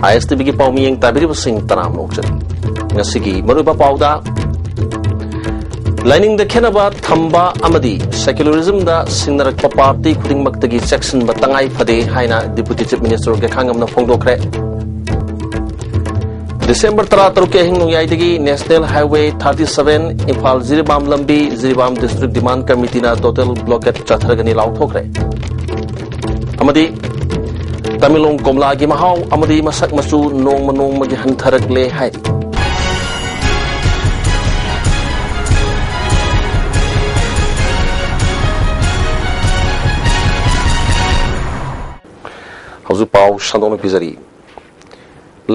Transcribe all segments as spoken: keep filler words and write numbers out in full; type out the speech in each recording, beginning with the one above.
ꯑꯥꯏ ꯑꯦꯁ T ꯚꯤꯒꯤ ꯄꯥꯎꯃꯤꯌꯦꯡ ꯇꯥꯕꯤꯔꯤꯕꯁꯤꯡ ꯇꯔꯥꯝꯅ ꯑꯣꯛꯆꯔꯤ꯫ ꯉꯁꯤꯒꯤ ꯃꯔꯨꯑꯣꯏꯕ ꯄꯥꯎꯗ, ꯂꯥꯏꯅꯤꯡꯗ ꯈꯦꯠꯅꯕ ꯊꯝꯕ ꯑꯃꯗꯤ secularismꯗ ꯁꯤꯡꯅꯔꯛꯄ ꯄꯥꯔꯇꯤ ꯈꯨꯗꯤꯡꯃꯛꯇꯒꯤ ꯆꯦꯛꯁꯤꯟꯕ ꯇꯉꯥꯏ ꯐꯗꯦ ꯍꯥꯏꯅ Deputy Chief Minister ꯒꯦꯈꯥꯉꯝꯅ ꯐꯣꯡꯗꯣꯛꯈ꯭ꯔꯦ꯫ ꯗꯤꯁꯦꯝꯕꯔ ꯇꯔꯥꯇꯔꯨꯛꯀꯤ ꯑꯍꯤꯡ ꯅꯣꯡꯌꯥꯏꯗꯒꯤ National Highway thirty seven Imphal Jiribam ꯂꯝꯕꯤ Jiribam District Demand Committeeꯅ total blockade ꯆꯠꯊꯔꯒꯅꯤ ꯂꯥꯎꯊꯣꯛꯈ꯭ꯔꯦ꯫ ꯑꯃꯗꯤ ꯇꯃꯦꯡꯂꯣꯡ ꯀꯣꯝꯂꯥꯒꯤ ꯃꯍꯥꯎ ꯑꯃꯗꯤ ꯃꯁꯛ ꯃꯆꯨ ꯅꯣꯡꯃ ꯅꯣꯡꯃꯒꯤ ꯍꯟꯊꯔꯛꯂꯦ ꯍꯥꯏꯔꯤ꯫ ꯍꯧꯖꯤꯛ ꯄꯥꯎ ꯁꯟꯗꯣꯛꯅ ꯄꯤꯖꯔꯤ꯫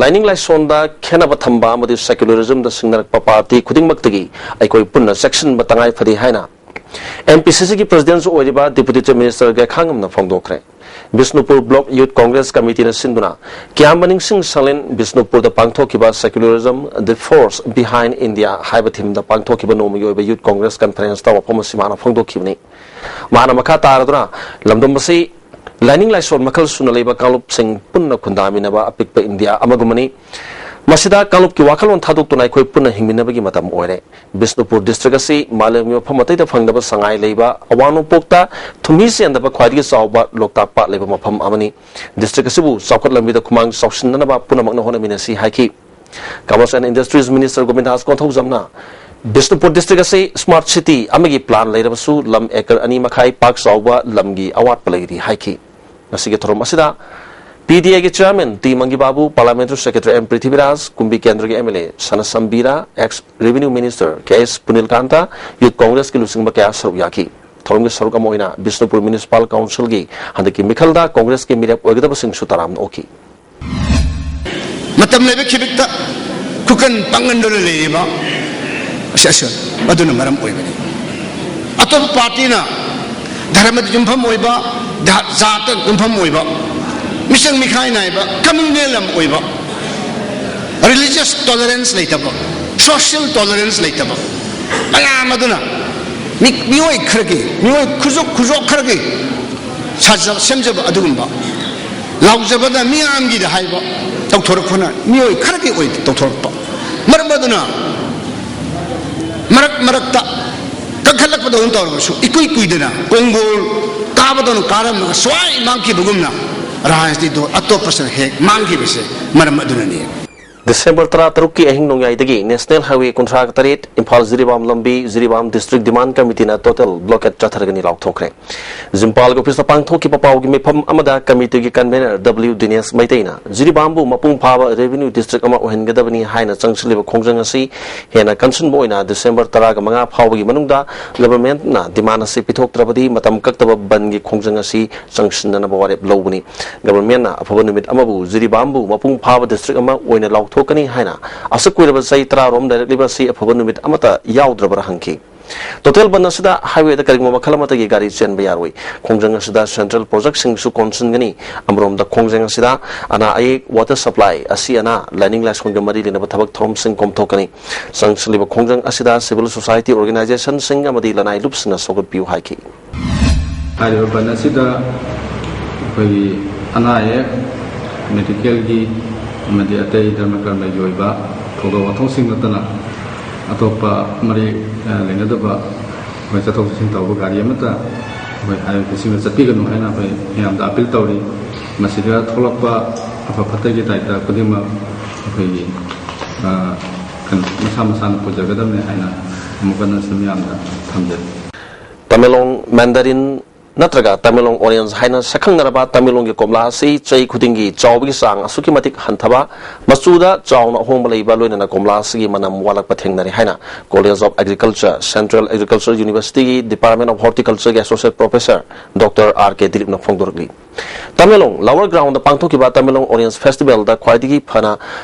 ꯂꯥꯏꯅꯤꯡ ꯂꯥꯏꯁꯣꯟꯗ ꯈꯦꯠꯅꯕ ꯊꯝꯕ ꯑꯃꯗꯤ secularismꯗ ꯁꯤꯡꯅꯔꯛꯄ ꯄꯥꯔꯇꯤ ꯈꯨꯗꯤꯡꯃꯛꯇꯒꯤ ꯑꯩꯈꯣꯏ ꯄꯨꯟꯅ ꯆꯦꯛꯁꯤꯟꯕ ꯇꯉꯥꯏ ꯐꯗꯦ ꯍꯥꯏꯅ M P C Cꯒꯤ Presidentꯁꯨ ꯑꯣꯏꯔꯤꯕ Deputy Chief Minister ꯒꯦꯈꯥꯉꯝꯅ ꯐꯣꯡꯗꯣꯛꯈ꯭ꯔꯦ꯫ Bishnupur Block Youth Congress Committeeꯅ ꯁꯤꯟꯗꯨꯅ ꯀꯤꯌꯥꯝꯕ ꯅꯤꯡꯁꯤꯡ ꯁꯪꯂꯦꯟ ꯕꯤꯁꯅꯨꯄꯨꯔꯗ ꯄꯥꯡꯊꯣꯛꯈꯤꯕ Secularism, the Force Behind India ꯍꯥꯏꯕ themeꯗ ꯄꯥꯡꯊꯣꯛꯈꯤꯕ ꯅꯣꯡꯃꯒꯤ ꯑꯣꯏꯕ Youth Congress Conferenceꯇ ꯋꯥꯐꯝ ꯑꯁꯤ ꯃꯥꯅ ꯐꯣꯡꯗꯣꯛꯈꯤꯕꯅꯤ꯫ ꯃꯥꯅ ꯃꯈꯥ ꯇꯥꯔꯗꯨꯅ ꯂꯝꯗꯝ ꯑꯁꯤ ꯂꯥꯏꯅꯤꯡ ꯂꯥꯏꯁꯣꯟ ꯃꯈꯜ ꯁꯨꯅ ꯂꯩꯕ ꯀꯥꯡꯂꯨꯞꯁꯤꯡ ꯄꯨꯟꯅ ꯈꯨꯟꯗꯥꯃꯤꯟꯅꯕ ꯑꯄꯤꯛꯄ ꯏꯟꯗꯤꯌꯥ ꯑꯃꯒꯨꯝꯕꯅꯤ꯫ ꯃꯁꯤꯗ ꯀꯥꯡꯂꯨꯞꯀꯤ ꯋꯥꯈꯜꯂꯣꯟ ꯊꯥꯗꯣꯛꯇꯨꯅ ꯑꯩꯈꯣꯏ ꯄꯨꯟꯅ ꯍꯤꯡꯃꯤꯟꯅꯕꯒꯤ ꯃꯇꯝ ꯑꯣꯏꯔꯦ꯫ ꯕꯤꯁꯅꯨꯄꯨꯔ district ꯑꯁꯤ ꯃꯥꯂꯦꯝꯒꯤ ꯃꯐꯝ ꯑꯇꯩꯗ ꯐꯪꯗꯕ ꯁꯉꯥꯏ ꯂꯩꯕ, ꯑꯋꯥꯡ ꯅꯣꯡꯄꯣꯛꯇ ꯊꯨꯝꯍꯤ ꯆꯦꯟꯗꯕ ꯈ꯭ꯋꯥꯏꯗꯒꯤ ꯆꯥꯎꯕ ꯂꯣꯛꯇꯥꯛ ꯄꯥꯠ ꯂꯩꯕ ꯃꯐꯝ ꯑꯃꯅꯤ꯫ District ꯑꯁꯤꯕꯨ ꯆꯥꯎꯈꯠ ꯂꯝꯕꯤꯗ ꯈꯨꯃꯥꯡ ꯆꯥꯎꯁꯤꯟꯅꯅꯕ ꯄꯨꯝꯅꯃꯛꯅ ꯍꯣꯠꯅꯃꯤꯟꯅꯁꯤ ꯍꯥꯏꯈꯤ꯫ Commerce and Industries Minister ꯒꯣꯕꯤꯟꯗꯥꯁ ꯀꯣꯟꯊꯧꯖꯝꯅ Bishnupur district ꯑꯁꯤ smart city ꯑꯃꯒꯤ plan ꯂꯩꯔꯕꯁꯨ ꯂꯝ acre ꯑꯅꯤ ꯃꯈꯥꯏ ꯄꯥꯛ ꯆꯥꯎꯕ ꯂꯝꯒꯤ ꯑꯋꯥꯠꯄ ꯂꯩꯔꯤ ꯍꯥꯏꯈꯤ꯫ ꯉꯁꯤꯒꯤ ꯊꯧꯔꯝ ꯑꯁꯤꯗ P D Aꯒꯤ Chairman ꯇꯤ ꯃꯪꯒꯤꯕꯥꯕꯨ, Parliamentary Secretary M Prithviraj, Kumbi ꯀꯦꯟꯗ꯭ꯔꯒꯤ M L A ꯁꯅꯥꯁꯝꯕꯤꯔꯥ, ex Revenue Minister K S ꯄꯨꯅꯤꯜꯀꯥꯟꯇ, Youth Congressꯀꯤ ꯂꯨꯆꯤꯡꯕ ꯀꯌꯥ ꯁꯔꯨꯛ ꯌꯥꯈꯤ꯫ ꯊꯧꯔꯝꯒꯤ ꯁꯔꯨꯛ ꯑꯃ ꯑꯣꯏꯅ ꯕꯤꯁꯅꯨꯄꯨꯔ Municipal Councilꯒꯤ ꯍꯟꯗꯛꯀꯤ ꯃꯤꯈꯜꯗ Congressꯀꯤ ꯃꯤꯔꯦꯞ ꯑꯣꯏꯒꯗꯕꯁꯤꯡꯁꯨ ꯇꯔꯥꯝꯅ ꯑꯣꯛꯈꯤ꯫ ꯃꯇꯝ ꯂꯩꯕ ꯈꯤꯕꯤꯛꯇ ꯈꯨꯀꯟ ꯄꯥꯡꯒꯟꯗꯨꯅ ꯂꯩꯔꯤꯕ ꯑꯁꯤ, ꯑꯁꯤ, ꯑꯗꯨꯅ ꯃꯔꯝ ꯑꯣꯏꯕꯅꯤ꯫ ꯑꯇꯣꯞꯄ ꯄꯥꯔꯇꯤꯅ ꯙꯔꯃꯗ ꯌꯨꯝꯐꯝ ꯑꯣꯏꯕ, ꯙ-, ꯖꯥꯠꯇ ꯌꯨꯝꯐꯝ ꯑꯣꯏꯕ, ꯃꯤꯆꯪ ꯃꯤꯈꯥꯏ ꯅꯥꯏꯕ, communalism ꯑꯣꯏꯕ, religious tolerance ꯂꯩꯇꯕ, social tolerance ꯂꯩꯇꯕ ꯃꯌꯥꯝ ꯑꯗꯨꯅ ꯃꯤ-, ꯃꯤꯑꯣꯏ ꯈꯔꯒꯤ, ꯃꯤꯑꯣꯏ ꯈꯨꯖꯣꯛ ꯈꯨꯖꯣꯛ ꯈꯔꯒꯤ ꯁꯥꯖ-, ꯁꯦꯝꯖꯕ ꯑꯗꯨꯒꯨꯝꯕ ꯂꯥꯎꯖꯕꯗ ꯃꯤꯌꯥꯝꯒꯤꯗ ꯍꯥꯏꯕ ꯇꯧꯊꯣꯔꯛꯄꯅ ꯃꯤꯑꯣꯏ ꯈꯔꯒꯤ ꯑꯣꯏ ꯇꯧꯊꯣꯔꯛꯄ꯫ ꯃꯔꯝ ꯑꯗꯨꯅ ꯃꯔꯛ ꯃꯔꯛꯇ ꯀꯟꯈꯠꯂꯛꯄꯗꯧꯅ ꯇꯧꯔꯕꯁꯨ ꯏꯀꯨꯏ ꯀꯨꯏꯗꯅ ꯀꯣꯡꯒꯣꯜ ꯀꯥꯕꯗꯧꯅ ꯀꯥꯔꯝꯃꯒ ꯁ꯭ꯋꯥꯏ ꯃꯥꯡꯈꯤꯕꯒꯨꯝꯅ ꯔꯥꯖꯅꯤꯇꯤꯗꯣ ꯑꯇꯣꯞꯄꯁꯤꯅ ꯍꯦꯛ ꯃꯥꯡꯈꯤꯕꯁꯦ ꯃꯔꯝ ꯑꯗꯨꯅꯅꯤ꯫ ꯗꯤꯁꯦꯝꯕꯔ ꯇꯔꯥꯇꯔꯨꯛꯀꯤ ꯑꯍꯤꯡ ꯅꯣꯡꯌꯥꯏꯗꯒꯤ ꯅꯦꯁꯅꯦꯜ ꯍꯥꯏꯋꯦ ꯀꯨꯟꯊ꯭ꯔꯥ ꯇꯔꯦꯠ ꯏꯝꯐꯥꯜ ꯖꯤꯔꯤꯕꯥꯝ ꯂꯝꯕꯤ ꯖꯤꯔꯤꯕꯥꯝ ꯗꯤꯁꯇ꯭ꯔꯤꯛ ꯗꯤꯃꯥꯟ ꯀꯃꯤꯇꯤꯅ ꯇꯣꯇꯦꯜ ꯕ꯭ꯂꯣꯀꯦꯠ ꯆꯠꯊꯔꯒꯅꯤ ꯂꯥꯎꯊꯣꯛꯈ꯭ꯔꯦ꯫ ꯖꯤꯝꯄꯥꯜꯒꯤ ꯑꯣꯐꯤꯁꯇ ꯄꯥꯡꯊꯣꯛꯈꯤꯕ ꯄꯥꯎꯒꯤ ꯃꯤꯐꯝ ꯑꯃꯗ ꯀꯃꯤꯇꯤꯒꯤ ꯀꯟꯚꯦꯅꯔ ꯗꯕ꯭ꯂꯤꯎ ꯗꯤꯅꯦꯁ ꯃꯩꯇꯩꯅ ꯖꯤꯔꯤꯕꯥꯝꯕꯨ ꯃꯄꯨꯡ ꯐꯥꯕ ꯔꯦꯚꯤꯅ꯭ꯌꯨ ꯗꯤꯁꯇ꯭ꯔꯤꯛ ꯑꯃ ꯑꯣꯏꯍꯟꯒꯗꯕꯅꯤ ꯍꯥꯏꯅ ꯆꯪꯁꯤꯜꯂꯤꯕ ꯈꯣꯡꯖꯪ ꯑꯁꯤ ꯍꯦꯟꯅ ꯀꯟꯁꯤꯟꯕ ꯑꯣꯏꯅ ꯗꯤꯁꯦꯝꯕꯔ ꯇꯔꯥꯒ ꯃꯉꯥ ꯐꯥꯎꯕꯒꯤ ꯃꯅꯨꯡꯗ ꯒꯚꯔꯟꯃꯦꯟꯠꯅ ꯗꯤꯃꯥꯟ ꯑꯁꯤ ꯄꯤꯊꯣꯛꯇ꯭ꯔꯕꯗꯤ ꯃꯇꯝ ꯀꯛꯇꯕ ꯕꯟꯒꯤ ꯈꯣꯡꯖꯪ ꯑꯁꯤ ꯆꯪꯁꯤꯟꯅꯅꯕ ꯋꯥꯔꯦꯞ ꯂꯧꯕꯅꯤ꯫ ꯒꯚꯔꯟꯃꯦꯟꯠꯅ ꯑꯐꯕ ꯅꯨꯃꯤꯠ ꯑꯃꯕꯨ ꯖꯤꯔꯤꯕꯥꯝꯕꯨ ꯃꯄꯨꯡ ꯐꯥꯕ ꯗꯤꯁꯇ꯭ꯔꯤꯛ ꯑꯃ ꯑꯣꯏꯅ ꯂꯥꯎꯊꯣꯛꯀꯅꯤ ꯍꯥꯏꯅ ꯑꯁꯨꯛ ꯀꯨꯏꯔꯕ ꯆꯍꯤ ꯇꯔꯥꯔꯣꯝ ꯂꯩꯔꯛꯂꯤꯕ ꯑꯁꯤ ꯑꯐꯕ ꯅꯨꯃꯤꯠ ꯑꯃꯠꯇ ꯌꯥꯎꯗ꯭ꯔꯕ꯭ꯔꯥ ꯍꯪꯈꯤ꯫ ꯇꯣꯇꯦꯜ ꯕꯟ ꯑꯁꯤꯗ ꯍꯥꯏꯋꯦꯗ ꯀꯔꯤꯒꯨꯝꯕ ꯃꯈꯜ ꯑꯃꯠꯇꯒꯤ ꯒꯥꯔꯤ ꯆꯦꯟꯕ ꯌꯥꯔꯣꯏ꯫ ꯈꯣꯡꯖꯪ ꯑꯁꯤꯗ ꯁꯦꯟꯇ꯭ꯔꯦꯜ ꯄ꯭ꯔꯣꯖꯦꯛꯁꯤꯡꯁꯨ ꯀꯣꯟꯁꯤꯟꯒꯅꯤ꯫ ꯑꯃꯔꯣꯝꯗ ꯈꯣꯡꯖꯪ ꯑꯁꯤꯗ ꯑꯅꯥ ꯑꯌꯦꯛ, ꯋꯥꯇꯔ ꯁꯄ꯭ꯂꯥꯏ, ꯑꯁꯤ ꯑꯅꯥ, ꯂꯥꯏꯅꯤꯡ ꯂꯥꯏꯁꯣꯟꯒ ꯃꯔꯤ ꯂꯩꯅꯕ ꯊꯕꯛ ꯊꯧꯔꯝꯁꯤꯡ ꯀꯣꯝꯊꯣꯛꯀꯅꯤ꯫ ꯆꯪꯁꯤꯜꯂꯤꯕ ꯈꯣꯡꯖꯪ ꯑꯁꯤꯗ ꯁꯤꯚꯤꯜ ꯁꯣꯁꯥꯏꯇꯤ ꯑꯣꯔꯒꯅꯥꯏꯖꯦꯁꯟꯁꯤꯡ ꯑꯃꯗꯤ ꯂꯅꯥꯏ ꯂꯨꯞꯁꯤꯡꯅ ꯁꯧꯒꯠꯄꯤꯌꯨ ꯍꯥꯏꯈꯤ꯫ ꯍꯥꯏꯔꯤꯕ ꯕꯟ ꯑꯁꯤꯗ ꯑꯩꯈꯣꯏꯒꯤ ꯑꯅꯥ ꯑꯌꯦꯛ, ꯃꯦꯗꯤꯀꯦꯜꯒꯤ ꯑꯃꯗꯤ ꯑꯇꯩ ꯙꯔꯃ ꯀꯔꯃꯒꯤ ꯑꯣꯏꯕ ꯊꯧꯗꯣꯛ ꯋꯥꯊꯣꯛꯁꯤꯡ ꯅꯠꯇꯅ ꯑꯇꯣꯞꯄ ꯃꯔꯤ ꯂꯩꯅꯗꯕ ꯑꯩꯈꯣꯏ ꯆꯠꯊꯣꯛ ꯆꯠꯁꯤꯟ ꯇꯧꯕ ꯒꯥꯔꯤ ꯑꯃꯠꯇ ꯑꯩꯈꯣꯏ ꯍꯥꯏꯋꯦ ꯈꯨꯠꯁꯤꯃ ꯆꯠꯄꯤꯒꯅꯨ ꯍꯥꯏꯅ ꯑꯩꯈꯣꯏ ꯃꯌꯥꯝꯗ ꯑꯥꯄꯤꯜ ꯇꯧꯔꯤ꯫ ꯃꯁꯤꯗ ꯊꯣꯛꯂꯛꯄ ꯑꯐ ꯐꯠꯇꯒꯤ ꯗꯥꯏꯇ ꯈꯨꯗꯤꯡꯃꯛ ꯑꯩꯈꯣꯏꯒꯤ ꯀꯩꯅꯣ ꯃꯁꯥ ꯃꯁꯥꯅ ꯄꯨꯖꯒꯗꯕꯅꯤ ꯍꯥꯏꯅ ꯑꯃꯨꯛ ꯍꯟꯅꯁꯨ ꯃꯌꯥꯝꯗ ꯊꯝꯖꯔꯤ꯫ ꯇꯃꯦꯡꯂꯣꯡ ꯃꯦꯟꯗꯥꯔꯤꯟ ꯅꯠꯇ꯭ꯔꯒ ꯇꯃꯦꯡꯂꯣꯡ ꯑꯣꯔꯦꯟꯖ ꯍꯥꯏꯅ ꯁꯛꯈꯪꯅꯔꯕ ꯇꯃꯦꯡꯂꯣꯡꯒꯤ ꯀꯣꯝꯂꯥ ꯑꯁꯤ ꯆꯍꯤ ꯈꯨꯗꯤꯡꯒꯤ ꯆꯥꯎꯕꯒꯤ ꯆꯥꯡ ꯑꯁꯨꯛꯀꯤ ꯃꯇꯤꯛ ꯍꯟꯊꯕ, ꯃꯆꯨꯗ ꯆꯥꯎꯅ ꯑꯍꯣꯡꯕ ꯂꯩꯕ, ꯂꯣꯏꯅꯅ ꯀꯣꯝꯂꯥ ꯑꯁꯤꯒꯤ ꯃꯅꯝ ꯋꯥꯠꯂꯛꯄ ꯊꯦꯡꯅꯔꯦ ꯍꯥꯏꯅ College of Agriculture, Central Agriculture University ꯒꯤ Department of Horticulture ꯒꯤ Associate Professor Doctor R K ꯗꯤꯂꯤꯞꯅ ꯐꯣꯡꯗꯣꯔꯛꯂꯤ꯫ ꯇꯃꯦꯡꯂꯣꯡ ꯂꯋꯔ ꯒ꯭ꯔꯥꯎꯟꯗ ꯄꯥꯡꯊꯣꯛꯈꯤꯕ ꯇꯃꯦꯡꯂꯣꯡ ꯑꯣꯔꯦꯟꯖ ꯐꯦꯁꯇꯤꯚꯦꯜꯗ ꯈ꯭ꯋꯥꯏꯗꯒꯤ ꯐꯅ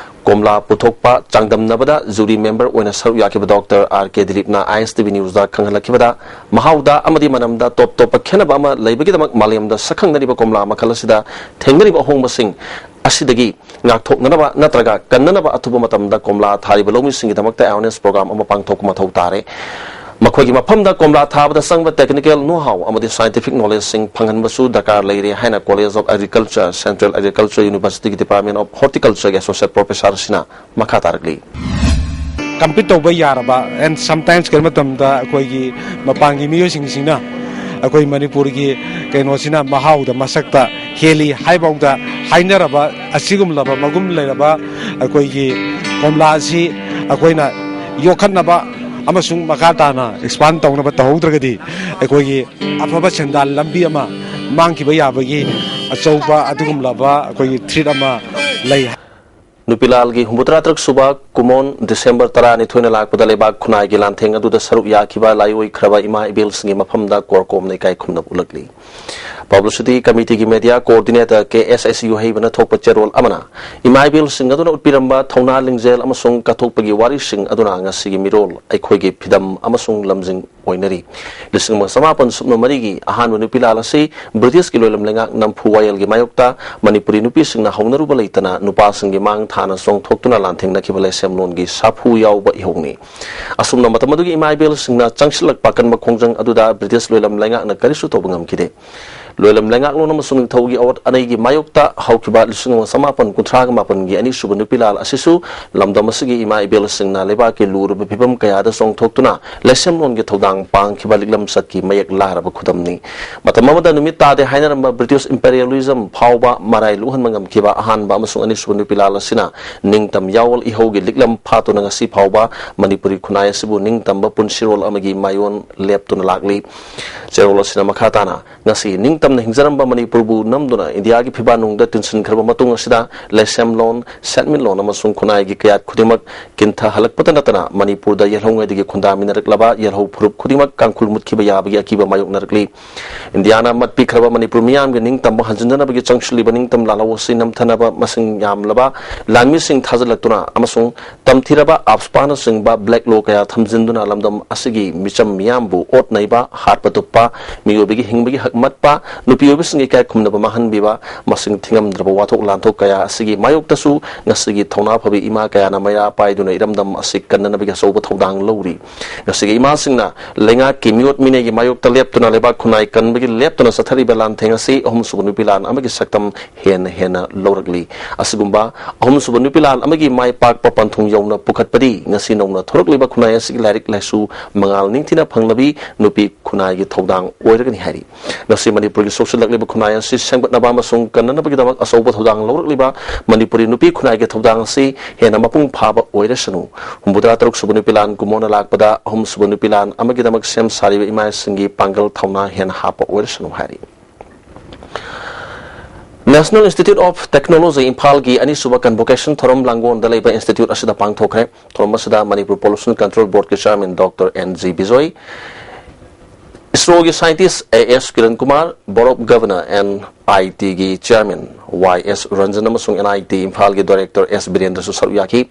ꯀꯣꯝꯂꯥ ꯄꯨꯊꯣꯛꯄ ꯆꯥꯡꯗꯝꯅꯕꯗ ꯖꯨꯔꯤ ꯃꯦꯝꯕꯔ ꯑꯣꯏꯅ ꯁꯔꯨꯛ ꯌꯥꯈꯤꯕ ꯗꯣꯛꯇꯔ ꯑꯥꯔ ꯀꯦ ꯗꯤꯂꯤꯞꯅ ꯑꯥꯏ ꯑꯦꯁ ꯇꯤ ꯚꯤ ꯅ꯭ꯌꯨꯁꯇ ꯈꯪꯍꯜꯂꯛꯈꯤꯕꯗ, ꯃꯍꯥꯎꯗ ꯑꯃꯗꯤ ꯃꯅꯝꯗ ꯇꯣꯞ ꯇꯣꯞꯄ ꯈꯦꯠꯅꯕ ꯑꯃ ꯂꯩꯕꯒꯤꯗꯃꯛ ꯃꯥꯂꯦꯝꯗ ꯁꯛꯈꯪꯅꯔꯤꯕ ꯀꯣꯝꯂꯥ ꯃꯈꯜ ꯑꯁꯤꯗ ꯊꯦꯡꯅꯔꯤꯕ ꯑꯍꯣꯡꯕꯁꯤꯡ ꯑꯁꯤꯗꯒꯤ ꯉꯥꯛꯊꯣꯛꯅꯅꯕ ꯅꯠꯇ꯭ꯔꯒ ꯀꯟꯅꯅꯕ ꯑꯊꯨꯕ ꯃꯇꯝꯗ ꯀꯣꯝꯂꯥ ꯊꯥꯔꯤꯕ ꯂꯧꯃꯤꯁꯤꯡꯒꯤꯗꯃꯛꯇ ꯑꯦꯋꯥꯔꯅꯦꯁ ꯄ꯭ꯔꯣꯒ꯭ꯔꯥꯝ ꯑꯃ ꯄꯥꯡꯊꯣꯛꯄ ꯃꯊꯧ ꯇꯥꯔꯦ꯫ ꯃꯈꯣꯏꯒꯤ ꯃꯐꯝꯗ ꯀꯣꯝꯂꯥ ꯊꯥꯕꯗ ꯆꯪꯕ technical know-how ꯑꯃꯗꯤ scientific knowledge-ꯁꯤꯡ ꯐꯪꯍꯟꯕꯁꯨ ꯗꯔꯀꯥꯔ ꯂꯩꯔꯦ ꯍꯥꯏꯅ College of Agriculture, Central Agriculture University-ꯒꯤ Department of Horticulture-ꯒꯤ associate professor ꯑꯁꯤꯅ ꯃꯈꯥ ꯇꯥꯔꯛꯂꯤ꯫ ꯀꯝꯄꯤꯠ ꯇꯧꯕ ꯌꯥꯔꯕ, and sometimes ꯀꯔꯤ ꯃꯇꯝꯗ ꯑꯩꯈꯣꯏꯒꯤ ꯃꯄꯥꯟꯒꯤ ꯃꯤꯑꯣꯏꯁꯤꯡꯁꯤꯅ ꯑꯩꯈꯣꯏ ꯃꯅꯤꯄꯨꯔꯒꯤ ꯀꯩꯅꯣꯁꯤꯅ ꯃꯍꯥꯎꯗ ꯃꯁꯛꯇ ꯍꯦꯜꯂꯤ ꯍꯥꯏꯐꯥꯎꯗ ꯍꯥꯏꯅꯔꯕ ꯑꯁꯤꯒꯨꯝꯂꯕ ꯃꯒꯨꯟ ꯂꯩꯔꯕ ꯑꯩꯈꯣꯏꯒꯤ ꯀꯣꯝꯂꯥ ꯑꯁꯤ ꯑꯩꯈꯣꯏꯅ ꯌꯣꯛꯈꯠꯅꯕ ꯑꯃꯁꯨꯡ ꯃꯈꯥ ꯇꯥꯅ expand ꯇꯧꯅꯕ ꯇꯧꯍꯧꯗ꯭ꯔꯒꯗꯤ ꯑꯩꯈꯣꯏꯒꯤ ꯑꯐꯕ ꯁꯦꯟꯗꯥꯟ ꯂꯝꯕꯤ ꯑꯃ ꯃꯥꯡꯈꯤꯕ ꯌꯥꯕꯒꯤ ꯑꯆꯧꯕ ꯑꯗꯨꯒꯨꯝꯂꯕ ꯑꯩꯈꯣꯏꯒꯤ threat ꯑꯃ ꯂꯩ꯫ ꯅꯨꯄꯤꯂꯥꯜꯒꯤ ꯍꯨꯝꯐꯨꯇꯔꯥ ꯇꯔꯨꯛ ꯁꯨꯕ ꯀꯨꯃꯣꯟ December ꯇꯔꯥꯅꯤꯊꯣꯏꯅ ꯂꯥꯛꯄꯗ ꯂꯩꯕꯥꯛ ꯈꯨꯟꯅꯥꯏꯒꯤ ꯂꯥꯟꯊꯦꯡ ꯑꯗꯨꯗ ꯁꯔꯨꯛ ꯌꯥꯈꯤꯕ ꯂꯥꯏꯑꯣꯏꯈ꯭ꯔꯕ ꯏꯃꯥ ꯏꯕꯦꯜꯁꯤꯡꯒꯤ ꯃꯐꯝꯗ ꯀꯣꯔꯀꯣꯝꯅ ꯏꯀꯥꯏ ꯈꯨꯝꯅꯕ ꯎꯠꯂꯛꯂꯤ꯫ Publicity Committee-ꯒꯤ media coordinator K S S ꯌꯨꯍꯩꯕꯅ ꯊꯣꯛꯄ ꯆꯦꯔꯣꯜ ꯑꯃꯅ ꯏꯃꯥ ꯏꯕꯦꯜꯁꯤꯡ ꯑꯗꯨꯅ ꯎꯠꯄꯤꯔꯝꯕ ꯊꯧꯅꯥ ꯂꯤꯡꯖꯦꯜ ꯑꯃꯁꯨꯡ ꯀꯠꯊꯣꯛꯄꯒꯤ ꯋꯥꯔꯤꯁꯤꯡ ꯑꯗꯨꯅ ꯉꯁꯤꯒꯤ ꯃꯤꯔꯣꯜ ꯑꯩꯈꯣꯏꯒꯤ ꯐꯤꯗꯝ ꯑꯃꯁꯨꯡ ꯂꯝꯖꯤꯡ ꯑꯣꯏꯅꯔꯤ꯫ ꯂꯤꯁꯤꯡ ꯑꯃ ꯆꯃꯥꯄꯟ ꯁꯨꯞꯅ ꯃꯔꯤꯒꯤ ꯑꯍꯥꯟꯕ ꯅꯨꯄꯤꯂꯥꯜ ꯑꯁꯤ ꯕ꯭ꯔꯤꯇꯤꯁꯀꯤ ꯂꯣꯏꯂꯝ ꯂꯩꯉꯥꯛ ꯅꯝꯐꯨ ꯋꯥꯌꯦꯜꯒꯤ ꯃꯥꯌꯣꯛꯇ ꯃꯅꯤꯄꯨꯔꯤ ꯅꯨꯄꯤꯁꯤꯡꯅ ꯍꯧꯅꯔꯨꯕ ꯂꯩꯇꯅ ꯅꯨꯄꯥꯁꯤꯡꯒꯤ ꯃꯥꯡ ꯊꯥꯅ ꯆꯣꯡꯊꯣꯛꯇꯨꯅ ꯂꯥꯟꯊꯦꯡꯅꯈꯤꯕ ꯂꯩꯁꯦꯝꯂꯣꯟꯒꯤ ꯁꯥꯐꯨ ꯌꯥꯎꯕ ꯏꯍꯧꯅꯤ꯫ ꯑꯁꯨꯝꯅ ꯃꯇꯝ ꯑꯗꯨꯒꯤ ꯏꯃꯥ ꯏꯕꯦꯜꯁꯤꯡꯅ ꯆꯪꯁꯤꯜꯂꯛꯄ ꯑꯀꯟꯕ ꯈꯣꯡꯖꯪ ꯑꯗꯨꯗ ꯕ꯭ꯔꯤꯇꯤꯁ ꯂꯣꯏꯂꯝ ꯂꯩꯉꯥꯛꯅ ꯀꯔꯤꯁꯨ ꯇꯧꯕ ꯉꯝꯈꯤꯗꯦ꯫ ꯂꯣꯏꯂꯝ ꯂꯩꯉꯥꯛꯂꯣꯟ ꯑꯃꯁꯨꯡ ꯅꯤꯡꯊꯧꯒꯤ ꯑꯋꯥꯠ ꯑꯅꯩꯒꯤ ꯃꯥꯌꯣꯛꯇ ꯍꯧꯈꯤꯕ ꯂꯤꯁꯤꯡ ꯑꯃ ꯆꯃꯥꯄꯟ ꯀꯨꯟꯊ꯭ꯔꯥꯒ ꯃꯥꯄꯟꯒꯤ ꯑꯅꯤꯁꯨꯕ ꯅꯨꯄꯤꯂꯥꯜ ꯑꯁꯤꯁꯨ ꯂꯝꯗꯝ ꯑꯁꯤꯒꯤ ꯏꯃꯥ ꯏꯕꯦꯜꯁꯤꯡꯅ ꯂꯩꯕꯥꯛꯀꯤ ꯂꯨꯔꯕ ꯐꯤꯕꯝ ꯀꯌꯥꯗ ꯆꯣꯡꯊꯣꯛꯇꯨꯅ ꯂꯩꯁꯦꯝꯂꯣꯟꯒꯤ ꯊꯧꯗꯥꯡ ꯄꯥꯡꯈꯤꯕ ꯂꯤꯛꯂꯝ ꯆꯠꯀꯤ ꯃꯌꯦꯛ ꯂꯥꯔꯕ ꯈꯨꯗꯝꯅꯤ꯫ ꯃꯇꯝ ꯑꯃꯗ ꯅꯨꯃꯤꯠ ꯇꯥꯗꯦ ꯍꯥꯏꯅꯔꯝꯕ ꯕ꯭ꯔꯤꯇꯤꯁ imperialism ꯐꯥꯎꯕ ꯃꯔꯥꯏ ꯂꯨꯍꯟꯕ ꯉꯝꯈꯤꯕ ꯑꯍꯥꯟꯕ ꯑꯃꯁꯨꯡ ꯑꯅꯤꯁꯨꯕ ꯅꯨꯄꯤꯂꯥꯜ ꯑꯁꯤꯅ ꯅꯤꯡꯇꯝ ꯌꯥꯑꯣꯜ ꯏꯍꯧꯒꯤ ꯂꯤꯛꯂꯝ ꯐꯥꯠꯇꯨꯅ ꯉꯁꯤ ꯐꯥꯎꯕ ꯃꯅꯤꯄꯨꯔꯤ ꯈꯨꯟꯅꯥꯏ ꯑꯁꯤꯕꯨ ꯅꯤꯡꯇꯝꯕ ꯄꯨꯟꯁꯤꯔꯣꯜ ꯑꯃꯒꯤ ꯃꯥꯏꯑꯣꯟ ꯂꯦꯞꯇꯨꯅ ꯂꯥꯛꯂꯤ꯫ ꯆꯦꯔꯣꯜ ꯑꯁꯤꯅ ꯃꯈꯥ ꯇꯥꯅ ꯉꯁꯤ ꯅꯤꯡꯇꯝꯅ ꯍꯤꯡꯖꯔꯝꯕ ꯃꯅꯤꯄꯨꯔꯕꯨ ꯅꯝꯗꯨꯅ ꯏꯟꯗꯤꯌꯥꯒꯤ ꯐꯤꯕꯥꯛꯅꯨꯡꯗ ꯇꯤꯟꯁꯤꯟꯈ꯭ꯔꯕ ꯃꯇꯨꯡ ꯑꯁꯤꯗ ꯂꯩꯁꯦꯝꯂꯣꯟ, ꯁꯦꯟꯃꯤꯠꯂꯣꯟ ꯑꯃꯁꯨꯡ ꯈꯨꯟꯅꯥꯏꯒꯤ ꯀꯌꯥꯠ ꯈꯨꯗꯤꯡꯃꯛ ꯀꯤꯟꯊꯍꯜꯂꯛꯄꯇ ꯅꯠꯇꯅ ꯃꯅꯤꯄꯨꯔꯗ ꯌꯦꯜꯍꯧꯉꯩꯗꯒꯤ ꯈꯨꯟꯗꯥꯃꯤꯟꯅꯔꯛꯂꯕ ꯌꯦꯜꯍꯧ ꯐꯨꯔꯨꯞ ꯈꯨꯗꯤꯡꯃꯛ ꯀꯥꯡꯈꯨꯜ ꯃꯨꯠꯈꯤꯕ ꯌꯥꯕꯒꯤ ꯑꯀꯤꯕ ꯃꯥꯌꯣꯛꯅꯔꯛꯂꯤ꯫ ꯏꯟꯗꯤꯌꯥꯅ ꯃꯠꯄꯤꯈ꯭ꯔꯕ ꯃꯅꯤꯄꯨꯔ ꯃꯤꯌꯥꯝꯒꯤ ꯅꯤꯡꯇꯝꯕ ꯍꯟꯖꯤꯟꯅꯅꯕꯒꯤ ꯆꯪꯁꯤꯜꯂꯤꯕ ꯅꯤꯡꯇꯝ ꯂꯥꯜꯍꯧ ꯑꯁꯤ ꯅꯝꯊꯅꯕ ꯃꯁꯤꯡ ꯌꯥꯝꯂꯕ ꯂꯥꯟꯃꯤꯁꯤꯡ ꯊꯥꯖꯤꯜꯂꯛꯇꯨꯅ ꯑꯃꯁꯨꯡ ꯇꯝꯊꯤꯔꯕ ꯑꯞꯁꯄꯥꯅꯆꯤꯡꯕ black law ꯀꯌꯥ ꯊꯝꯖꯤꯟꯗꯨꯅ ꯂꯝꯗꯝ ꯑꯁꯤꯒꯤ ꯃꯤꯆꯝ ꯃꯤꯌꯥꯝꯕꯨ ꯑꯣꯠ ꯅꯩꯕ, ꯍꯥꯠꯄ ꯇꯨꯞꯄ, ꯃꯤꯑꯣꯏꯕꯒꯤ ꯍꯤꯡꯕꯒꯤ ꯍꯛ ꯃꯠꯄ, ꯅꯨꯄꯤ ꯑꯣꯏꯕꯁꯤꯡꯒꯤ ꯏꯀꯥꯏ ꯈꯨꯝꯅꯕ ꯃꯥꯡꯍꯟꯕꯤꯕ, ꯃꯁꯤꯡ ꯊꯤꯉꯝꯗ꯭ꯔꯕ ꯋꯥꯊꯣꯛ ꯂꯥꯟꯊꯣꯛ ꯀꯌꯥ ꯑꯁꯤꯒꯤ ꯃꯥꯌꯣꯛꯇꯁꯨ ꯉꯁꯤꯒꯤ ꯊꯧꯅꯥ ꯐꯕꯤ ꯏꯃꯥ ꯀꯌꯥꯅ ꯃꯩꯔꯥ ꯄꯥꯏꯗꯨꯅ ꯏꯔꯝꯗꯝ ꯑꯁꯤ ꯀꯟꯅꯅꯕꯒꯤ ꯑꯆꯧꯕ ꯊꯧꯗꯥꯡ ꯂꯧꯔꯤ꯫ ꯉꯁꯤꯒꯤ ꯏꯃꯥꯁꯤꯡꯅ ꯂꯩꯉꯥꯛꯀꯤ ꯃꯤꯑꯣꯠ ꯃꯤꯅꯩꯒꯤ ꯃꯥꯌꯣꯛꯇ ꯂꯦꯞꯇꯨꯅ, ꯂꯩꯕꯥꯛ ꯈꯨꯟꯅꯥꯏ ꯀꯟꯕꯒꯤ ꯂꯦꯞꯇꯅ ꯆꯠꯊꯔꯤꯕ ꯂꯥꯟꯊꯦꯡ ꯑꯁꯤ ꯑꯍꯨꯝꯁꯨꯕ ꯅꯨꯄꯤ ꯂꯥꯟ ꯑꯃꯒꯤ ꯁꯛꯇꯝ ꯍꯦꯟꯅ ꯍꯦꯟꯅ ꯂꯧꯔꯛꯂꯤ꯫ ꯑꯁꯤꯒꯨꯝꯕ ꯑꯍꯨꯝꯁꯨꯕ ꯅꯨꯄꯤ ꯂꯥꯟ ꯑꯃꯒꯤ ꯃꯥꯏ ꯄꯥꯛꯄ ꯄꯟꯊꯨꯡ ꯌꯧꯅ ꯄꯨꯈꯠꯄꯗꯤ ꯉꯁꯤ ꯅꯧꯅ ꯊꯣꯔꯛꯂꯤꯕ ꯈꯨꯟꯅꯥꯏ ꯑꯁꯤꯒꯤ ꯂꯥꯏꯔꯤꯛ ꯂꯥꯏꯁꯨ ꯃꯉꯥꯜ ꯅꯤꯡꯊꯤꯅ ꯐꯪꯂꯕꯤ ꯅꯨꯄꯤ ꯈꯨꯟꯅꯥꯏꯒꯤ ꯊꯧꯗꯥꯡ ꯑꯣꯏꯔꯒꯅꯤ ꯍꯥꯏꯔꯤ꯫ ꯉꯁꯤ ꯃꯅꯤꯄꯨꯔꯒꯤ ꯁꯣꯛꯆꯤꯜꯂꯛꯂꯤꯕ ꯈꯨꯟꯅꯥꯏ ꯑꯁꯤ ꯁꯦꯝꯒꯠꯅꯕ ꯑꯃꯁꯨꯡ ꯀꯟꯅꯅꯕꯒꯤꯗꯃꯛ ꯑꯆꯧꯕ ꯊꯧꯗꯥꯡ ꯂꯧꯔꯛꯂꯤꯕ ꯃꯅꯤꯄꯨꯔꯤ ꯅꯨꯄꯤ ꯈꯨꯟꯅꯥꯏꯒꯤ ꯊꯧꯗꯥꯡ ꯑꯁꯤ ꯍꯦꯟꯅ ꯃꯄꯨꯡ ꯐꯥꯕ ꯑꯣꯏꯔꯁꯅꯨ꯫ ꯍꯨꯝꯐꯨꯇꯔꯥ ꯇꯔꯨꯛ ꯁꯨꯕ ꯅꯨꯄꯤ ꯂꯥꯟ ꯀꯨꯝꯑꯣꯟꯅ ꯂꯥꯛꯄꯗ ꯑꯍꯨꯝ ꯁꯨꯕ ꯅꯨꯄꯤ ꯂꯥꯟ ꯑꯃꯒꯤꯗꯃꯛ ꯁꯦꯝ ꯁꯥꯔꯤꯕ ꯏꯃꯥꯁꯤꯡꯒꯤ ꯄꯥꯡꯒꯜ ꯊꯧꯅꯥ ꯍꯦꯟꯅ ꯍꯥꯞꯄ ꯑꯣꯏꯔꯁꯅꯨ ꯍꯥꯏꯔꯤ꯫ National Institute of Technology ꯏꯝꯐꯥꯜꯒꯤ ꯑꯅꯤꯁꯨꯕ convocation ꯊꯧꯔꯝ ꯂꯥꯡꯒꯣꯜꯗ ꯂꯩꯕ institute ꯑꯁꯤꯗ ꯄꯥꯡꯊꯣꯛꯈ꯭ꯔꯦ꯫ ꯊꯧꯔꯝ ꯑꯁꯤꯗ Manipur Pollution Control Boardꯀꯤ chairman Doctor N G Bijoy, ISROꯒꯤ scientist A S Kiran Kumar, Board of Governor, NITꯒꯤ chairman Y S Ranjan ꯑꯃꯁꯨꯡ NIT ꯏꯝꯐꯥꯜꯒꯤ director S ꯕꯤꯔꯦꯟꯗ꯭ꯔꯁꯨ ꯁꯔꯨꯛ ꯌꯥꯈꯤ꯫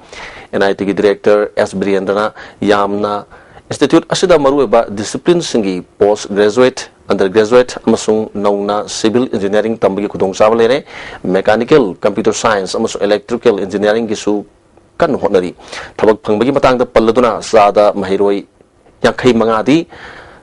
NITꯒꯤ director S ꯕꯤꯔꯦꯟꯗ꯭ꯔꯅ ꯌꯥꯝꯅ institute ꯑꯁꯤꯗ ꯃꯔꯨꯑꯣꯏꯕ disciplineꯁꯤꯡꯒꯤ post graduate, undergraduate ꯑꯃꯁꯨꯡ ꯅꯧꯅ civil engineering ꯇꯝꯕꯒꯤ ꯈꯨꯗꯣꯡꯆꯥꯕ ꯂꯩꯔꯦ꯫ Mechanical, computer science ꯑꯃꯁꯨꯡ electrical engineeringꯒꯤꯁꯨ ꯀꯟꯅ ꯍꯣꯠꯅꯔꯤ꯫ ꯊꯕꯛ ꯐꯪꯕꯒꯤ ꯃꯇꯥꯡꯗ ꯄꯜꯂꯗꯨꯅ ꯆꯥꯗ ꯃꯍꯩꯔꯣꯏ ꯌꯥꯡꯈꯩ ꯃꯉꯥꯗꯤ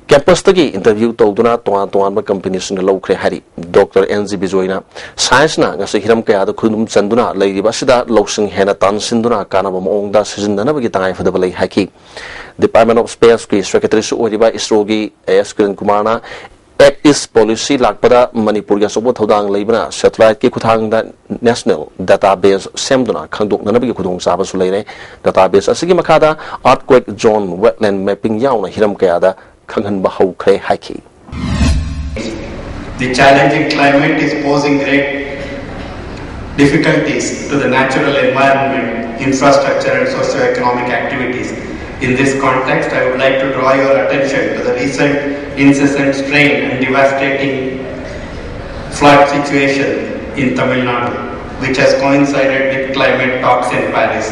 campusꯇꯒꯤ interview ꯇꯧꯗꯨꯅ ꯇꯣꯉꯥꯟ ꯇꯣꯉꯥꯟꯕ companyꯁꯤꯡꯅ ꯂꯧꯈ꯭ꯔꯦ ꯍꯥꯏꯔꯤ꯫ Doctor N G ꯕꯤꯖꯣꯏꯅ scienceꯅ ꯉꯁꯤ ꯍꯤꯔꯝ ꯀꯌꯥꯗ ꯈꯨꯗꯨꯝ ꯆꯟꯗꯨꯅ ꯂꯩꯔꯤꯕ ꯑꯁꯤꯗ ꯂꯧꯁꯤꯡ ꯍꯦꯟꯅ ꯇꯥꯟꯁꯤꯟꯗꯨꯅ ꯀꯥꯟꯅꯕ ꯃꯑꯣꯡꯗ ꯁꯤꯖꯤꯟꯅꯅꯕꯒꯤ ꯇꯉꯥꯏꯐꯗꯕ ꯂꯩ ꯍꯥꯏꯈꯤ꯫ Department of Spaceꯀꯤ secretaryꯁꯨ ꯑꯣꯏꯔꯤꯕ ISROꯒꯤ A S ꯀꯤꯔꯟ ꯀꯨꯃꯥꯔꯅ Act East policy ꯂꯥꯛꯄꯗ ꯃꯅꯤꯄꯨꯔꯒꯤ ꯑꯆꯧꯕ ꯊꯧꯗꯥꯡ ꯂꯩꯕꯅ satelliteꯀꯤ ꯈꯨꯠꯊꯥꯡꯗ national database ꯁꯦꯝꯗꯨꯅ ꯈꯪꯗꯣꯛꯅꯅꯕꯒꯤ ꯈꯨꯗꯣꯡꯆꯥꯕꯁꯨ ꯂꯩꯔꯦ꯫ Database ꯑꯁꯤꯒꯤ ꯃꯈꯥꯗ earthquake zone, wetland mapping ꯌꯥꯎꯅ ꯍꯤꯔꯝ ꯀꯌꯥꯗ ꯈꯪꯍꯟꯕ ꯍꯧꯈ꯭ꯔꯦ ꯍꯥꯏꯈꯤ꯫ The challenging climate is posing great difficulties to the natural environment, infrastructure, and socio-economic activities. In this context, I would like to draw your attention to the recent incessant strain and devastating flood situation in Tamil Nadu, which has coincided with climate talks in Paris.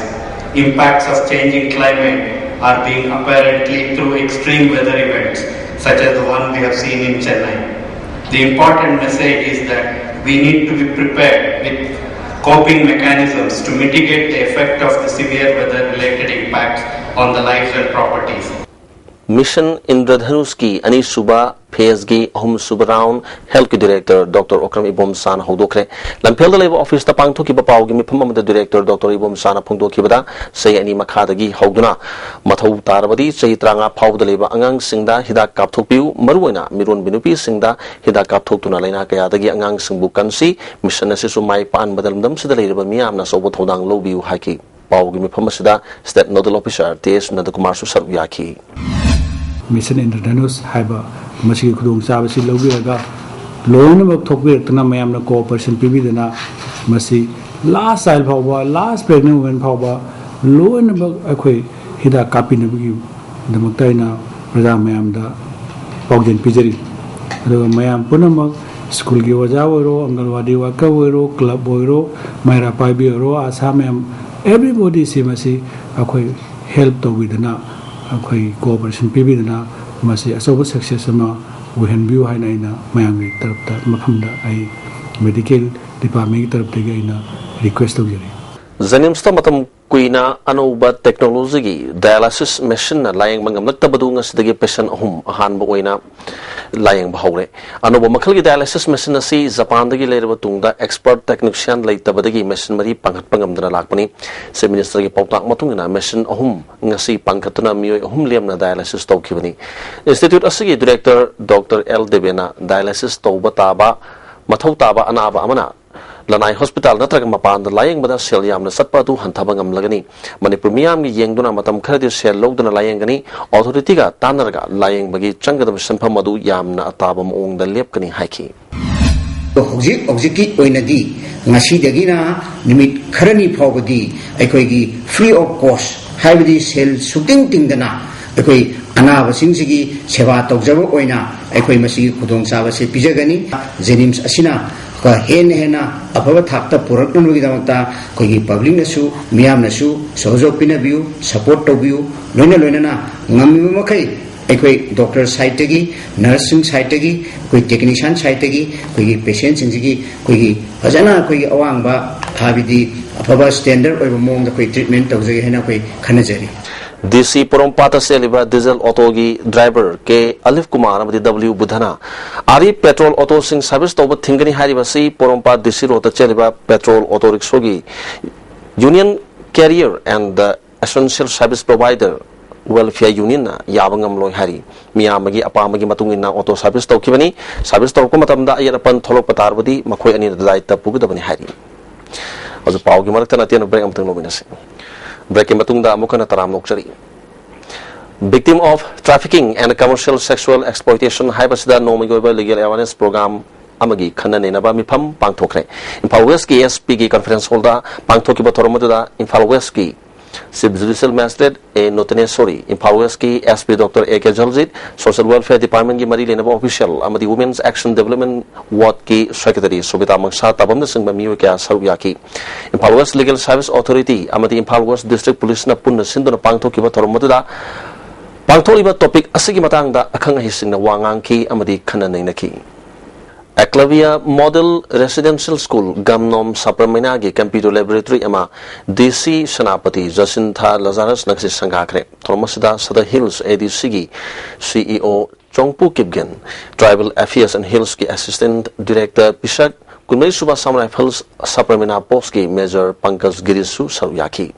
Impacts of changing climate are being apparently through extreme weather events, such as the one we have seen in Chennai. The important message is that we need to be prepared with coping mechanisms to mitigate the effect of the severe weather related impacts on the lives and properties. Mission Indradhanushꯀꯤ ꯑꯅꯤꯁꯨꯕ phaseꯀꯤ ꯑꯍꯨꯝꯁꯨꯕ round healthꯀꯤ director Doctor Okram Ibomsana ꯍꯧꯗꯣꯛꯈ꯭ꯔꯦ꯫ ꯂꯝꯐꯦꯜꯗ ꯂꯩꯕ officeꯇ ꯄꯥꯡꯊꯣꯛꯈꯤꯕ ꯄꯥꯎꯒꯤ ꯃꯤꯐꯝ ꯑꯃꯗ director Doctor Ibomsana ꯐꯣꯡꯗꯣꯛꯈꯤꯕꯗ, ꯆꯍꯤ ꯑꯅꯤ ꯃꯈꯥꯗꯒꯤ ꯍꯧꯗꯨꯅ ꯃꯊꯧ ꯇꯥꯔꯕꯗꯤ ꯆꯍꯤ ꯇꯔꯥꯃꯉꯥ ꯐꯥꯎꯕꯗ ꯂꯩꯕ ꯑꯉꯥꯡꯁꯤꯡꯗ ꯍꯤꯗꯥꯛ ꯀꯥꯞꯊꯣꯛꯄꯤꯌꯨ, ꯃꯔꯨꯑꯣꯏꯅ ꯃꯤꯔꯣꯟꯕꯤ ꯅꯨꯄꯤꯁꯤꯡꯗ ꯍꯤꯗꯥꯛ ꯀꯥꯞꯊꯣꯛꯇꯨꯅ ꯂꯥꯏꯅꯥ ꯀꯌꯥꯗꯒꯤ ꯑꯉꯥꯡꯁꯤꯡꯕꯨ ꯀꯟꯁꯤ꯫ Mission ꯑꯁꯤꯁꯨ ꯃꯥꯏ ꯄꯥꯛꯍꯟꯕꯗ ꯂꯝꯗꯝꯁꯤꯗ ꯂꯩꯔꯤꯕ ꯃꯤꯌꯥꯝꯅ ꯑꯆꯧꯕ ꯊꯧꯗꯥꯡ ꯂꯧꯕꯤꯌꯨ ꯍꯥꯏꯈꯤ꯫ ꯄꯥꯎꯒꯤ ꯃꯤꯐꯝ ꯑꯁꯤꯗ State Nodal Officer T S ꯅꯟꯗꯀꯨꯃꯥꯔꯁꯨ ꯁꯔꯨꯛ ꯌꯥꯈꯤ꯫ Mission Indradhanush ꯍꯥꯏꯕ ꯃꯁꯤꯒꯤ ꯈꯨꯗꯣꯡꯆꯥꯕꯁꯤ ꯂꯧꯕꯤꯔꯒ, ꯂꯣꯏꯅꯃꯛ ꯊꯣꯛꯄꯤꯔꯛꯇꯨꯅ ꯃꯌꯥꯝꯅ cooperation ꯄꯤꯕꯤꯗꯅ, ꯃꯁꯤ last child ꯐꯥꯎꯕ, last pregnant woman ꯐꯥꯎꯕ ꯂꯣꯏꯅꯃꯛ ꯑꯩꯈꯣꯏ ꯍꯤꯗꯥꯛ ꯀꯥꯞꯄꯤꯅꯕꯒꯤꯗꯃꯛꯇ ꯑꯩꯅ ꯄ꯭ꯔꯖꯥ ꯃꯌꯥꯝꯗ ꯄꯥꯎꯖꯦꯜ ꯄꯤꯖꯔꯤ꯫ ꯑꯗꯨꯒ ꯃꯌꯥꯝ ꯄꯨꯝꯅꯃꯛ, ꯁ꯭ꯀꯨꯜꯒꯤ ꯑꯣꯖꯥ ꯑꯣꯏꯔꯣ, ꯑꯪꯒꯜꯋꯥꯗꯤ worker ꯑꯣꯏꯔꯣ, club ꯑꯣꯏꯔꯣ, ꯃꯩꯔꯥ ꯄꯥꯏꯕꯤ ꯑꯣꯏꯔꯣ, ꯑꯁꯥ ꯃꯌꯥꯝ, everybody ꯁꯤ ꯃꯁꯤ ꯑꯩꯈꯣꯏ help ꯇꯧꯕꯤꯗꯅ, ꯑꯩꯈꯣꯏ cooperation ꯄꯤꯕꯤꯗꯅ ꯃꯁꯤ ꯑꯆꯧꯕ success ꯑꯃ ꯑꯣꯏꯍꯟꯕꯤꯌꯨ ꯍꯥꯏꯅ ꯑꯩꯅ ꯃꯌꯥꯝꯒꯤ ꯇꯔꯞꯇ, ꯃꯐꯝꯗ ꯑꯩ medical departmentꯀꯤ ꯇꯔꯞꯇꯒꯤ ꯑꯩꯅ request ꯇꯧꯖꯔꯤ꯫ JNIMSꯇ ꯃꯇꯝ ꯀꯨꯏꯅ ꯑꯅꯧꯕ technologyꯒꯤ dialysis machineꯅ ꯂꯥꯌꯦꯡꯕ ꯉꯝꯂꯛꯇꯕꯗꯨ ꯉꯁꯤꯗꯒꯤ patient ꯑꯍꯨꯝ ꯑꯍꯥꯟꯕ ꯑꯣꯏꯅ ꯂꯥꯌꯦꯡꯕ ꯍꯧꯔꯦ꯫ ꯑꯅꯧꯕ ꯃꯈꯜꯒꯤ dialysis machine ꯑꯁꯤ ꯖꯄꯥꯟꯗꯒꯤ ꯂꯩꯔꯕ ꯇꯨꯡꯗ expert technician ꯂꯩꯇꯕꯗꯒꯤ machine ꯃꯔꯤ ꯄꯥꯡꯈꯠꯄ ꯉꯝꯗꯅ ꯂꯥꯛꯄꯅꯤ꯫ Chief Ministerꯒꯤ ꯄꯥꯎꯇꯥꯛ ꯃꯇꯨꯡ ꯏꯟꯅ machine ꯑꯍꯨꯝ ꯉꯁꯤ ꯄꯥꯡꯈꯠꯇꯨꯅ ꯃꯤꯑꯣꯏ ꯑꯍꯨꯝ ꯂꯦꯝꯅ dialysis ꯇꯧꯈꯤꯕꯅꯤ꯫ Institute ꯑꯁꯤꯒꯤ director Doctor L ꯗꯦꯕꯦꯅ dialysis ꯇꯧꯕ ꯇꯥꯕ, ꯃꯊꯧ ꯇꯥꯕ ꯑꯅꯥꯕ ꯑꯃꯅ ꯂꯅꯥꯏ hospital ꯅꯠꯇ꯭ꯔꯒ ꯃꯄꯥꯟꯗ ꯂꯥꯌꯦꯡꯕꯗ ꯁꯦꯜ ꯌꯥꯝꯅ ꯆꯠꯄ ꯑꯗꯨ ꯍꯟꯊꯕ ꯉꯝꯂꯒꯅꯤ꯫ ꯃꯅꯤꯄꯨꯔ ꯃꯤꯌꯥꯝꯒꯤ ꯌꯦꯡꯗꯨꯅ ꯃꯇꯝ ꯈꯔꯗꯤ ꯁꯦꯜ ꯂꯧꯗꯨꯅ ꯂꯥꯌꯦꯡꯒꯅꯤ꯫ Authorityꯒ ꯇꯥꯟꯅꯔꯒ ꯂꯥꯌꯦꯡꯕꯒꯤ ꯆꯪꯒꯗꯕ ꯁꯦꯟꯐꯝ ꯑꯗꯨ ꯌꯥꯝꯅ ꯑꯇꯥꯕ ꯃꯑꯣꯡꯗ ꯂꯦꯞꯀꯅꯤ ꯍꯥꯏꯈꯤ꯫ ꯍꯧꯖꯤꯛ ꯍꯧꯖꯤꯛꯀꯤ ꯑꯣꯏꯅꯗꯤ ꯉꯁꯤꯗꯒꯤꯅ ꯅꯨꯃꯤꯠ ꯈꯔꯅꯤ ꯐꯥꯎꯕꯗꯤ ꯑꯩꯈꯣꯏꯒꯤ free of cost, ꯍꯥꯏꯕꯗꯤ ꯁꯦꯜ ꯁꯨꯛꯇꯤꯡ ꯇꯤꯡꯗꯅ ꯑꯩꯈꯣꯏ ꯑꯅꯥꯕꯁꯤꯡꯁꯤꯒꯤ ꯁꯦꯕꯥ ꯇꯧꯖꯕ ꯑꯣꯏꯅ ꯑꯩꯈꯣꯏ ꯃꯁꯤꯒꯤ ꯈꯨꯗꯣꯡꯆꯥꯕꯁꯦ ꯄꯤꯖꯒꯅꯤ꯫ JNIMS ꯑꯁꯤꯅ ꯍꯦꯟꯅ ꯍꯦꯟꯅ ꯑꯐꯕ ꯊꯥꯛꯇ ꯄꯨꯔꯛꯅꯕꯒꯤꯗꯃꯛꯇ ꯑꯩꯈꯣꯏꯒꯤ publicꯅꯁꯨ, ꯃꯤꯌꯥꯝꯅꯁꯨ ꯁꯍꯌꯣꯒ ꯄꯤꯅꯕꯤꯌꯨ, support ꯇꯧꯕꯤꯌꯨ꯫ ꯂꯣꯏꯅ ꯂꯣꯏꯅꯅ ꯉꯝꯃꯤꯕ ꯃꯈꯩ ꯑꯩꯈꯣꯏ ꯗꯣꯛꯇꯔ ꯁꯥꯏꯠꯇꯒꯤ, ꯅꯔꯁꯁꯤꯡ ꯁꯥꯏꯠꯇꯒꯤ, ꯑꯩꯈꯣꯏ ꯇꯦꯛꯅꯤꯁꯤꯌꯥꯟ ꯁꯥꯏꯠꯇꯒꯤ ꯑꯩꯈꯣꯏꯒꯤ ꯄꯦꯁꯦꯟꯁꯤꯡꯁꯤꯒꯤ ꯑꯩꯈꯣꯏꯒꯤ ꯐꯖꯅ ꯑꯩꯈꯣꯏꯒꯤ ꯑꯋꯥꯡꯕ, ꯍꯥꯏꯕꯗꯤ ꯑꯐꯕ ꯁ꯭ꯇꯦꯟꯗꯔꯗ ꯑꯣꯏꯕ ꯃꯑꯣꯡꯗ ꯑꯩꯈꯣꯏ ꯇ꯭ꯔꯤꯠꯃꯦꯟ ꯇꯧꯖꯒꯦ ꯍꯥꯏꯅ ꯑꯩꯈꯣꯏ ꯈꯟꯅꯖꯔꯤ꯫ ꯗꯤ ꯁꯤ ꯄꯣꯔꯣꯝꯄꯥꯠꯇ ꯆꯦꯜꯂꯤꯕ ꯗꯤꯖꯜ ꯑꯣꯇꯣꯒꯤ ꯗ꯭ꯔꯥꯏꯚꯔ ꯀꯦ ꯑꯂꯤꯐ ꯀꯨꯃꯥꯔ ꯑꯃꯗꯤ ꯗꯕ꯭ꯂꯤꯎ ꯕꯨꯙꯅ ꯑꯥꯔꯤ ꯄꯦꯇ꯭ꯔꯣꯜ ꯑꯣꯇꯣꯁꯤꯡ ꯁꯥꯔꯚꯤꯁ ꯇꯧꯕ ꯊꯤꯡꯒꯅꯤ ꯍꯥꯏꯔꯤꯕ ꯑꯁꯤ ꯄꯣꯔꯣꯝꯄꯥꯠ ꯗꯤ ꯁꯤ ꯔꯣꯗꯇ ꯆꯦꯜꯂꯤꯕ ꯄꯦꯇ꯭ꯔꯣꯜ ꯑꯣꯇꯣ ꯔꯤꯛꯁꯣꯒꯤ Union Carrier and the Essential Service Provider Welfare Unionꯅ ꯌꯥꯕ ꯉꯝꯂꯣꯏ ꯍꯥꯏꯔꯤ꯫ ꯃꯤꯌꯥꯝ ꯑꯃꯒꯤ ꯑꯄꯥꯝꯕꯒꯤ ꯃꯇꯨꯡ ꯏꯟꯅ ꯑꯣꯇꯣ ꯁꯥꯔꯚꯤꯁ ꯇꯧꯈꯤꯕꯅꯤ꯫ ꯁꯥꯔꯚꯤꯁ ꯇꯧꯔꯛꯄ ꯃꯇꯝꯗ ꯑꯌꯦꯠ ꯑꯄꯟ ꯊꯣꯛꯂꯛꯄ ꯇꯥꯔꯕꯗꯤ ꯃꯈꯣꯏ ꯑꯅꯤꯅ ꯗꯥꯏꯇ ꯄꯨꯒꯗꯕꯅꯤ ꯍꯥꯏꯔꯤ꯫ ꯍꯧꯖꯤꯛ ꯄꯥꯎꯒꯤ ꯃꯔꯛꯇ ꯅꯇꯦꯟ ꯕ꯭ꯔꯦꯛ ꯑꯃꯇꯪ ꯂꯧꯃꯤꯟꯅꯁꯤ꯫ ꯕ꯭ꯔꯦꯛꯀꯤ ꯃꯇꯨꯡꯗ ꯑꯃꯨꯛ ꯍꯟꯅ ꯇꯔꯥꯝꯅ ꯑꯣꯛꯆꯔꯤ꯫ Victim of Trafficking and Commercial Sexual Exploitation ꯍꯥꯏꯕꯁꯤꯗ ꯅꯣꯡꯃꯒꯤ ꯑꯣꯏꯕ ꯂꯤꯒꯦꯜ ꯑꯦꯋꯥꯔꯅꯦꯁ ꯄ꯭ꯔꯣꯒ꯭ꯔꯥꯝ ꯑꯃꯒꯤ ꯈꯟꯅ ꯅꯩꯅꯕ ꯃꯤꯐꯝ ꯄꯥꯡꯊꯣꯛꯈ꯭ꯔꯦ꯫ ꯏꯝꯐꯥꯜ ꯋꯦꯁꯀꯤ ꯑꯦꯁ ꯄꯤꯒꯤ ꯀꯟꯐꯔꯦꯟꯁ ꯍꯣꯜꯗ ꯄꯥꯡꯊꯣꯛꯈꯤꯕ ꯊꯧꯔꯝ ꯑꯗꯨꯗ ꯏꯝꯐꯥꯜ ꯋꯦꯁꯀꯤ ꯆꯤꯐ ꯖꯨꯗꯤꯁꯤꯌꯦꯜ ꯃꯦꯖꯤꯁꯇ꯭ꯔꯦꯠ ꯑꯦ ꯅꯣꯇꯅꯦꯁꯣꯔꯤ, ꯏꯝꯐꯥꯜ ꯋꯦꯁꯀꯤ S P doctor A K Jaljit, social welfare ꯗꯤꯄꯥꯔꯠꯃꯦꯟꯒꯤ ꯃꯔꯤ ꯂꯩꯅꯕ ꯑꯣꯐꯤꯁꯤꯌꯦꯜ ꯑꯃꯗꯤ ꯋꯨꯃꯦꯟꯁ ꯑꯦꯛꯁꯟ ꯗꯦꯕꯂꯞꯃꯦꯟ ꯋꯥꯔꯗꯀꯤ ꯁꯦꯀ꯭ꯔꯦꯇꯔꯤ ꯁꯣꯕꯤꯇꯥ ꯃꯪꯁꯥ ꯇꯥꯕꯝꯅꯆꯤꯡꯕ ꯃꯤꯑꯣꯏ ꯀꯌꯥ ꯁꯔꯨꯛ ꯌꯥꯈꯤ꯫ Imphal west legal service authority ꯑꯃꯗꯤ ꯏꯝꯐꯥꯜ ꯋꯦꯁ ꯗꯤꯁꯇ꯭ꯔꯤꯛ ꯄꯨꯂꯤꯁꯅ ꯄꯨꯟꯅ ꯁꯤꯟꯗꯨꯅ ꯄꯥꯡꯊꯣꯛꯈꯤꯕ ꯊꯧꯔꯝ ꯑꯗꯨꯗ ꯄꯥꯡꯊꯣꯛꯂꯤꯕ ꯇꯣꯄꯤꯛ ꯑꯁꯤꯒꯤ ꯃꯇꯥꯡꯗ ꯑꯈꯪ ꯑꯍꯩꯁꯤꯡꯅ ꯋꯥ ꯉꯥꯡꯈꯤ ꯑꯃꯗꯤ ꯈꯟꯅ ꯅꯩꯅꯈꯤ꯫ Eklavya model residential school Gamnom ꯁꯥꯄ꯭ꯔꯃꯩꯅꯥꯒꯤ ꯀꯝꯄ꯭ꯌꯨꯇꯔ ꯂꯦꯕꯣꯔꯦꯇꯔꯤ ꯑꯃ ꯗꯤ ꯁꯤ ꯁꯦꯅꯥꯄꯇꯤ ꯖꯁꯤꯟꯊꯥ ꯂꯖꯥꯔꯁꯅ ꯉꯁꯤ ꯁꯪꯒꯥꯈ꯭ꯔꯦ꯫ ꯊꯧꯔꯝ ꯑꯁꯤꯗ ꯁꯗꯔ ꯍꯤꯜꯁ ꯑꯦ ꯗꯤ ꯁꯤꯒꯤ ꯁꯤ ꯏ ꯑꯣ ꯆꯣꯡꯄꯨ ꯀꯤꯞꯒꯦꯟ, ꯇ꯭ꯔꯥꯏꯕꯦꯜ ꯑꯦꯐꯤꯌꯔꯁ ꯑꯦꯟ ꯍꯤꯜꯁꯀꯤ ꯑꯦꯁꯤꯁꯇꯦꯟꯠ ꯗꯤꯔꯦꯛꯇꯔ ꯄꯤꯁꯛ, ꯀꯨꯟꯃꯔꯤ ꯁꯨꯕ ꯑꯁꯥꯝ ꯔꯥꯏꯐꯜꯁ ꯁꯥꯄ꯭ꯔꯃꯩꯅꯥ ꯄꯣꯁꯀꯤ ꯃꯦꯖꯔ ꯄꯪꯀꯖ ꯒꯤꯔꯤꯁꯁꯨ ꯁꯔꯨꯛ ꯌꯥꯈꯤ꯫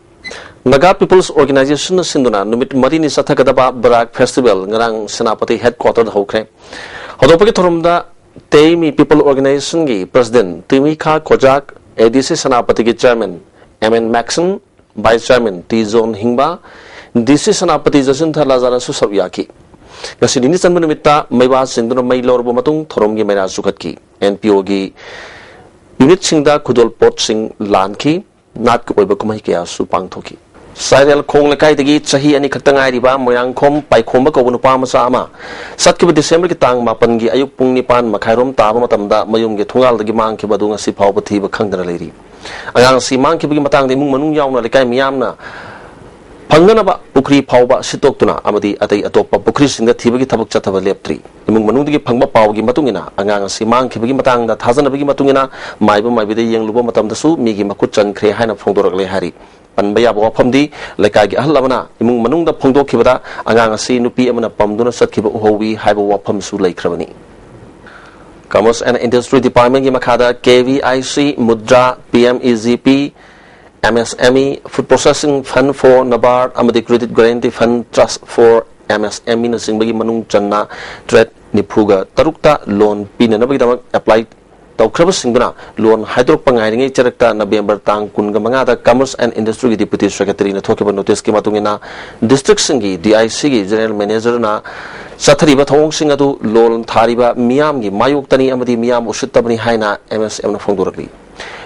ꯅꯥꯒꯥ ꯄꯤꯄꯜꯁ ꯑꯣꯔꯒꯅꯥꯏꯖꯦꯁꯟꯅ ꯁꯤꯟꯗꯨꯅ ꯅꯨꯃꯤꯠ ꯃꯔꯤꯅꯤ ꯆꯠꯊꯒꯗꯕ ꯕꯔꯥꯛ ꯐꯦꯁꯇꯤꯚꯦꯜ ꯉꯔꯥꯡ ꯁꯦꯅꯥꯄꯇꯤ ꯍꯦꯗꯀ꯭ꯋꯥꯇꯔꯗ ꯍꯧꯈ꯭ꯔꯦ꯫ ꯍꯧꯗꯣꯛꯄꯒꯤ ꯊꯧꯔꯝꯗ ꯇꯦꯏꯃꯤ people ꯑꯣꯔꯒꯅꯥꯏꯖꯦꯁꯟꯒꯤ president ꯇꯤꯃꯤꯈꯥ ꯀꯣꯖꯥꯛ, A D C ꯁꯦꯅꯥꯄꯇꯤꯒꯤ chairman M N Mexon, vice chairman T John ꯍꯤꯡꯕ, ꯗꯤ ꯁꯤ ꯁꯦꯅꯥꯄꯇꯤ ꯖꯁꯤꯟꯊ ꯂꯥꯖꯥꯔꯁꯨ ꯁꯔꯨꯛ ꯌꯥꯈꯤ꯫ ꯉꯁꯤ ꯅꯤꯅꯤ ꯆꯟꯕ ꯅꯨꯃꯤꯠꯇ ꯃꯩꯕꯥ ꯆꯤꯡꯗꯨꯅ ꯃꯩ ꯂꯧꯔꯕ ꯃꯇꯨꯡ ꯊꯧꯔꯝꯒꯤ ꯃꯩꯔꯥ ꯆꯨꯈꯠꯈꯤ꯫ ꯑꯦꯟ ꯄꯤ ꯑꯣꯒꯤ ꯌꯨꯅꯤꯠꯁꯤꯡꯗ ꯈꯨꯗꯣꯜꯄꯣꯠꯁꯤꯡ ꯂꯥꯟꯈꯤ꯫ ꯅꯥꯠꯀꯤ ꯑꯣꯏꯕ ꯀꯨꯝꯍꯩ ꯀꯌꯥꯁꯨ ꯄꯥꯡꯊꯣꯛꯈꯤ꯫ ꯆꯥꯏꯔꯦꯜ ꯈꯣꯡ ꯂꯩꯀꯥꯏꯗꯒꯤ ꯆꯍꯤ ꯑꯅꯤ ꯈꯛꯇ ꯉꯥꯏꯔꯤꯕ ꯃꯣꯏꯔꯥꯡꯈꯣꯝ ꯄꯥꯏꯈꯣꯝꯕ ꯀꯧꯕ ꯅꯨꯄꯥ ꯃꯆꯥ ꯑꯃ ꯆꯠꯈꯤꯕ ꯗꯤꯁꯦꯝꯕꯔꯒꯤ ꯇꯥꯡ ꯃꯥꯄꯟꯒꯤ ꯑꯌꯨꯛ ꯄꯨꯡ ꯅꯤꯄꯥꯟ ꯃꯈꯥꯏꯔꯣꯝ ꯇꯥꯕ ꯃꯇꯝꯗ ꯃꯌꯨꯝꯒꯤ ꯊꯣꯡꯒꯥꯜꯗꯒꯤ ꯃꯥꯡꯈꯤꯕ ꯑꯗꯨ ꯉꯁꯤ ꯐꯥꯎꯕ ꯊꯤꯕ ꯈꯪꯗꯅ ꯂꯩꯔꯤ꯫ ꯑꯉꯥꯡ ꯑꯁꯤ ꯃꯥꯡꯈꯤꯕꯒꯤ ꯃꯇꯥꯡꯗ ꯏꯃꯨꯡ ꯃꯅꯨꯡ ꯌꯥꯎꯅ ꯂꯩꯀꯥꯏ ꯃꯤꯌꯥꯝꯅ ꯐꯪꯅꯅꯕ ꯄꯨꯈ꯭ꯔꯤ ꯐꯥꯎꯕ ꯁꯤꯠꯇꯣꯛꯇꯨꯅ ꯑꯃꯗꯤ ꯑꯇꯩ ꯑꯇꯣꯞꯄ ꯄꯨꯈ꯭ꯔꯤꯁꯤꯡꯗ ꯊꯤꯕꯒꯤ ꯊꯕꯛ ꯆꯠꯊꯕ ꯂꯦꯞꯇ꯭ꯔꯤ꯫ ꯏꯃꯨꯡ ꯃꯅꯨꯡꯗꯒꯤ ꯐꯪꯕ ꯄꯥꯎꯒꯤ ꯃꯇꯨꯡ ꯏꯟꯅ, ꯑꯉꯥꯡ ꯑꯁꯤ ꯃꯥꯡꯈꯤꯕꯒꯤ ꯃꯇꯥꯡꯗ ꯊꯥꯖꯅꯕꯒꯤ ꯃꯇꯨꯡ ꯏꯟꯅ, ꯃꯥꯏꯕ ꯃꯥꯏꯕꯤꯗ ꯌꯦꯡꯂꯨꯕ ꯃꯇꯝꯗꯁꯨ ꯃꯤꯒꯤ ꯃꯈꯨꯠ ꯆꯟꯈ꯭ꯔꯦ ꯍꯥꯏꯅ ꯐꯣꯡꯗꯣꯔꯛꯂꯦ ꯍꯥꯏꯔꯤ꯫ ꯄꯟꯕ ꯌꯥꯕ ꯋꯥꯐꯝꯗꯤ, ꯂꯩꯀꯥꯏꯒꯤ ꯑꯍꯜ ꯑꯃꯅ ꯏꯃꯨꯡ ꯃꯅꯨꯡꯗ ꯐꯣꯡꯗꯣꯛꯈꯤꯕꯗ ꯑꯉꯥꯡ ꯑꯁꯤ ꯅꯨꯄꯤ ꯑꯃꯅ ꯄꯝꯗꯨꯅ ꯆꯠꯈꯤꯕ ꯎꯍꯧꯋꯤ ꯍꯥꯏꯕ ꯋꯥꯐꯝꯁꯨ ꯂꯩꯈ꯭ꯔꯕꯅꯤ꯫ Commerce and Industry Departmentꯀꯤ ꯃꯈꯥꯗ K V I C, Mudra, P M E G P, M S M E, Food Processing Fund for NABARD ꯑꯃꯗꯤ Credit Guarantee Fund Trust for M S M Eꯅꯆꯤꯡꯕꯒꯤ ꯃꯅꯨꯡ ꯆꯟꯅ ꯇꯔꯦꯠ ꯅꯤꯐꯨꯒ ꯇꯔꯨꯛꯇ loan ꯄꯤꯅꯅꯕꯒꯤꯗꯃꯛ apply ꯇꯧꯈ꯭ꯔꯕꯁꯤꯡꯗꯨꯅ loan ꯍꯥꯏꯗꯣꯔꯛꯄ ꯉꯥꯏꯔꯤꯉꯩ ꯆꯔꯛꯇ November ꯇꯥꯡ ꯀꯨꯟꯒ ꯃꯉꯥꯗ Commerce and Industryꯒꯤ Deputy Secretaryꯅ ꯊꯣꯛꯈꯤꯕ noticeꯀꯤ ꯃꯇꯨꯡ ꯏꯟꯅ, districtꯁꯤꯡꯒꯤ D I Cꯒꯤ General Managerꯅ ꯆꯠꯊꯔꯤꯕ ꯊꯧꯑꯣꯡꯁꯤꯡ ꯑꯗꯨ loan ꯊꯥꯔꯤꯕ ꯃꯤꯌꯥꯝꯒꯤ ꯃꯥꯌꯣꯛꯇꯅꯤ ꯑꯃꯗꯤ ꯃꯤꯌꯥꯝ ꯎꯁꯤꯠꯇꯕꯅꯤ ꯍꯥꯏꯅ M S Mꯅ ꯐꯣꯡꯗꯣꯔꯛꯂꯤ꯫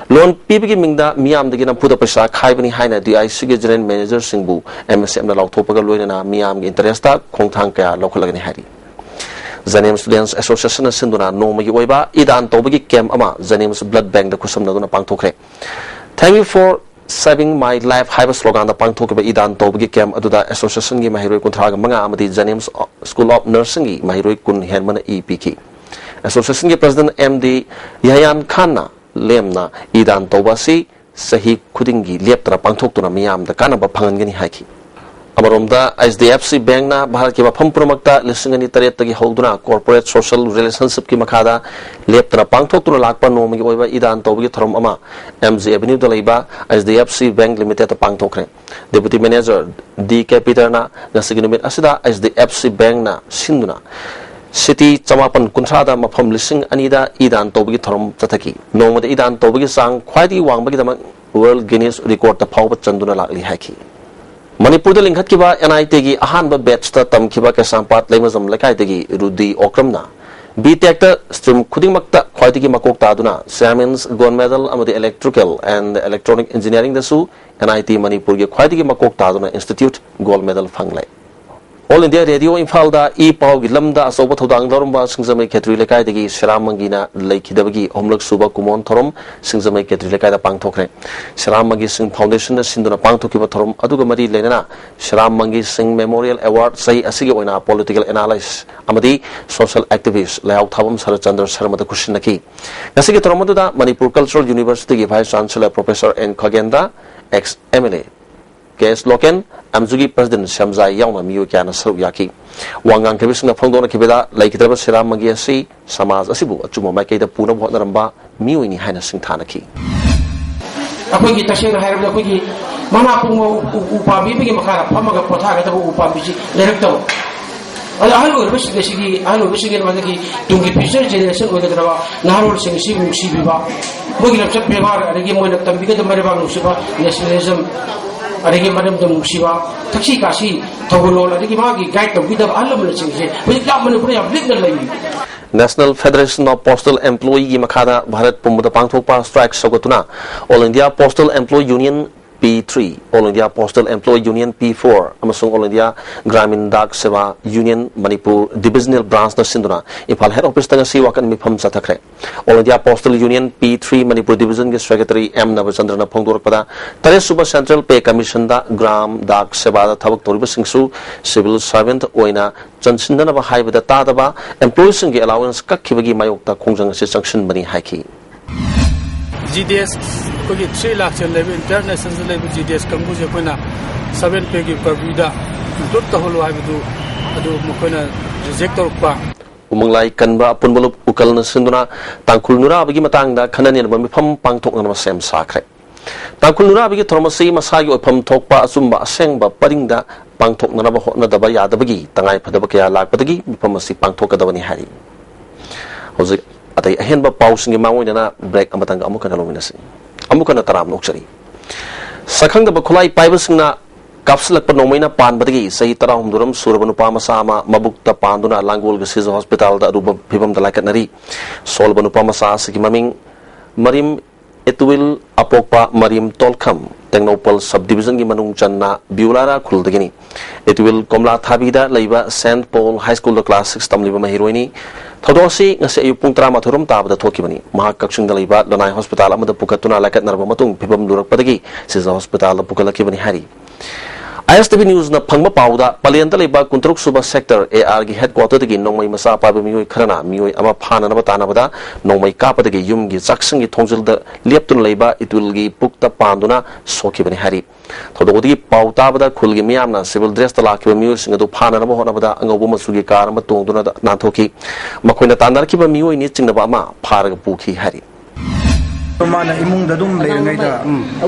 Loan ꯄꯤꯕꯒꯤ ꯃꯤꯡꯗ ꯃꯤꯌꯥꯝꯗꯒꯤ ꯅꯝꯐꯨꯗ ꯄꯩꯁꯥ ꯈꯥꯏꯕꯅꯤ ꯍꯥꯏꯅ D I Cꯒꯤ General Managerꯁꯤꯡꯕꯨ M S Mꯅ ꯂꯥꯎꯊꯣꯛꯄꯒ ꯂꯣꯏꯅꯅ ꯃꯤꯌꯥꯝꯒꯤ interestꯇ ꯈꯣꯡꯊꯥꯡ ꯀꯌꯥ ꯂꯧꯈꯠꯂꯒꯅꯤ ꯍꯥꯏꯔꯤ꯫ JNIMS Students Associationꯅ ꯁꯤꯟꯗꯨꯅ ꯅꯣꯡꯃꯒꯤ ꯑꯣꯏꯕ ꯏ ꯗꯥꯟ ꯇꯧꯕꯒꯤ camp ꯑꯃ JNIMS Blood Bankꯗ ꯈꯨꯠꯁꯝꯅꯗꯨꯅ ꯄꯥꯡꯊꯣꯛꯈ꯭ꯔꯦ꯫ Thank you for saving my life ꯍꯥꯏꯕ sloganꯗ ꯄꯥꯡꯊꯣꯛꯈꯤꯕ ꯏ ꯗꯥꯟ ꯇꯧꯕꯒꯤ camp ꯑꯗꯨꯗ associationꯒꯤ ꯃꯍꯩꯔꯣꯏ ꯀꯨꯟꯊ꯭ꯔꯥꯒ ꯃꯉꯥ ꯑꯃꯗꯤ JNIMS School of Nursingꯒꯤ ꯃꯍꯩꯔꯣꯏ ꯀꯨꯟ ꯍꯦꯟꯕꯅ ꯏ ꯄꯤꯈꯤ꯫ Associationꯒꯤ President M D ꯌꯍꯌꯥꯟ ꯈꯥꯟꯅ ꯂꯦꯝꯅ ꯏ ꯗꯥꯟ ꯇꯧꯕ ꯑꯁꯤ ꯆꯍꯤ ꯈꯨꯗꯤꯡꯒꯤ ꯂꯦꯞꯇꯅ ꯄꯥꯡꯊꯣꯛꯇꯨꯅ ꯃꯤꯌꯥꯝꯗ ꯀꯥꯟꯅꯕ ꯐꯪꯍꯟꯒꯅꯤ ꯍꯥꯏꯈꯤ꯫ ꯑꯃꯔꯣꯝꯗ, H D F C Bankꯅ ꯚꯥꯔꯠꯀꯤ ꯃꯐꯝ ꯄꯨꯝꯅꯃꯛꯇ ꯂꯤꯁꯤꯡ ꯑꯅꯤ ꯇꯔꯦꯠꯇꯒꯤ ꯍꯧꯗꯨꯅ corporate social relationshipꯀꯤ ꯃꯈꯥꯗ ꯂꯦꯞꯇꯅ ꯄꯥꯡꯊꯣꯛꯇꯨꯅ ꯂꯥꯛꯄ ꯅꯣꯡꯃꯒꯤ ꯑꯣꯏꯕ ꯏ ꯗꯥꯟ ꯇꯧꯕꯒꯤ ꯊꯧꯔꯝ ꯑꯃ M G Avenueꯗ ꯂꯩꯕ H D F C Bank Limitedꯇ ꯄꯥꯡꯊꯣꯛꯈ꯭ꯔꯦ꯫ Deputy Manager D K Peterꯅ ꯉꯁꯤꯒꯤ ꯅꯨꯃꯤꯠ ꯑꯁꯤꯗ H D F C Bankꯅ ꯁꯤꯟꯗꯨꯅ city ꯆꯃꯥꯄꯟ ꯀꯨꯟꯊ꯭ꯔꯥꯗ ꯃꯐꯝ ꯂꯤꯁꯤꯡ ꯑꯅꯤꯗ ꯏ ꯗꯥꯟ ꯇꯧꯕꯒꯤ ꯊꯧꯔꯝ ꯆꯠꯊꯈꯤ꯫ ꯅꯣꯡꯃꯗ ꯏ ꯗꯥꯟ ꯇꯧꯕꯒꯤ ꯆꯥꯡ ꯈ꯭ꯋꯥꯏꯗꯒꯤ ꯋꯥꯡꯕꯒꯤꯗꯃꯛ World Guinness Recordꯇ ꯐꯥꯎꯕ ꯆꯟꯗꯨꯅ ꯂꯥꯛꯂꯤ ꯍꯥꯏꯈꯤ꯫ ꯃꯅꯤꯄꯨꯔꯗ ꯂꯤꯡꯈꯠꯈꯤꯕ N I Tꯒꯤ ꯑꯍꯥꯟꯕ batchꯇ ꯇꯝꯈꯤꯕ ꯀꯩꯁꯥꯝꯄꯥꯠ ꯂꯩꯃꯖꯝ ꯂꯩꯀꯥꯏꯗꯒꯤ ꯔꯨꯗꯤ ꯑꯣꯀ꯭ꯔꯝꯅ B Techꯇ stream ꯈꯨꯗꯤꯡꯃꯛꯇ ꯈ꯭ꯋꯥꯏꯗꯒꯤ ꯃꯀꯣꯛ ꯇꯥꯗꯨꯅ Siemens Gold Medal ꯑꯃꯗꯤ Electrical and Electronic Engineeringꯗꯁꯨ N I T ꯃꯅꯤꯄꯨꯔꯒꯤ ꯈ꯭ꯋꯥꯏꯗꯒꯤ ꯃꯀꯣꯛ ꯇꯥꯗꯨꯅ institute gold medal ꯐꯪꯂꯦ꯫ All India Radio ꯏꯝꯐꯥꯜꯗ ꯏ ꯄꯥꯎꯒꯤ ꯂꯝꯗ ꯑꯆꯧꯕ ꯊꯧꯗꯥꯡ ꯂꯧꯔꯝꯕ ꯁꯤꯡꯖꯃꯩ ꯈꯦꯇ꯭ꯔꯤ ꯂꯩꯀꯥꯏꯗꯒꯤ ꯁꯤꯔꯥꯝ ꯃꯪꯒꯤꯅ ꯂꯩꯈꯤꯗꯕꯒꯤ ꯑꯍꯨꯝꯂꯛ ꯁꯨꯕ ꯀꯨꯃꯣꯟ ꯊꯧꯔꯝ ꯁꯤꯡꯖꯃꯩ ꯈꯦꯇ꯭ꯔꯤ ꯂꯩꯀꯥꯏꯗ ꯄꯥꯡꯊꯣꯛꯈ꯭ꯔꯦ꯫ ꯁꯤꯔꯥꯝ ꯃꯪꯒꯤ ꯁꯤꯡ ꯐꯥꯎꯟꯗꯦꯁꯟꯅ ꯁꯤꯟꯗꯨꯅ ꯄꯥꯡꯊꯣꯛꯈꯤꯕ ꯊꯧꯔꯝ ꯑꯗꯨꯒ ꯃꯔꯤ ꯂꯩꯅꯅ ꯁꯤꯔꯥꯝ ꯃꯪꯒꯤ ꯁꯤꯡ ꯃꯦꯃꯣꯔꯤꯌꯦꯜ ꯑꯦꯋꯥꯔꯗ ꯆꯍꯤ ꯑꯁꯤꯒꯤ ꯑꯣꯏꯅ ꯄꯣꯂꯤꯇꯤꯀꯦꯜ ꯑꯦꯅꯥꯂꯥꯏꯁ ꯑꯃꯗꯤ ꯁꯣꯁꯤꯌꯦꯜ ꯑꯦꯛꯇꯤꯚꯤꯁ ꯂꯩꯍꯥꯎ ꯊꯥꯕꯝ ꯁꯔꯠꯆꯟꯗ꯭ꯔ ꯁꯔꯃꯗ ꯈꯨꯠꯁꯤꯟꯅꯈꯤ꯫ ꯉꯁꯤꯒꯤ ꯊꯧꯔꯝ ꯑꯗꯨꯗ ꯃꯅꯤꯄꯨꯔ ꯀꯜꯆꯔꯦꯜ ꯌꯨꯅꯤꯚꯔꯁꯤꯇꯤꯒꯤ vice chancellor professor N Khagendra, ex M L A K S Loken, ꯑꯦꯝꯖꯨꯒꯤ ꯄ꯭ꯔꯁꯤꯗꯦꯟꯠ ꯁꯦꯝꯖꯥꯏ ꯌꯥꯎꯅ ꯃꯤꯑꯣꯏ ꯀꯌꯥꯅ ꯁꯔꯨꯛ ꯌꯥꯈꯤ꯫ ꯋꯥ ꯉꯥꯡꯈꯤꯕꯁꯤꯡꯅ ꯐꯣꯡꯗꯣꯛꯅꯈꯤꯕꯗ, ꯂꯩꯈꯤꯗ꯭ꯔꯕ ꯁꯤꯔꯥꯝ ꯃꯪꯒꯤ ꯑꯁꯤ ꯁꯃꯥꯖ ꯑꯁꯤꯕꯨ ꯑꯆꯨꯝꯕ ꯃꯥꯏꯀꯩꯗ ꯄꯨꯅꯕ ꯍꯣꯠꯅꯔꯝꯕ ꯃꯤꯑꯣꯏꯅꯤ ꯍꯥꯏꯅ ꯁꯤꯡꯊꯥꯅꯈꯤ꯫ ꯑꯩꯈꯣꯏꯒꯤ ꯇꯁꯦꯡꯅ ꯍꯥꯏꯔꯕꯗ ꯑꯩꯈꯣꯏꯒꯤ ꯃꯅꯥ ꯄꯨꯡꯕ ꯎ-, ꯎ-, ꯎ ꯄꯥꯝꯕꯤ ꯑꯃꯒꯤ ꯃꯈꯥꯗ ꯐꯝꯃꯒ ꯄꯣꯊꯥꯒꯗꯕ ꯎ ꯄꯥꯝꯕꯤꯁꯤ ꯂꯩꯔꯛꯇꯕ꯫ ꯑꯗꯣ ꯑꯍꯜ ꯑꯣꯏꯔꯕꯁꯤꯡ ꯑꯁꯤꯒꯤ, ꯑꯍꯜ ꯑꯣꯏꯕꯁꯤꯡꯒꯤ ꯃꯊꯛꯀꯤ ꯇꯨꯡꯒꯤ ꯐ꯭ꯌꯨꯆꯔ ꯖꯦꯅꯦꯔꯦꯁꯟ ꯑꯣꯏꯒꯗꯕ ꯅꯍꯥꯔꯣꯜꯁꯤꯡ ꯑꯁꯤꯕꯨ ꯅꯨꯡꯁꯤꯕꯤꯕ, ꯃꯣꯏꯒꯤ ꯂꯝꯆꯠ ꯕꯦꯕꯥꯔ, ꯑꯗꯒꯤ ꯃꯣꯏꯅ ꯇꯝꯕꯤꯒꯗꯕ ꯃꯔꯩꯕꯥꯛ ꯅꯨꯡꯁꯤꯕ, ꯅꯦꯁꯅꯦꯂꯤꯖꯝ, ꯑꯗꯒꯤ ꯃꯔꯝꯗꯝ ꯅꯨꯡꯁꯤꯕ, ꯊꯛꯁꯤ ꯈꯥꯁꯤ, ꯊꯧꯒꯜꯂꯣꯟ, ꯑꯗꯒꯤ ꯃꯥꯒꯤ ꯒꯥꯏꯗ ꯇꯧꯕꯤꯗꯕ ꯑꯍꯜ ꯂꯃꯟꯁꯤꯡꯁꯦ ꯍꯧꯖꯤꯛ ꯂꯥꯞ ꯃꯅꯤꯄꯨꯔꯗ ꯌꯥꯝ ꯂꯤꯛꯅ ꯂꯩꯔꯤ꯫ National Federation of Postal Employeeꯒꯤ ꯃꯈꯥꯗ ꯚꯥꯔꯠ ꯄꯨꯝꯕꯗ ꯄꯥꯡꯊꯣꯛꯄ strike ꯁꯧꯒꯠꯇꯨꯅ All India Postal Employee Union P three, All India Postal Employee Union P four ꯑꯃꯁꯨꯡ All India Gramin Dak Seva Union Manipur Divisional Branchꯅ ꯁꯤꯟꯗꯨꯅ ꯏꯝꯐꯥꯜ ꯍꯦꯗ ꯑꯣꯐꯤꯁꯇ ꯉꯁꯤ ꯋꯥꯀꯠ ꯃꯤꯐꯝ ꯆꯠꯊꯈ꯭ꯔꯦ꯫ All India Postal Union P three Manipur Divisionꯒꯤ secretary M ꯅꯕꯆꯟꯗ꯭ꯔꯅ ꯐꯣꯡꯗꯣꯔꯛꯄꯗ, ꯇꯔꯦꯠ ꯁꯨꯕ Central Pay Commissionꯗ ꯒ꯭ꯔꯥꯝ ꯗꯥꯛ ꯁꯦꯕꯥꯗ ꯊꯕꯛ ꯇꯧꯔꯤꯕꯁꯤꯡꯁꯨ ꯁꯤꯚꯤꯜ ꯁꯔꯚꯦꯟꯠ ꯑꯣꯏꯅ ꯆꯟꯁꯤꯟꯅꯅꯕ ꯍꯥꯏꯕꯗ ꯇꯥꯗꯕ, ꯑꯦꯝꯄ꯭ꯂꯣꯌꯤꯁꯤꯡꯒꯤ ꯑꯦꯂꯥꯋꯦꯟꯁ ꯀꯛꯈꯤꯕꯒꯤ ꯃꯥꯌꯣꯛꯇ ꯈꯣꯡꯖꯪ ꯑꯁꯤ ꯆꯪꯁꯤꯟꯕꯅꯤ ꯍꯥꯏꯈꯤ꯫ ꯖꯤ ꯗꯤ ꯑꯦꯁ ꯑꯩꯈꯣꯏꯒꯤ ꯊ꯭ꯔꯤ ꯂꯥꯛ ꯆꯦꯟ ꯂꯩꯕ, ꯏꯟꯇꯔꯅꯦꯁꯅꯦꯜꯗ ꯂꯩꯕ ꯖꯤ ꯗꯤ ꯑꯦꯁ ꯀꯥꯡꯕꯨꯁꯦ ꯑꯩꯈꯣꯏꯅ ꯁꯚꯦꯟ ꯄꯦꯒꯤ ꯄꯔꯚ꯭ꯌꯨꯗ ꯏꯟꯀ꯭ꯂꯨꯗ ꯇꯧꯍꯜꯂꯨ ꯍꯥꯏꯕꯗꯨ, ꯑꯗꯨ ꯃꯈꯣꯏꯅ ꯔꯤꯖꯦꯛ ꯇꯧꯔꯛꯄ꯫ ꯎꯃꯪꯂꯥꯏ ꯀꯟꯕ ꯑꯄꯨꯟꯕ ꯂꯨꯞ ꯎꯀꯜꯅ ꯁꯤꯟꯗꯨꯅ ꯇꯥꯡꯈꯨꯜ ꯅꯨꯔꯥꯕꯤꯒꯤ ꯃꯇꯥꯡꯗ ꯈꯟꯅ ꯅꯩꯅꯕ ꯃꯤꯐꯝ ꯄꯥꯡꯊꯣꯛꯅꯅꯕ ꯁꯦꯝ ꯁꯥꯈ꯭ꯔꯦ꯫ ꯇꯥꯡꯈꯨꯜ ꯅꯨꯔꯥꯕꯤꯒꯤ ꯊꯧꯔꯝ ꯑꯁꯤ ꯃꯁꯥꯒꯤ ꯑꯣꯏꯐꯝ ꯊꯣꯛꯄ ꯑꯆꯨꯝꯕ ꯑꯁꯦꯡꯕ ꯄꯔꯤꯡꯗ ꯄꯥꯡꯊꯣꯛꯅꯅꯕ ꯍꯣꯠꯅꯗꯕ ꯌꯥꯗꯕꯒꯤ ꯇꯉꯥꯏ ꯐꯗꯕ ꯀꯌꯥ ꯂꯥꯛꯄꯗꯒꯤ ꯃꯤꯐꯝ ꯑꯁꯤ ꯄꯥꯡꯊꯣꯛꯀꯗꯕꯅꯤ ꯍꯥꯏꯔꯤ꯫ ꯍꯧꯖꯤꯛ ꯑꯇꯩ ꯑꯍꯦꯟꯕ ꯄꯥꯎꯁꯤꯡꯒꯤ ꯃꯥꯡꯑꯣꯏꯅꯅ ꯕ꯭ꯔꯦꯛ ꯑꯃꯇꯪꯒ ꯑꯃꯨꯛ ꯍꯟꯅ ꯂꯧꯃꯤꯟꯅꯁꯤ꯫ ꯑꯃꯨꯛ ꯍꯟꯅ ꯇꯔꯥꯝꯅ ꯑꯣꯛꯆꯔꯤ꯫ ꯁꯛꯈꯪꯗꯕ ꯈꯨꯠꯂꯥꯏ ꯄꯥꯏꯕꯁꯤꯡꯅ ꯀꯥꯞꯁꯤꯜꯂꯛꯄ ꯅꯣꯡꯃꯩꯅ ꯄꯥꯟꯕꯗꯒꯤ ꯆꯍꯤ ꯇꯔꯥꯍꯨꯝꯗꯣꯏꯔꯣꯝ ꯁꯨꯔꯕ ꯅꯨꯄꯥ ꯃꯆꯥ ꯑꯃ ꯃꯕꯨꯛꯇ ꯄꯥꯟꯗꯨꯅ ꯂꯥꯡꯒꯣꯜꯒꯤ ꯁꯤꯖ ꯍꯣꯁꯄꯤꯇꯥꯜꯗ ꯑꯔꯨꯕ ꯐꯤꯕꯝꯗ ꯂꯥꯏꯀꯠꯅꯔꯤ꯫ ꯁꯣꯜꯂꯕ ꯅꯨꯄꯥ ꯃꯆꯥ ꯑꯁꯤꯒꯤ ꯃꯃꯤꯡ ꯃꯔꯤꯝ ꯏꯇꯨꯋꯤꯜ ꯑꯄꯣꯛꯄ ꯃꯔꯤꯝ ꯇꯣꯜꯈꯝ, ꯇꯦꯡꯅꯧꯄꯜ ꯁꯕ ꯗꯤꯕꯤꯖꯟꯒꯤ ꯃꯅꯨꯡ ꯆꯟꯅ ꯕꯤꯎꯂꯥꯔꯥ ꯈꯨꯜꯗꯒꯤꯅꯤ꯫ ꯏꯇꯨꯋꯤꯜ ꯀꯣꯝꯂꯥ ꯊꯥꯕꯤꯗ ꯂꯩꯕ ꯁꯦꯟꯠ ꯄꯣꯜ ꯍꯥꯏ ꯁ꯭ꯀꯨꯜꯗ ꯀ꯭ꯂꯥꯁ ꯁꯤꯛꯁ ꯇꯝꯂꯤꯕ ꯃꯍꯩꯔꯣꯏꯅꯤ꯫ ꯊꯧꯗꯣꯛ ꯑꯁꯤ ꯉꯁꯤ ꯑꯌꯨꯛ ꯄꯨꯡ ꯇꯔꯥꯃꯥꯊꯣꯏ ꯔꯣꯝ ꯇꯥꯕꯗ ꯊꯣꯛꯈꯤꯕꯅꯤ꯫ ꯃꯍꯥꯛ ꯀꯛꯆꯤꯡꯗ ꯂꯩꯕ ꯂꯅꯥꯏ ꯍꯣꯁꯄꯤꯇꯥꯜ ꯑꯃꯗ ꯄꯨꯈꯠꯇꯨꯅ ꯂꯥꯏꯀꯠꯅꯔꯕ ꯃꯇꯨꯡ ꯐꯤꯕꯝ ꯂꯨꯔꯛꯄꯗꯒꯤ ꯁꯤꯖ ꯍꯣꯁꯄꯤꯇꯥꯜꯗ ꯄꯨꯈꯠꯂꯛꯈꯤꯕꯅꯤ ꯍꯥꯏꯔꯤ꯫ ꯑꯥꯏ ꯑꯦꯁ ꯇꯤ ꯚꯤ ꯅ꯭ꯌꯨꯁꯅ ꯐꯪꯕ ꯄꯥꯎꯗ, ꯄꯂꯦꯟꯗ ꯂꯩꯕ ꯀꯨꯟꯇꯔꯨꯛ ꯁꯨꯕ ꯁꯦꯛꯇꯔ ꯑꯦ ꯑꯥꯔꯒꯤ ꯍꯦꯗꯀ꯭ꯋꯥꯇꯔꯗꯒꯤ ꯅꯣꯡꯃꯩ ꯃꯆꯥ ꯄꯥꯏꯕ ꯃꯤꯑꯣꯏ ꯈꯔꯅ ꯃꯤꯑꯣꯏ ꯑꯃ ꯐꯥꯅꯅꯕ ꯇꯥꯟꯅꯕꯗ ꯅꯣꯡꯃꯩ ꯀꯥꯞꯄꯗꯒꯤ ꯌꯨꯝꯒꯤ ꯆꯥꯛꯁꯪꯒꯤ ꯊꯣꯡꯖꯤꯜꯗ ꯂꯦꯞꯇꯨꯅ ꯂꯩꯕ ꯏꯇꯨꯜꯒꯤ ꯄꯨꯛꯇ ꯄꯥꯟꯗꯨꯅ ꯁꯣꯛꯈꯤꯕꯅꯤ ꯍꯥꯏꯔꯤ꯫ ꯊꯧꯗꯣꯛ ꯑꯗꯨꯒꯤ ꯄꯥꯎ ꯇꯥꯕꯗ ꯈꯨꯜꯒꯤ ꯃꯤꯌꯥꯝꯅ ꯁꯤꯚꯤꯜ ꯗ꯭ꯔꯦꯁꯇ ꯂꯥꯛꯈꯤꯕ ꯃꯤꯑꯣꯏꯁꯤꯡ ꯑꯗꯨ ꯐꯥꯅꯅꯕ ꯍꯣꯠꯅꯕꯗ ꯑꯉꯧꯕ ꯃꯆꯨꯒꯤ ꯀꯥꯔ ꯑꯃ ꯇꯣꯡꯗꯨꯅ ꯅꯥꯟꯊꯣꯛꯈꯤ꯫ ꯃꯈꯣꯏꯅ ꯇꯥꯟꯅꯔꯛꯈꯤꯕ ꯃꯤꯑꯣꯏꯅꯤ ꯆꯤꯡꯅꯕ ꯑꯃ ꯐꯥꯔꯒ ꯄꯨꯈꯤ ꯍꯥꯏꯔꯤ꯫ ꯃꯥꯅ ꯏꯃꯨꯡꯗ ꯑꯗꯨꯝ ꯂꯩꯔꯤꯉꯩꯗ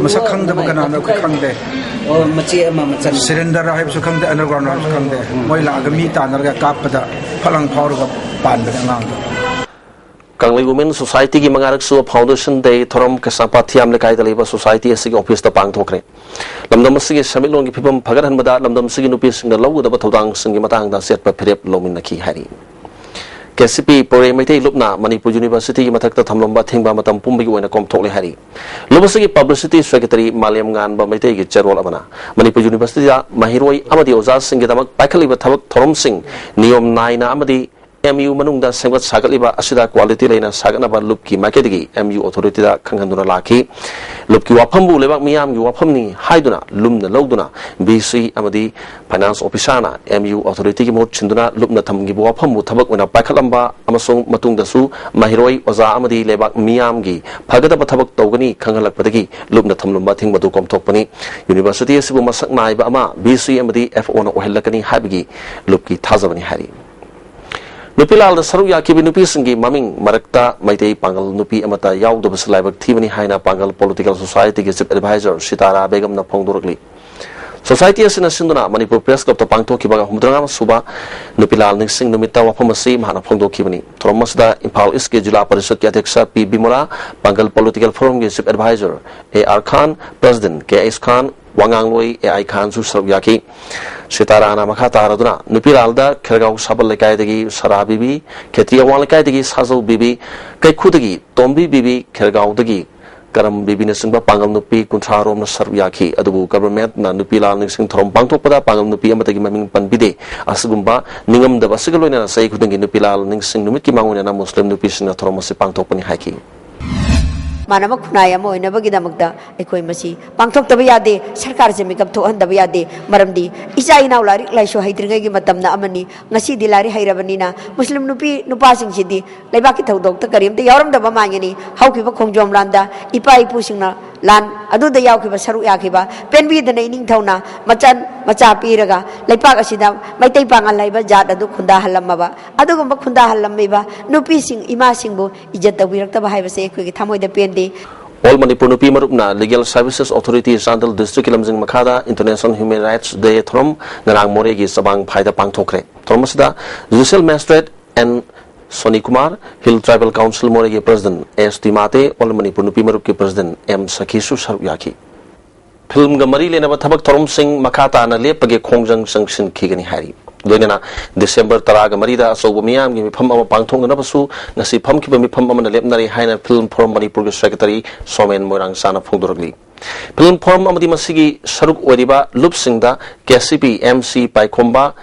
ꯃꯁꯛ ꯈꯪꯗꯕ ꯀꯅꯥꯅꯣ ꯑꯩꯈꯣꯏ ꯈꯪꯗꯦ꯫ ꯑꯣ, ꯃꯆꯦ ꯑꯃ ꯃꯆꯟ꯫ ꯁꯔꯦꯟꯗꯔ ꯍꯥꯏꯕꯁꯨ ꯈꯪꯗꯦ, ꯑꯟꯗꯔꯒ꯭ꯔꯥꯎꯟ ꯍꯥꯏꯕꯁꯨ ꯈꯪꯗꯦ꯫ ꯃꯣꯏ ꯂꯥꯛꯑꯒ ꯃꯤ ꯇꯥꯟꯅꯔꯒ ꯀꯥꯞꯄꯗ ꯐꯠ ꯂꯥꯎ ꯐꯥꯎꯔꯒ ꯄꯥꯟꯕꯅꯦ ꯑꯉꯥꯡꯗꯣ꯫ ꯀꯪꯂꯩ ꯋꯨꯃꯦꯟ ꯁꯣꯁꯥꯏꯇꯤꯒꯤ ꯃꯉꯥꯔꯛꯁꯨꯕ ꯐꯥꯎꯟꯗꯦꯁꯟ ꯗꯦ ꯊꯧꯔꯝ ꯀꯩꯁꯥꯝꯄꯥꯠ ꯊꯤꯌꯥꯝ ꯂꯩꯀꯥꯏꯗ ꯂꯩꯕ ꯁꯣꯁꯥꯏꯇꯤ ꯑꯁꯤꯒꯤ ꯑꯣꯐꯤꯁꯇ ꯄꯥꯡꯊꯣꯛꯈ꯭ꯔꯦ꯫ ꯂꯝꯗꯝ ꯑꯁꯤꯒꯤ ꯁꯦꯟꯃꯤꯠꯂꯣꯟꯒꯤ ꯐꯤꯕꯝ ꯐꯒꯠꯍꯟꯕꯗ ꯂꯝꯗꯝ ꯑꯁꯤꯒꯤ ꯅꯨꯄꯤꯁꯤꯡꯅ ꯂꯧꯒꯗꯕ ꯊꯧꯗꯥꯡꯁꯤꯡꯒꯤ ꯃꯇꯥꯡꯗ ꯑꯆꯦꯠꯄ ꯐꯤꯔꯦꯞ ꯂꯧꯃꯤꯟꯅꯈꯤ ꯍꯥꯏꯔꯤ꯫ ꯀꯦ ꯁꯤ ꯄꯤ ꯄꯣꯔꯦ ꯃꯩꯇꯩ ꯂꯨꯞꯅ ꯃꯅꯤꯄꯨꯔ ꯌꯨꯅꯤꯚꯔꯁꯤꯇꯤꯒꯤ ꯃꯊꯛꯇ ꯊꯝꯂꯝꯕ ꯑꯊꯤꯡꯕ ꯃꯇꯝ ꯄꯨꯝꯕꯒꯤ ꯑꯣꯏꯅ ꯀꯣꯝꯊꯣꯛꯂꯦ ꯍꯥꯏꯔꯤ꯫ ꯂꯨꯞ ꯑꯁꯤꯒꯤ ꯄꯕ꯭ꯂꯤꯁꯤꯇꯤ ꯁꯦꯀ꯭ꯔꯦꯇꯔꯤ ꯃꯥꯂꯦꯝ ꯉꯥꯟꯕ ꯃꯩꯇꯩꯒꯤ ꯆꯦꯔꯣꯜ ꯑꯃꯅ ꯃꯅꯤꯄꯨꯔ ꯌꯨꯅꯤꯚꯔꯁꯤꯇꯤꯗ ꯃꯍꯩꯔꯣꯏ ꯑꯃꯗꯤ ꯑꯣꯖꯥꯁꯤꯡꯒꯤꯗꯃꯛ ꯄꯥꯏꯈꯠꯂꯤꯕ ꯊꯕꯛ ꯊꯧꯔꯝꯁꯤꯡ ꯅꯤꯌꯣꯝ ꯅꯥꯏꯅ ꯑꯃꯗꯤ ꯑꯦꯝ ꯌꯨ ꯃꯅꯨꯡꯗ ꯁꯦꯝꯒꯠ ꯁꯥꯒꯠꯂꯤꯕ ꯑꯁꯤꯗ ꯀ꯭ꯋꯥꯂꯤꯇꯤ ꯂꯩꯅ ꯁꯥꯒꯠꯅꯕ ꯂꯨꯞꯀꯤ ꯃꯥꯏꯀꯩꯗꯒꯤ ꯑꯦꯝ ꯌꯨ ꯑꯣꯊꯣꯔꯤꯇꯤꯗ ꯈꯪꯍꯟꯗꯨꯅ ꯂꯥꯛꯈꯤ꯫ ꯂꯨꯞꯀꯤ ꯋꯥꯐꯝꯕꯨ ꯂꯩꯕꯥꯛ ꯃꯤꯌꯥꯝꯒꯤ ꯋꯥꯐꯝꯅꯤ ꯍꯥꯏꯗꯨꯅ ꯂꯨꯝꯅ ꯂꯧꯗꯨꯅ ꯚꯤ ꯁꯤ ꯑꯃꯗꯤ ꯐꯥꯏꯅꯥꯟꯁ ꯑꯣꯐꯤꯁꯥꯔꯅ ꯑꯦꯝ ꯌꯨ ꯑꯣꯊꯣꯔꯤꯇꯤꯒꯤ ꯃꯍꯨꯠ ꯁꯤꯟꯗꯨꯅ ꯂꯨꯞꯅ ꯊꯝꯈꯤꯕ ꯋꯥꯐꯝꯕꯨ ꯊꯕꯛ ꯑꯣꯏꯅ ꯄꯥꯏꯈꯠꯂꯝꯕ ꯑꯃꯁꯨꯡ ꯃꯇꯨꯡꯗꯁꯨ ꯃꯍꯩꯔꯣꯏ, ꯑꯣꯖꯥ ꯑꯃꯗꯤ ꯂꯩꯕꯥꯛ ꯃꯤꯌꯥꯝꯒꯤ ꯐꯒꯗꯕ ꯊꯕꯛ ꯇꯧꯒꯅꯤ ꯈꯪꯍꯜꯂꯛꯄꯗꯒꯤ ꯂꯨꯞꯅ ꯊꯝꯂꯝꯕ ꯑꯊꯤꯡꯕꯗꯨ ꯀꯣꯝꯊꯣꯛꯄꯅꯤ꯫ ꯌꯨꯅꯤꯚꯔꯁꯤꯇꯤ ꯑꯁꯤꯕꯨ ꯃꯁꯛ ꯅꯥꯏꯕ ꯑꯃ ꯚꯤ ꯁꯤ ꯑꯃꯗꯤ ꯑꯦꯐ ꯑꯣꯅ ꯑꯣꯏꯍꯜꯂꯛꯀꯅꯤ ꯍꯥꯏꯕꯒꯤ ꯂꯨꯞꯀꯤ ꯊꯥꯖꯕꯅꯤ ꯍꯥꯏꯔꯤ꯫ ꯅꯨꯄꯤ ꯂꯥꯜꯗ ꯁꯔꯨꯛ ꯌꯥꯈꯤꯕ ꯅꯨꯄꯤꯁꯤꯡꯒꯤ ꯃꯃꯤꯡ ꯃꯔꯛꯇ ꯃꯩꯇꯩ ꯄꯥꯡꯒꯜ ꯅꯨꯄꯤ ꯑꯃꯠꯇ ꯌꯥꯎꯗꯕꯁꯤ ꯂꯥꯏꯕꯛ ꯊꯤꯕꯅꯤ ꯍꯥꯏꯅ ꯄꯥꯡꯒꯜ political ꯁꯣꯁꯥꯏꯇꯤꯒꯤ chief adviser Sitara ꯕꯦꯒꯝꯅ ꯐꯣꯡꯗꯣꯔꯛꯂꯤ꯫ Society ꯑꯁꯤꯅ ꯁꯤꯟꯗꯨꯅ ꯃꯅꯤꯄꯨꯔ ꯄ꯭ꯔꯦꯁ ꯀ꯭ꯂꯕꯇ ꯄꯥꯡꯊꯣꯛꯈꯤꯕ ꯍꯨꯝꯐꯨꯇꯔꯥꯃꯉꯥ ꯁꯨꯕ ꯅꯨꯄꯤ ꯂꯥꯜ ꯅꯤꯡꯁꯤꯡ ꯅꯨꯃꯤꯠꯇ ꯋꯥꯐꯝ ꯑꯁꯤ ꯃꯍꯥꯛꯅ ꯐꯣꯡꯗꯣꯛꯈꯤꯕꯅꯤ꯫ ꯊꯧꯔꯝ ꯑꯁꯤꯗ ꯏꯝꯐꯥꯜ ꯏꯁꯀꯤ ꯖꯤꯂꯥ ꯄꯔꯤꯁꯠꯀꯤ ꯑꯗ꯭ꯌꯛꯁ ꯄꯤ ꯕꯤꯃꯣꯂꯥ, ꯄꯥꯡꯒꯜ ꯄꯣꯂꯤꯇꯤꯀꯦꯜ ꯐꯣꯔꯝꯒꯤ chief adviser A R Khan, president K S Khan, ꯋꯥꯉꯥꯡꯂꯣꯏ ꯑꯦ ꯑꯥꯏ ꯈꯥꯟꯁꯨ ꯁꯔꯨꯛ ꯌꯥꯈꯤ꯫ ꯁꯤꯇꯥꯔꯥꯅ ꯃꯈꯥ ꯇꯥꯔꯗꯨꯅ ꯅꯨꯄꯤ ꯂꯥꯜꯗ ꯈꯦꯔꯒꯥꯎ ꯁꯥꯕꯜ ꯂꯩꯀꯥꯏꯗꯒꯤ ꯁꯔꯥ ꯕꯤꯕꯤ, ꯈꯦꯇ꯭ꯔꯤ ꯑꯋꯥꯡ ꯂꯩꯀꯥꯏꯗꯒꯤ ꯁꯥꯖꯧ ꯕꯤꯕꯤ, ꯀꯩꯈꯨꯗꯒꯤ ꯇꯣꯝꯕꯤ ꯕꯤꯕꯤ, ꯈꯦꯔꯒꯥꯎꯗꯒꯤ ꯀꯔꯝ ꯕꯤꯕꯤꯅꯆꯤꯡꯕ ꯄꯥꯡꯒꯜ ꯅꯨꯄꯤ ꯀꯨꯟꯊ꯭ꯔꯥ ꯔꯣꯝꯅ ꯁꯔꯨꯛ ꯌꯥꯈꯤ꯫ ꯑꯗꯨꯕꯨ ꯒꯚꯔꯟꯃꯦꯟꯠꯅ ꯅꯨꯄꯤ ꯂꯥꯜ ꯅꯤꯡꯁꯤꯡ ꯊꯧꯔꯝ ꯄꯥꯡꯊꯣꯛꯄꯗ ꯄꯥꯡꯒꯜ ꯅꯨꯄꯤ ꯑꯃꯠꯇꯒꯤ ꯃꯃꯤꯡ ꯄꯟꯕꯤꯗꯦ꯫ ꯑꯁꯤꯒꯨꯝꯕ ꯅꯤꯡꯉꯝꯗꯕ ꯑꯁꯤꯒ ꯂꯣꯏꯅꯅ ꯆꯍꯤ ꯈꯨꯗꯤꯡꯒꯤ ꯅꯨꯄꯤ ꯂꯥꯜ ꯅꯤꯡꯁꯤꯡ ꯅꯨꯃꯤꯠꯀꯤ ꯃꯥꯡꯑꯣꯏꯅꯅ ꯃꯨꯁꯂꯤꯝ ꯅꯨꯄꯤꯁꯤꯡꯅ ꯊꯧꯔꯝ ꯑꯁꯤ ꯄꯥꯡꯊꯣꯛꯄꯅꯤ ꯍꯥꯏꯈꯤ꯫ ꯃꯥꯟꯅꯕ ꯈꯨꯟꯅꯥꯏ ꯑꯃ ꯑꯣꯏꯅꯕꯒꯤꯗꯃꯛꯇ ꯑꯩꯈꯣꯏ ꯃꯁꯤ ꯄꯥꯡꯊꯣꯛꯇꯕ ꯌꯥꯗꯦ꯫ ꯁꯔꯀꯥꯔꯁꯦ ꯃꯤꯀꯞ ꯊꯣꯛꯍꯟꯗꯕ ꯌꯥꯗꯦ꯫ ꯃꯔꯝꯗꯤ ꯏꯆꯥ ꯏꯅꯥꯎ ꯂꯥꯏꯔꯤꯛ ꯂꯥꯏꯁꯨ ꯍꯩꯇ꯭ꯔꯤꯉꯩꯒꯤ ꯃꯇꯝꯅ ꯑꯃꯅꯤ꯫ ꯉꯁꯤꯗꯤ ꯂꯥꯏꯔꯤꯛ ꯍꯩꯔꯕꯅꯤꯅ ꯃꯨꯁꯂꯤꯝ ꯅꯨꯄꯤ ꯅꯨꯄꯥꯁꯤꯡꯁꯤꯗꯤ ꯂꯩꯕꯥꯛꯀꯤ ꯊꯧꯗꯣꯛꯇ ꯀꯔꯤꯝꯇ ꯌꯥꯎꯔꯝꯗꯕ ꯃꯥꯟꯒꯅꯤ꯫ ꯍꯧꯈꯤꯕ ꯈꯣꯡꯖꯣꯝ ꯂꯥꯟꯗ ꯏꯄꯥ ꯏꯄꯨꯁꯤꯡꯅ ꯂꯥꯟ ꯑꯗꯨꯗ ꯌꯥꯎꯈꯤꯕ, ꯁꯔꯨꯛ ꯌꯥꯈꯤꯕ, ꯄꯦꯟꯕꯤꯗꯅ ꯏꯅꯤꯡꯊꯧꯅ ꯃꯆꯟ ꯃꯆꯥ ꯄꯤꯔꯒ ꯂꯩꯄꯥꯛ ꯑꯁꯤꯗ ꯃꯩꯇꯩ ꯄꯥꯉꯜ ꯍꯥꯏꯕ ꯖꯥꯠ ꯑꯗꯨ ꯈꯨꯟꯗꯥꯍꯜꯂꯝꯃꯕ, ꯑꯗꯨꯒꯨꯝꯕ ꯈꯨꯟꯗꯥꯍꯜꯂꯝꯃꯤꯕ ꯅꯨꯄꯤꯁꯤꯡ, ꯏꯃꯥꯁꯤꯡꯕꯨ ꯏꯖꯠ ꯇꯧꯕꯤꯔꯛꯇꯕ ꯍꯥꯏꯕꯁꯦ ꯑꯩꯈꯣꯏꯒꯤ ꯊꯃꯣꯏꯗ ꯄꯦꯟꯗꯦ꯫ All Manipur ꯅꯨꯄꯤ ꯃꯔꯨꯞꯅ Legal Services Authority ꯆꯥꯟꯗꯦꯜ ꯗꯤꯁꯇ꯭ꯔꯤꯛꯀꯤ ꯂꯝꯖꯤꯡ ꯃꯈꯥꯗ International Human Rights Day ꯊꯧꯔꯝ ꯉꯔꯥꯡ ꯃꯣꯔꯦꯒꯤ ꯆꯕꯥꯡ ꯐꯥꯏꯗ ꯄꯥꯡꯊꯣꯛꯈ꯭ꯔꯦ꯫ ꯊꯧꯔꯝ ꯑꯁꯤꯗ Judicial Magistrate N Soni Kumar, Hill Tribal Council ꯃꯣꯔꯦꯒꯤ President S Timate, All Manipur ꯅꯨꯄꯤ ꯃꯔꯨꯞꯀꯤ President ꯑꯦꯝ ꯁꯈꯤꯁꯨ ꯁꯔꯨꯛ ꯌꯥꯈꯤ꯫ ꯐꯤꯜꯝꯒ ꯃꯔꯤ ꯂꯩꯅꯕ ꯊꯕꯛ ꯊꯧꯔꯝꯁꯤꯡ ꯃꯈꯥ ꯇꯥꯅ ꯂꯦꯞꯄꯒꯤ ꯈꯣꯡꯖꯪ ꯆꯪꯁꯤꯟꯈꯤꯒꯅꯤ ꯍꯥꯏꯔꯤ꯫ ꯂꯣꯏꯅꯅ ꯗꯤꯁꯦꯝꯕꯔ ꯇꯔꯥꯒ ꯃꯔꯤꯗ ꯑꯆꯧꯕ ꯃꯤꯌꯥꯝꯒꯤ ꯃꯤꯐꯝ ꯑꯃ ꯄꯥꯡꯊꯣꯛꯅꯅꯕꯁꯨ ꯉꯁꯤ ꯐꯝꯈꯤꯕ ꯃꯤꯐꯝ ꯑꯃꯅ ꯂꯦꯞꯅꯔꯦ ꯍꯥꯏꯅ ꯐꯤꯜꯝ ꯐꯣꯔꯝ ꯃꯅꯤꯄꯨꯔꯒꯤ ꯁꯦꯀ꯭ꯔꯦꯇꯔꯤ ꯁꯣꯃꯦꯟ ꯃꯣꯏꯔꯥꯡꯆꯥꯅ ꯐꯣꯡꯗꯣꯔꯛꯂꯤ꯫ ꯐꯤꯜꯝ ꯐꯣꯔꯝ ꯑꯃꯗꯤ ꯃꯁꯤꯒꯤ ꯁꯔꯨꯛ ꯑꯣꯏꯔꯤꯕ ꯂꯨꯞꯁꯤꯡꯗ K C P, M C Paikhomba,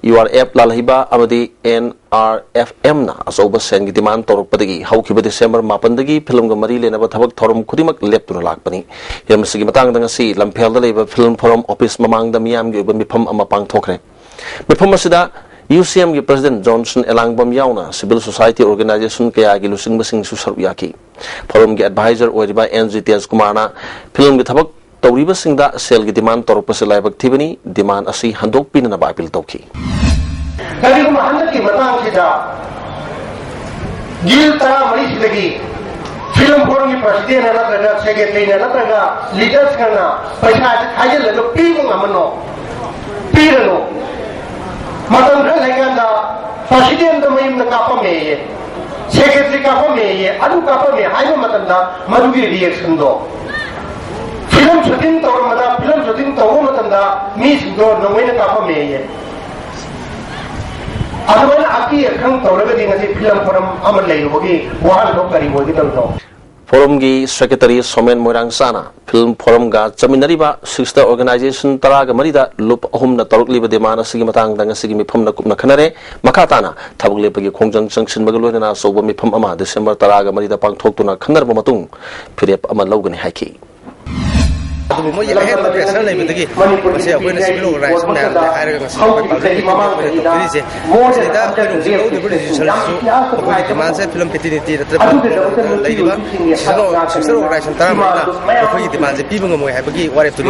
U R F ꯂꯥꯜꯍꯩꯕ ꯑꯃꯗꯤ ꯑꯦꯟ ꯑꯥꯔ ꯑꯦꯐ ꯑꯦꯝꯅ ꯑꯆꯧꯕ ꯁꯦꯟꯒꯤ ꯗꯤꯃꯥꯟ ꯇꯧꯔꯛꯄꯗꯒꯤ ꯍꯧꯈꯤꯕ ꯗꯤꯁꯦꯝꯕꯔ ꯃꯥꯄꯟꯗꯒꯤ ꯐꯤꯜꯝꯒ ꯃꯔꯤ ꯂꯩꯅꯕ ꯊꯕꯛ ꯊꯧꯔꯝ ꯈꯨꯗꯤꯡꯃꯛ ꯂꯦꯞꯇꯨꯅ ꯂꯥꯛꯄꯅꯤ꯫ ꯍꯤꯔꯝ ꯑꯁꯤꯒꯤ ꯃꯇꯥꯡꯗ ꯉꯁꯤ ꯂꯝꯐꯦꯜꯗ ꯂꯩꯕ ꯐꯤꯜꯝ ꯐꯣꯔꯝ ꯑꯣꯐꯤꯁ ꯃꯃꯥꯡꯗ ꯃꯤꯌꯥꯝꯒꯤ ꯑꯣꯏꯕ ꯃꯤꯐꯝ ꯑꯃ ꯄꯥꯡꯊꯣꯛꯈ꯭ꯔꯦ꯫ ꯃꯤꯐꯝ ꯑꯁꯤꯗ ꯌꯨ ꯁꯤ ꯑꯦꯝꯒꯤ ꯄ꯭ꯔꯁꯤꯗꯦꯟꯠ ꯖꯣꯟꯁꯟ ꯑꯦꯂꯥꯡꯕꯝ ꯌꯥꯎꯅ ꯁꯤꯚꯤꯜ ꯁꯣꯁꯥꯏꯇꯤ ꯑꯣꯔꯒꯅꯥꯏꯖꯦꯁꯟ ꯀꯌꯥꯒꯤ ꯂꯨꯆꯤꯡꯕꯁꯤꯡꯁꯨ ꯁꯔꯨꯛ ꯌꯥꯈꯤ꯫ ꯐꯣꯔꯝꯒꯤ ꯑꯦꯗꯚꯥꯏꯖꯔ ꯑꯣꯏꯔꯤꯕ ꯑꯦꯟ ꯖꯤ ꯇꯦꯖꯀꯨꯃꯥꯔꯅ ꯐꯤꯜꯝꯒꯤ ꯊꯕꯛ ꯇꯧꯔꯤꯕꯁꯤꯡꯗ ꯁꯦꯜꯒꯤ ꯗꯤꯃꯥꯟ ꯇꯧꯔꯛꯄꯁꯤ ꯂꯥꯏꯕꯛ ꯊꯤꯕꯅꯤ, ꯗꯤꯃꯥꯟ ꯑꯁꯤ ꯍꯟꯗꯣꯛꯄꯤꯅꯅꯕ ꯑꯄꯤꯜ ꯇꯧꯈꯤ꯫ ꯀꯔꯤꯒꯨꯝꯕ ꯍꯟꯗꯛꯀꯤ ꯃꯇꯥꯡꯁꯤꯗ ꯒꯤꯜ ꯇꯔꯥꯃꯔꯤꯁꯤꯗꯒꯤ ꯐꯤꯂꯝ ꯐꯣꯔꯝꯒꯤ ꯄ꯭ꯔꯁꯤꯗꯦꯟꯅ ꯅꯠꯇ꯭ꯔꯒ ꯁꯦꯀ꯭ꯔꯦꯇꯔꯤꯅ ꯅꯠꯇ꯭ꯔꯒ ꯂꯤꯗꯔꯁꯤꯡꯅ ꯄꯩꯁꯥꯁꯤ ꯈꯥꯏꯖꯤꯜꯂꯒ ꯄꯤꯕ ꯉꯝꯃꯅꯣ, ꯄꯤꯔꯅꯨ꯫ ꯃꯇꯝ ꯈꯔ ꯂꯩꯀꯥꯟꯗ ꯄ꯭ꯔꯁꯤꯗꯦꯟꯗꯣ ꯃꯌꯨꯝꯗ ꯀꯥꯞꯄꯝꯃꯦꯌꯦ, ꯁꯦꯀ꯭ꯔꯦꯇꯔꯤ ꯀꯥꯞꯄꯝꯃꯦꯌꯦ, ꯑꯗꯨ ꯀꯥꯞꯄꯝꯃꯦ ꯍꯥꯏꯕ ꯃꯇꯝꯗ ꯃꯗꯨꯒꯤ ꯔꯤꯌꯦꯛꯁꯟꯗꯣ, ꯐꯤꯂꯝ ꯁꯨꯇꯤꯡ ꯇꯧꯔꯝꯕꯗ, ꯐꯤꯂꯝ ꯁꯨꯇꯤꯡ ꯇꯧꯕ ꯃꯇꯝꯗ ꯃꯤꯁꯤꯡꯗꯣ ꯅꯣꯡꯃꯩꯅ ꯀꯥꯞꯄꯝꯃꯦꯌꯦ꯫ ꯑꯗꯨꯃꯥꯏꯅ ꯑꯀꯤ ꯑꯈꯪ ꯇꯧꯔꯒꯗꯤ ꯉꯁꯤ ꯐꯤꯂꯝ ꯐꯣꯔꯝ ꯑꯃ ꯂꯩꯔꯨꯕꯒꯤ ꯋꯥꯍꯟꯊꯣꯛ ꯀꯔꯤ ꯑꯣꯏꯒꯗꯕꯅꯣ? ꯐꯣꯔꯝꯒꯤ ꯁꯦꯀ꯭ꯔꯦꯇꯔꯤ ꯁꯣꯃꯦꯟ ꯃꯣꯏꯔꯥꯡꯆꯥꯅ ꯐꯤꯜꯝ ꯐꯣꯔꯝꯒ ꯆꯠꯃꯤꯟꯅꯔꯤꯕ ꯁꯤꯁꯇꯔ ꯑꯣꯔꯒꯅꯥꯏꯖꯦꯁꯟ ꯇꯔꯥꯒ ꯃꯔꯤꯗ ꯂꯨꯞ ꯑꯍꯨꯝꯅ ꯇꯧꯔꯛꯂꯤꯕ ꯗꯤꯃꯥꯟ ꯑꯁꯤꯒꯤ ꯃꯇꯥꯡꯗ ꯉꯁꯤꯒꯤ ꯃꯤꯐꯝꯅ ꯀꯨꯞꯅ ꯈꯟꯅꯔꯦ꯫ ꯃꯈꯥ ꯇꯥꯅ ꯊꯕꯛ ꯂꯦꯞꯄꯒꯤ ꯈꯣꯡꯖꯪ ꯆꯪꯁꯤꯟꯕꯒ ꯂꯣꯏꯅꯅ ꯑꯆꯧꯕ ꯃꯤꯐꯝ ꯑꯃ ꯗꯤꯁꯦꯝꯕꯔ ꯇꯔꯥꯒ ꯃꯔꯤꯗ ꯄꯥꯡꯊꯣꯛꯇꯨꯅ ꯈꯟꯅꯔꯕ ꯃꯇꯨꯡ ꯐꯤꯔꯦꯞ ꯑꯃ ꯂꯧꯒꯅꯤ ꯍꯥꯏꯈꯤ꯫ ꯑꯗꯨꯕꯨ ꯃꯣꯏꯒꯤ ꯑꯍꯦꯟꯕ ꯄ꯭ꯔꯦꯁꯔ ꯂꯩꯕꯗꯒꯤ ꯃꯁꯤ ꯑꯩꯈꯣꯏꯅ ꯁꯤꯚꯤꯜ ꯑꯣꯔꯒꯅꯥꯏꯖꯦꯁꯟ ꯃꯌꯥꯝꯗ ꯍꯥꯏꯔꯒ ꯉꯁꯤ ꯑꯩꯈꯣꯏ ꯄꯥꯡꯊꯣꯛꯄꯅꯤ ꯑꯩꯈꯣꯏꯅ ꯇꯧꯖꯔꯤꯁꯦ꯫ ꯃꯁꯤꯗ ꯑꯩꯈꯣꯏꯅ ꯍꯧꯖꯤꯛ ꯂꯧꯔꯤꯕ ꯔꯤꯖꯣꯂꯨꯁꯟꯁꯤꯁꯨ ꯑꯩꯈꯣꯏꯒꯤ ꯗꯤꯃꯥꯟꯁꯦ ꯐꯤꯂꯝ ꯐꯦꯇꯔꯅꯤꯇꯤ ꯅꯠꯇ꯭ꯔꯒ ꯐꯤꯂꯝ ꯂꯩꯔꯤꯕ ꯁꯤꯚꯤꯜ ꯁꯤꯁꯇꯔ ꯑꯣꯔꯒꯅꯥꯏꯖꯦꯁꯟ ꯇꯔꯥꯃꯔꯤꯅ ꯑꯩꯈꯣꯏꯒꯤ ꯗꯤꯃꯥꯟꯁꯦ ꯄꯤꯕ ꯉꯝꯃꯣꯏ ꯍꯥꯏꯕꯒꯤ ꯋꯥꯔꯦꯞꯇꯨꯅꯤ꯫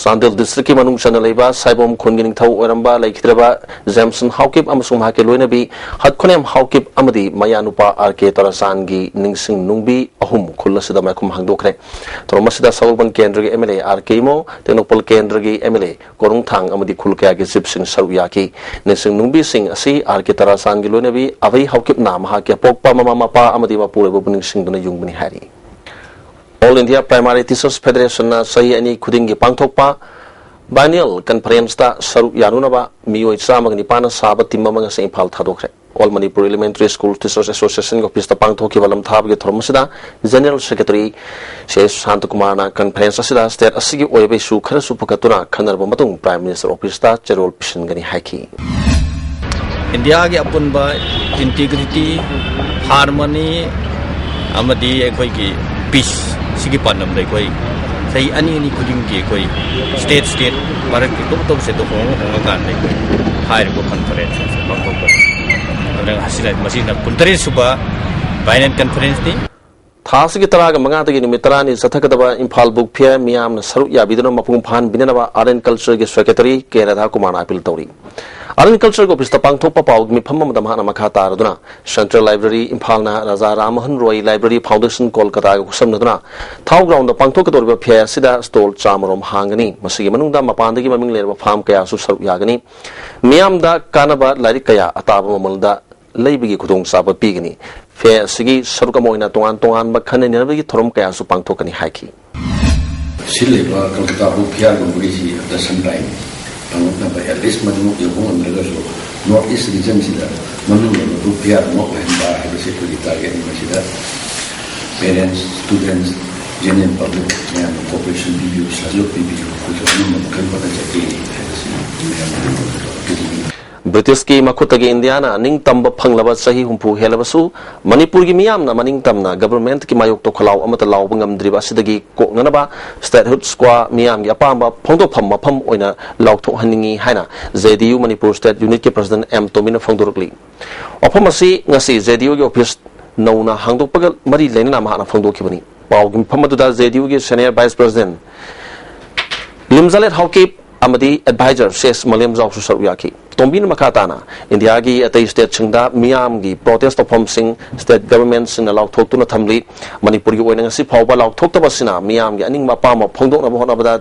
ꯆꯥꯟꯗꯦꯜ ꯗꯤꯁꯇ꯭ꯔꯤꯛꯀꯤ ꯃꯅꯨꯡ ꯆꯟꯅ ꯂꯩꯕ ꯁꯥꯏꯕꯣꯝ ꯈꯨꯟꯒꯤ ꯅꯤꯡꯊꯧ ꯑꯣꯏꯔꯝꯕ ꯂꯩꯈꯤꯗ꯭ꯔꯕ ꯖꯦꯝꯁꯟ ꯍꯥꯎꯀꯤꯞ ꯑꯃꯁꯨꯡ ꯃꯍꯥꯛꯀꯤ ꯂꯣꯏꯅꯕꯤ ꯍꯠꯈꯣꯅꯦꯝ ꯍꯥꯎꯀꯤꯞ ꯑꯃꯗꯤ ꯃꯌꯥꯅꯨꯄꯥ ꯑꯥꯔ ꯀꯦ ꯇꯔꯥꯆꯥꯟꯒꯤ ꯅꯤꯡꯁꯤꯡ ꯅꯨꯡꯕꯤ ꯑꯍꯨꯝ ꯈꯨꯜ ꯑꯁꯤꯗ ꯃꯥꯏꯈꯨꯝ ꯍꯥꯡꯗꯣꯛꯈ꯭ꯔꯦ꯫ ꯊꯧꯔꯝ ꯑꯁꯤꯗ ꯁꯒꯣꯜꯕꯟ ꯀꯦꯟꯗ꯭ꯔꯒꯤ ꯑꯦꯝ ꯑꯦꯜ ꯑꯦ ꯑꯥꯔ ꯀꯦ ꯏꯃꯣ, ꯇꯦꯡꯅꯧꯄꯜ ꯀꯦꯟꯗ꯭ꯔꯒꯤ ꯑꯦꯝ ꯑꯦꯜ ꯑꯦ ꯀꯣꯔꯨꯡꯊꯥꯡ ꯑꯃꯗꯤ ꯈꯨꯜ ꯀꯌꯥꯒꯤ ꯆꯤꯞꯁꯤꯡ ꯁꯔꯨꯛ ꯌꯥꯈꯤ꯫ ꯅꯤꯡꯁꯤꯡ ꯅꯨꯡꯕꯤꯁꯤꯡ ꯑꯁꯤ ꯑꯥꯔ ꯀꯦ ꯇꯔꯥꯆꯥꯟꯒꯤ ꯂꯣꯏꯅꯕꯤ ꯑꯚꯩ ꯍꯥꯎꯀꯤꯞꯅ ꯃꯍꯥꯛꯀꯤ ꯑꯄꯣꯛꯄ ꯃꯃꯥ ꯃꯄꯥ ꯑꯃꯗꯤ ꯃꯄꯨꯔꯣꯏꯕꯕꯨ ꯅꯤꯡꯁꯤꯡꯗꯨꯅ ꯌꯨꯡꯕꯅꯤ ꯍꯥꯏꯔꯤ꯫ ꯑꯣꯜ ꯏꯟꯗꯤꯌꯥ ꯄ꯭ꯔꯥꯏꯃꯥꯔꯤ ꯇꯤꯆꯔꯁ ꯐꯦꯗꯔꯦꯁꯟꯅ ꯆꯍꯤ ꯑꯅꯤ ꯈꯨꯗꯤꯡꯒꯤ ꯄꯥꯡꯊꯣꯛꯄ ꯕꯥꯏꯅꯤꯌꯦꯜ ꯀꯟꯐꯔꯦꯟꯁꯇ ꯁꯔꯨꯛ ꯌꯥꯅꯅꯕ ꯃꯤꯑꯣꯏ ꯆꯥꯝꯃꯒ ꯅꯤꯄꯥꯟꯅ ꯁꯥꯕ ꯇꯤꯝ ꯑꯃ ꯉꯁꯤ ꯏꯝꯐꯥꯜ ꯊꯥꯗꯣꯛꯈ꯭ꯔꯦ꯫ All Manipur elementary school teachers ꯑꯦꯁꯣꯁꯤꯌꯦꯁꯟꯒꯤ ꯑꯣꯐꯤꯁꯇ ꯄꯥꯡꯊꯣꯛꯈꯤꯕ ꯂꯝꯊꯥꯕꯒꯤ ꯊꯧꯔꯝ ꯑꯁꯤꯗ general secretary C S ꯁꯥꯟꯇꯀꯨꯃꯥꯔꯅ conference ꯑꯁꯤꯗ ꯁ꯭ꯇꯦꯠ ꯑꯁꯤꯒꯤ ꯑꯣꯏꯕ ꯏꯁꯨ ꯈꯔꯁꯨ ꯄꯨꯈꯠꯇꯨꯅ ꯈꯟꯅꯔꯕ ꯃꯇꯨꯡ ꯄ꯭ꯔꯥꯏꯝ ꯃꯤꯅꯤꯁꯇꯔ ꯑꯣꯐꯤꯁꯇ ꯆꯦꯔꯣꯜ ꯄꯤꯁꯤꯟꯒꯅꯤ ꯍꯥꯏꯈꯤ꯫ ꯏꯟꯗꯤꯌꯥꯒꯤ ꯑꯄꯨꯟꯕ ꯏꯟꯇꯤꯒ꯭ꯔꯤꯇꯤ, ꯍꯥꯔꯃꯅꯤ ꯑꯃꯗꯤ ꯑꯩꯈꯣꯏꯒꯤ ꯄꯤꯁ ꯁꯤꯒꯤ ꯄꯥꯟꯗꯝꯗ ꯑꯩꯈꯣꯏ ꯆꯍꯤ ꯑꯅꯤ ꯑꯅꯤ ꯈꯨꯗꯤꯡꯒꯤ ꯑꯩꯈꯣꯏ ꯁ꯭ꯇꯦꯠ ꯁ꯭ꯇꯦꯠ ꯚꯥꯔꯠꯀꯤ ꯑꯇꯣꯞ ꯑꯇꯣꯞꯄ ꯁ꯭ꯇꯦꯠꯇ ꯍꯣꯡꯉ ꯍꯣꯡꯉꯀꯥꯟꯗ ꯑꯩꯈꯣꯏ ꯍꯥꯏꯔꯤꯕ ꯀꯟꯐꯔꯦꯟꯁ ꯑꯁꯤ ꯄꯥꯡꯊꯣꯛꯄꯅꯤ꯫ ꯑꯗꯨꯅ ꯑꯁꯤꯅ, ꯃꯁꯤꯅ ꯀꯨꯟꯇꯔꯦꯠ ꯁꯨꯕ ꯕꯥꯏꯅꯦꯟ ꯀꯟꯐꯔꯦꯟꯁꯅꯤ꯫ ꯊꯥ ꯑꯁꯤꯒꯤ ꯇꯔꯥꯒ ꯃꯉꯥꯗꯒꯤ ꯅꯨꯃꯤꯠ ꯇꯔꯥꯅꯤ ꯆꯠꯊꯒꯗꯕ ꯏꯝꯐꯥꯜ ꯕꯨꯛ ꯐꯤꯌꯔ ꯃꯤꯌꯥꯝꯅ ꯁꯔꯨꯛ ꯌꯥꯕꯤꯗꯨꯅ ꯃꯄꯨꯡ ꯐꯥꯍꯟꯕꯤꯅꯅꯕ ꯑꯥꯔꯠ ꯑꯦꯟ ꯀꯜꯆꯔꯒꯤ ꯁꯦꯀ꯭ꯔꯦꯇꯔꯤ ꯀꯦ ꯔꯥꯙꯥꯀꯨꯃꯥꯔꯅ ꯑꯄꯤꯜ ꯇꯧꯔꯤ꯫ ꯑꯥꯔꯠ ꯑꯦꯟ ꯀꯜꯆꯔꯒꯤ ꯑꯣꯐꯤꯁꯇ ꯄꯥꯡꯊꯣꯛꯄ ꯄꯥꯎꯒꯤ ꯃꯤꯐꯝ ꯑꯃꯗ ꯃꯍꯥꯛꯅ ꯃꯈꯥ ꯇꯥꯔꯗꯨꯅ, ꯁꯦꯟꯇ꯭ꯔꯦꯜ ꯂꯥꯏꯕ꯭ꯔꯦꯔꯤ ꯏꯝꯐꯥꯜꯅ ꯔꯥꯖꯥ ꯔꯥꯝ ꯃꯣꯍꯟ ꯔꯣꯏ ꯂꯥꯏꯕ꯭ꯔꯦꯔꯤ ꯐꯥꯎꯟꯗꯦꯁꯟ ꯀꯣꯜꯀꯇꯥꯒ ꯈꯨꯠꯁꯝꯅꯗꯨꯅ ꯊꯥꯎ ꯒ꯭ꯔꯥꯎꯟꯗ ꯄꯥꯡꯊꯣꯛꯀꯗꯧꯔꯤꯕ ꯐꯤꯌꯔ ꯑꯁꯤꯗ ꯁ꯭ꯇꯣꯜ ꯆꯥꯃꯔꯣꯝ ꯍꯥꯡꯒꯅꯤ꯫ ꯃꯁꯤꯒꯤ ꯃꯅꯨꯡꯗ ꯃꯄꯥꯟꯗꯒꯤ ꯃꯃꯤꯡ ꯂꯩꯔꯕ ꯐꯥꯝ ꯀꯌꯥꯁꯨ ꯁꯔꯨꯛ ꯌꯥꯒꯅꯤ꯫ ꯃꯤꯌꯥꯝꯗ ꯀꯥꯟꯅꯕ ꯂꯥꯏꯔꯤꯛ ꯀꯌꯥ ꯑꯇꯥꯕ ꯃꯃꯜꯗ ꯂꯩꯕꯒꯤ ꯈꯨꯗꯣꯡꯆꯥꯕ ꯄꯤꯒꯅꯤ꯫ ꯐꯤꯌꯔ ꯑꯁꯤꯒꯤ ꯁꯔꯨꯛ ꯑꯃ ꯑꯣꯏꯅ ꯇꯣꯉꯥꯟ ꯇꯣꯉꯥꯟꯕ ꯈꯟꯅ ꯅꯩꯅꯕꯒꯤ ꯊꯧꯔꯝ ꯀꯌꯥꯁꯨ ꯄꯥꯡꯊꯣꯛꯀꯅꯤ ꯍꯥꯏꯈꯤ꯫ ꯁꯤꯜꯂꯤꯕ ꯀꯜꯀꯇꯥ ꯕꯨꯛ ꯐꯤꯌꯥꯔꯒꯨꯝꯕꯒꯤꯁꯤ ꯍꯟꯗꯛ ꯁꯟ ꯂꯥꯏꯟ ꯐꯪꯂꯛꯅꯕ, ꯑꯦꯠꯂꯤꯁ ꯃꯗꯨꯃꯛ ꯌꯧꯕ ꯉꯝꯗ꯭ꯔꯒꯁꯨ ꯅꯣꯔꯠ ꯏꯁ ꯔꯤꯖꯟꯁꯤꯗ ꯃꯃꯤꯡ ꯂꯩꯕ ꯕꯨꯛ ꯐꯤꯌꯥꯔ ꯑꯃ ꯑꯣꯏꯍꯟꯕ ꯍꯥꯏꯕꯁꯤ ꯑꯩꯈꯣꯏꯒꯤ ꯇꯥꯔꯒꯦꯠꯅꯤ꯫ ꯃꯁꯤꯗ Parents, students, general public ꯃꯌꯥꯝꯅ cooperation ꯄꯤꯕꯤꯌꯨ, ꯁꯍꯖꯣꯒ ꯄꯤꯕꯤꯌꯨ, ꯑꯩꯈꯣꯏꯁꯨ ꯑꯉꯝꯕ ꯃꯈꯩ ꯍꯣꯠꯅꯖꯒꯦ ꯍꯥꯏꯕꯁꯤ ꯃꯌꯥꯝꯗ ꯑꯩꯈꯣꯏꯁꯨ ꯑꯄꯤꯜ ꯇꯧꯖꯅꯤꯡꯏ꯫ ꯕ꯭ꯔꯤꯇꯤꯁꯀꯤ ꯃꯈꯨꯠꯇꯒꯤ ꯏꯟꯗꯤꯌꯥꯅ ꯅꯤꯡꯇꯝꯕ ꯐꯪꯂꯕ ꯆꯍꯤ ꯍꯨꯝꯐꯨ ꯍꯦꯜꯂꯕꯁꯨ ꯃꯅꯤꯄꯨꯔꯒꯤ ꯃꯤꯌꯥꯝꯅ ꯃꯅꯤꯡ ꯇꯝꯅ ꯒꯕꯔꯃꯦꯟꯠꯀꯤ ꯃꯥꯌꯣꯛꯇ ꯈꯣꯜꯂꯥꯎ ꯑꯃꯠꯇ ꯂꯥꯎꯕ ꯉꯝꯗ꯭ꯔꯤꯕ ꯑꯁꯤꯗꯒꯤ ꯀꯣꯛꯅꯅꯕ Statehood Square ꯃꯤꯌꯥꯝꯒꯤ ꯑꯄꯥꯝꯕ ꯐꯣꯡꯗꯣꯛꯐꯝ ꯃꯐꯝ ꯑꯣꯏꯅ ꯂꯥꯎꯊꯣꯛꯍꯟꯅꯤꯡꯏ ꯍꯥꯏꯅ J D U Manipur State Unit ꯀꯤ President M Tombi ꯅ ꯐꯣꯡꯗꯣꯔꯛꯂꯤ꯫ ꯋꯥꯐꯝ ꯑꯁꯤ ꯉꯁꯤ J D U ꯒꯤ office ꯅꯧꯅ ꯍꯥꯡꯗꯣꯛꯄꯒ ꯃꯔꯤ ꯂꯩꯅꯅ ꯃꯍꯥꯛꯅ ꯐꯣꯡꯗꯣꯛꯈꯤꯕꯅꯤ꯫ ꯄꯥꯎꯒꯤ ꯃꯐꯝ ꯑꯗꯨꯗ J D U ꯒꯤ Senior Vice President ꯂꯤꯝꯖꯥꯂꯦꯠ ꯍꯥꯎꯀꯤꯞ ꯑꯃꯗꯤ Advisor C S ꯃꯂꯦꯝꯖꯥꯎꯁꯨ ꯁꯔꯨꯛ ꯌꯥꯈꯤ꯫ ꯇꯣꯝꯕꯤꯅ ꯃꯈꯥ ꯇꯥꯅ ꯏꯟꯗꯤꯌꯥꯒꯤ ꯑꯇꯩ stateꯁꯤꯡꯗ ꯃꯤꯌꯥꯝꯒꯤ protest ꯇꯧꯐꯝꯁꯤꯡ state governmentꯁꯤꯡꯅ ꯂꯥꯎꯊꯣꯛꯇꯨꯅ ꯊꯝꯂꯤ꯫ ꯃꯅꯤꯄꯨꯔꯒꯤ ꯑꯣꯏꯅ ꯉꯁꯤ ꯐꯥꯎꯕ ꯂꯥꯎꯊꯣꯛꯇꯕ ꯑꯁꯤꯅ ꯃꯤꯌꯥꯝꯒꯤ ꯑꯅꯤꯡꯕ ꯑꯄꯥꯝꯕ ꯐꯣꯡꯗꯣꯛꯅꯕ ꯍꯣꯠꯅꯕꯗ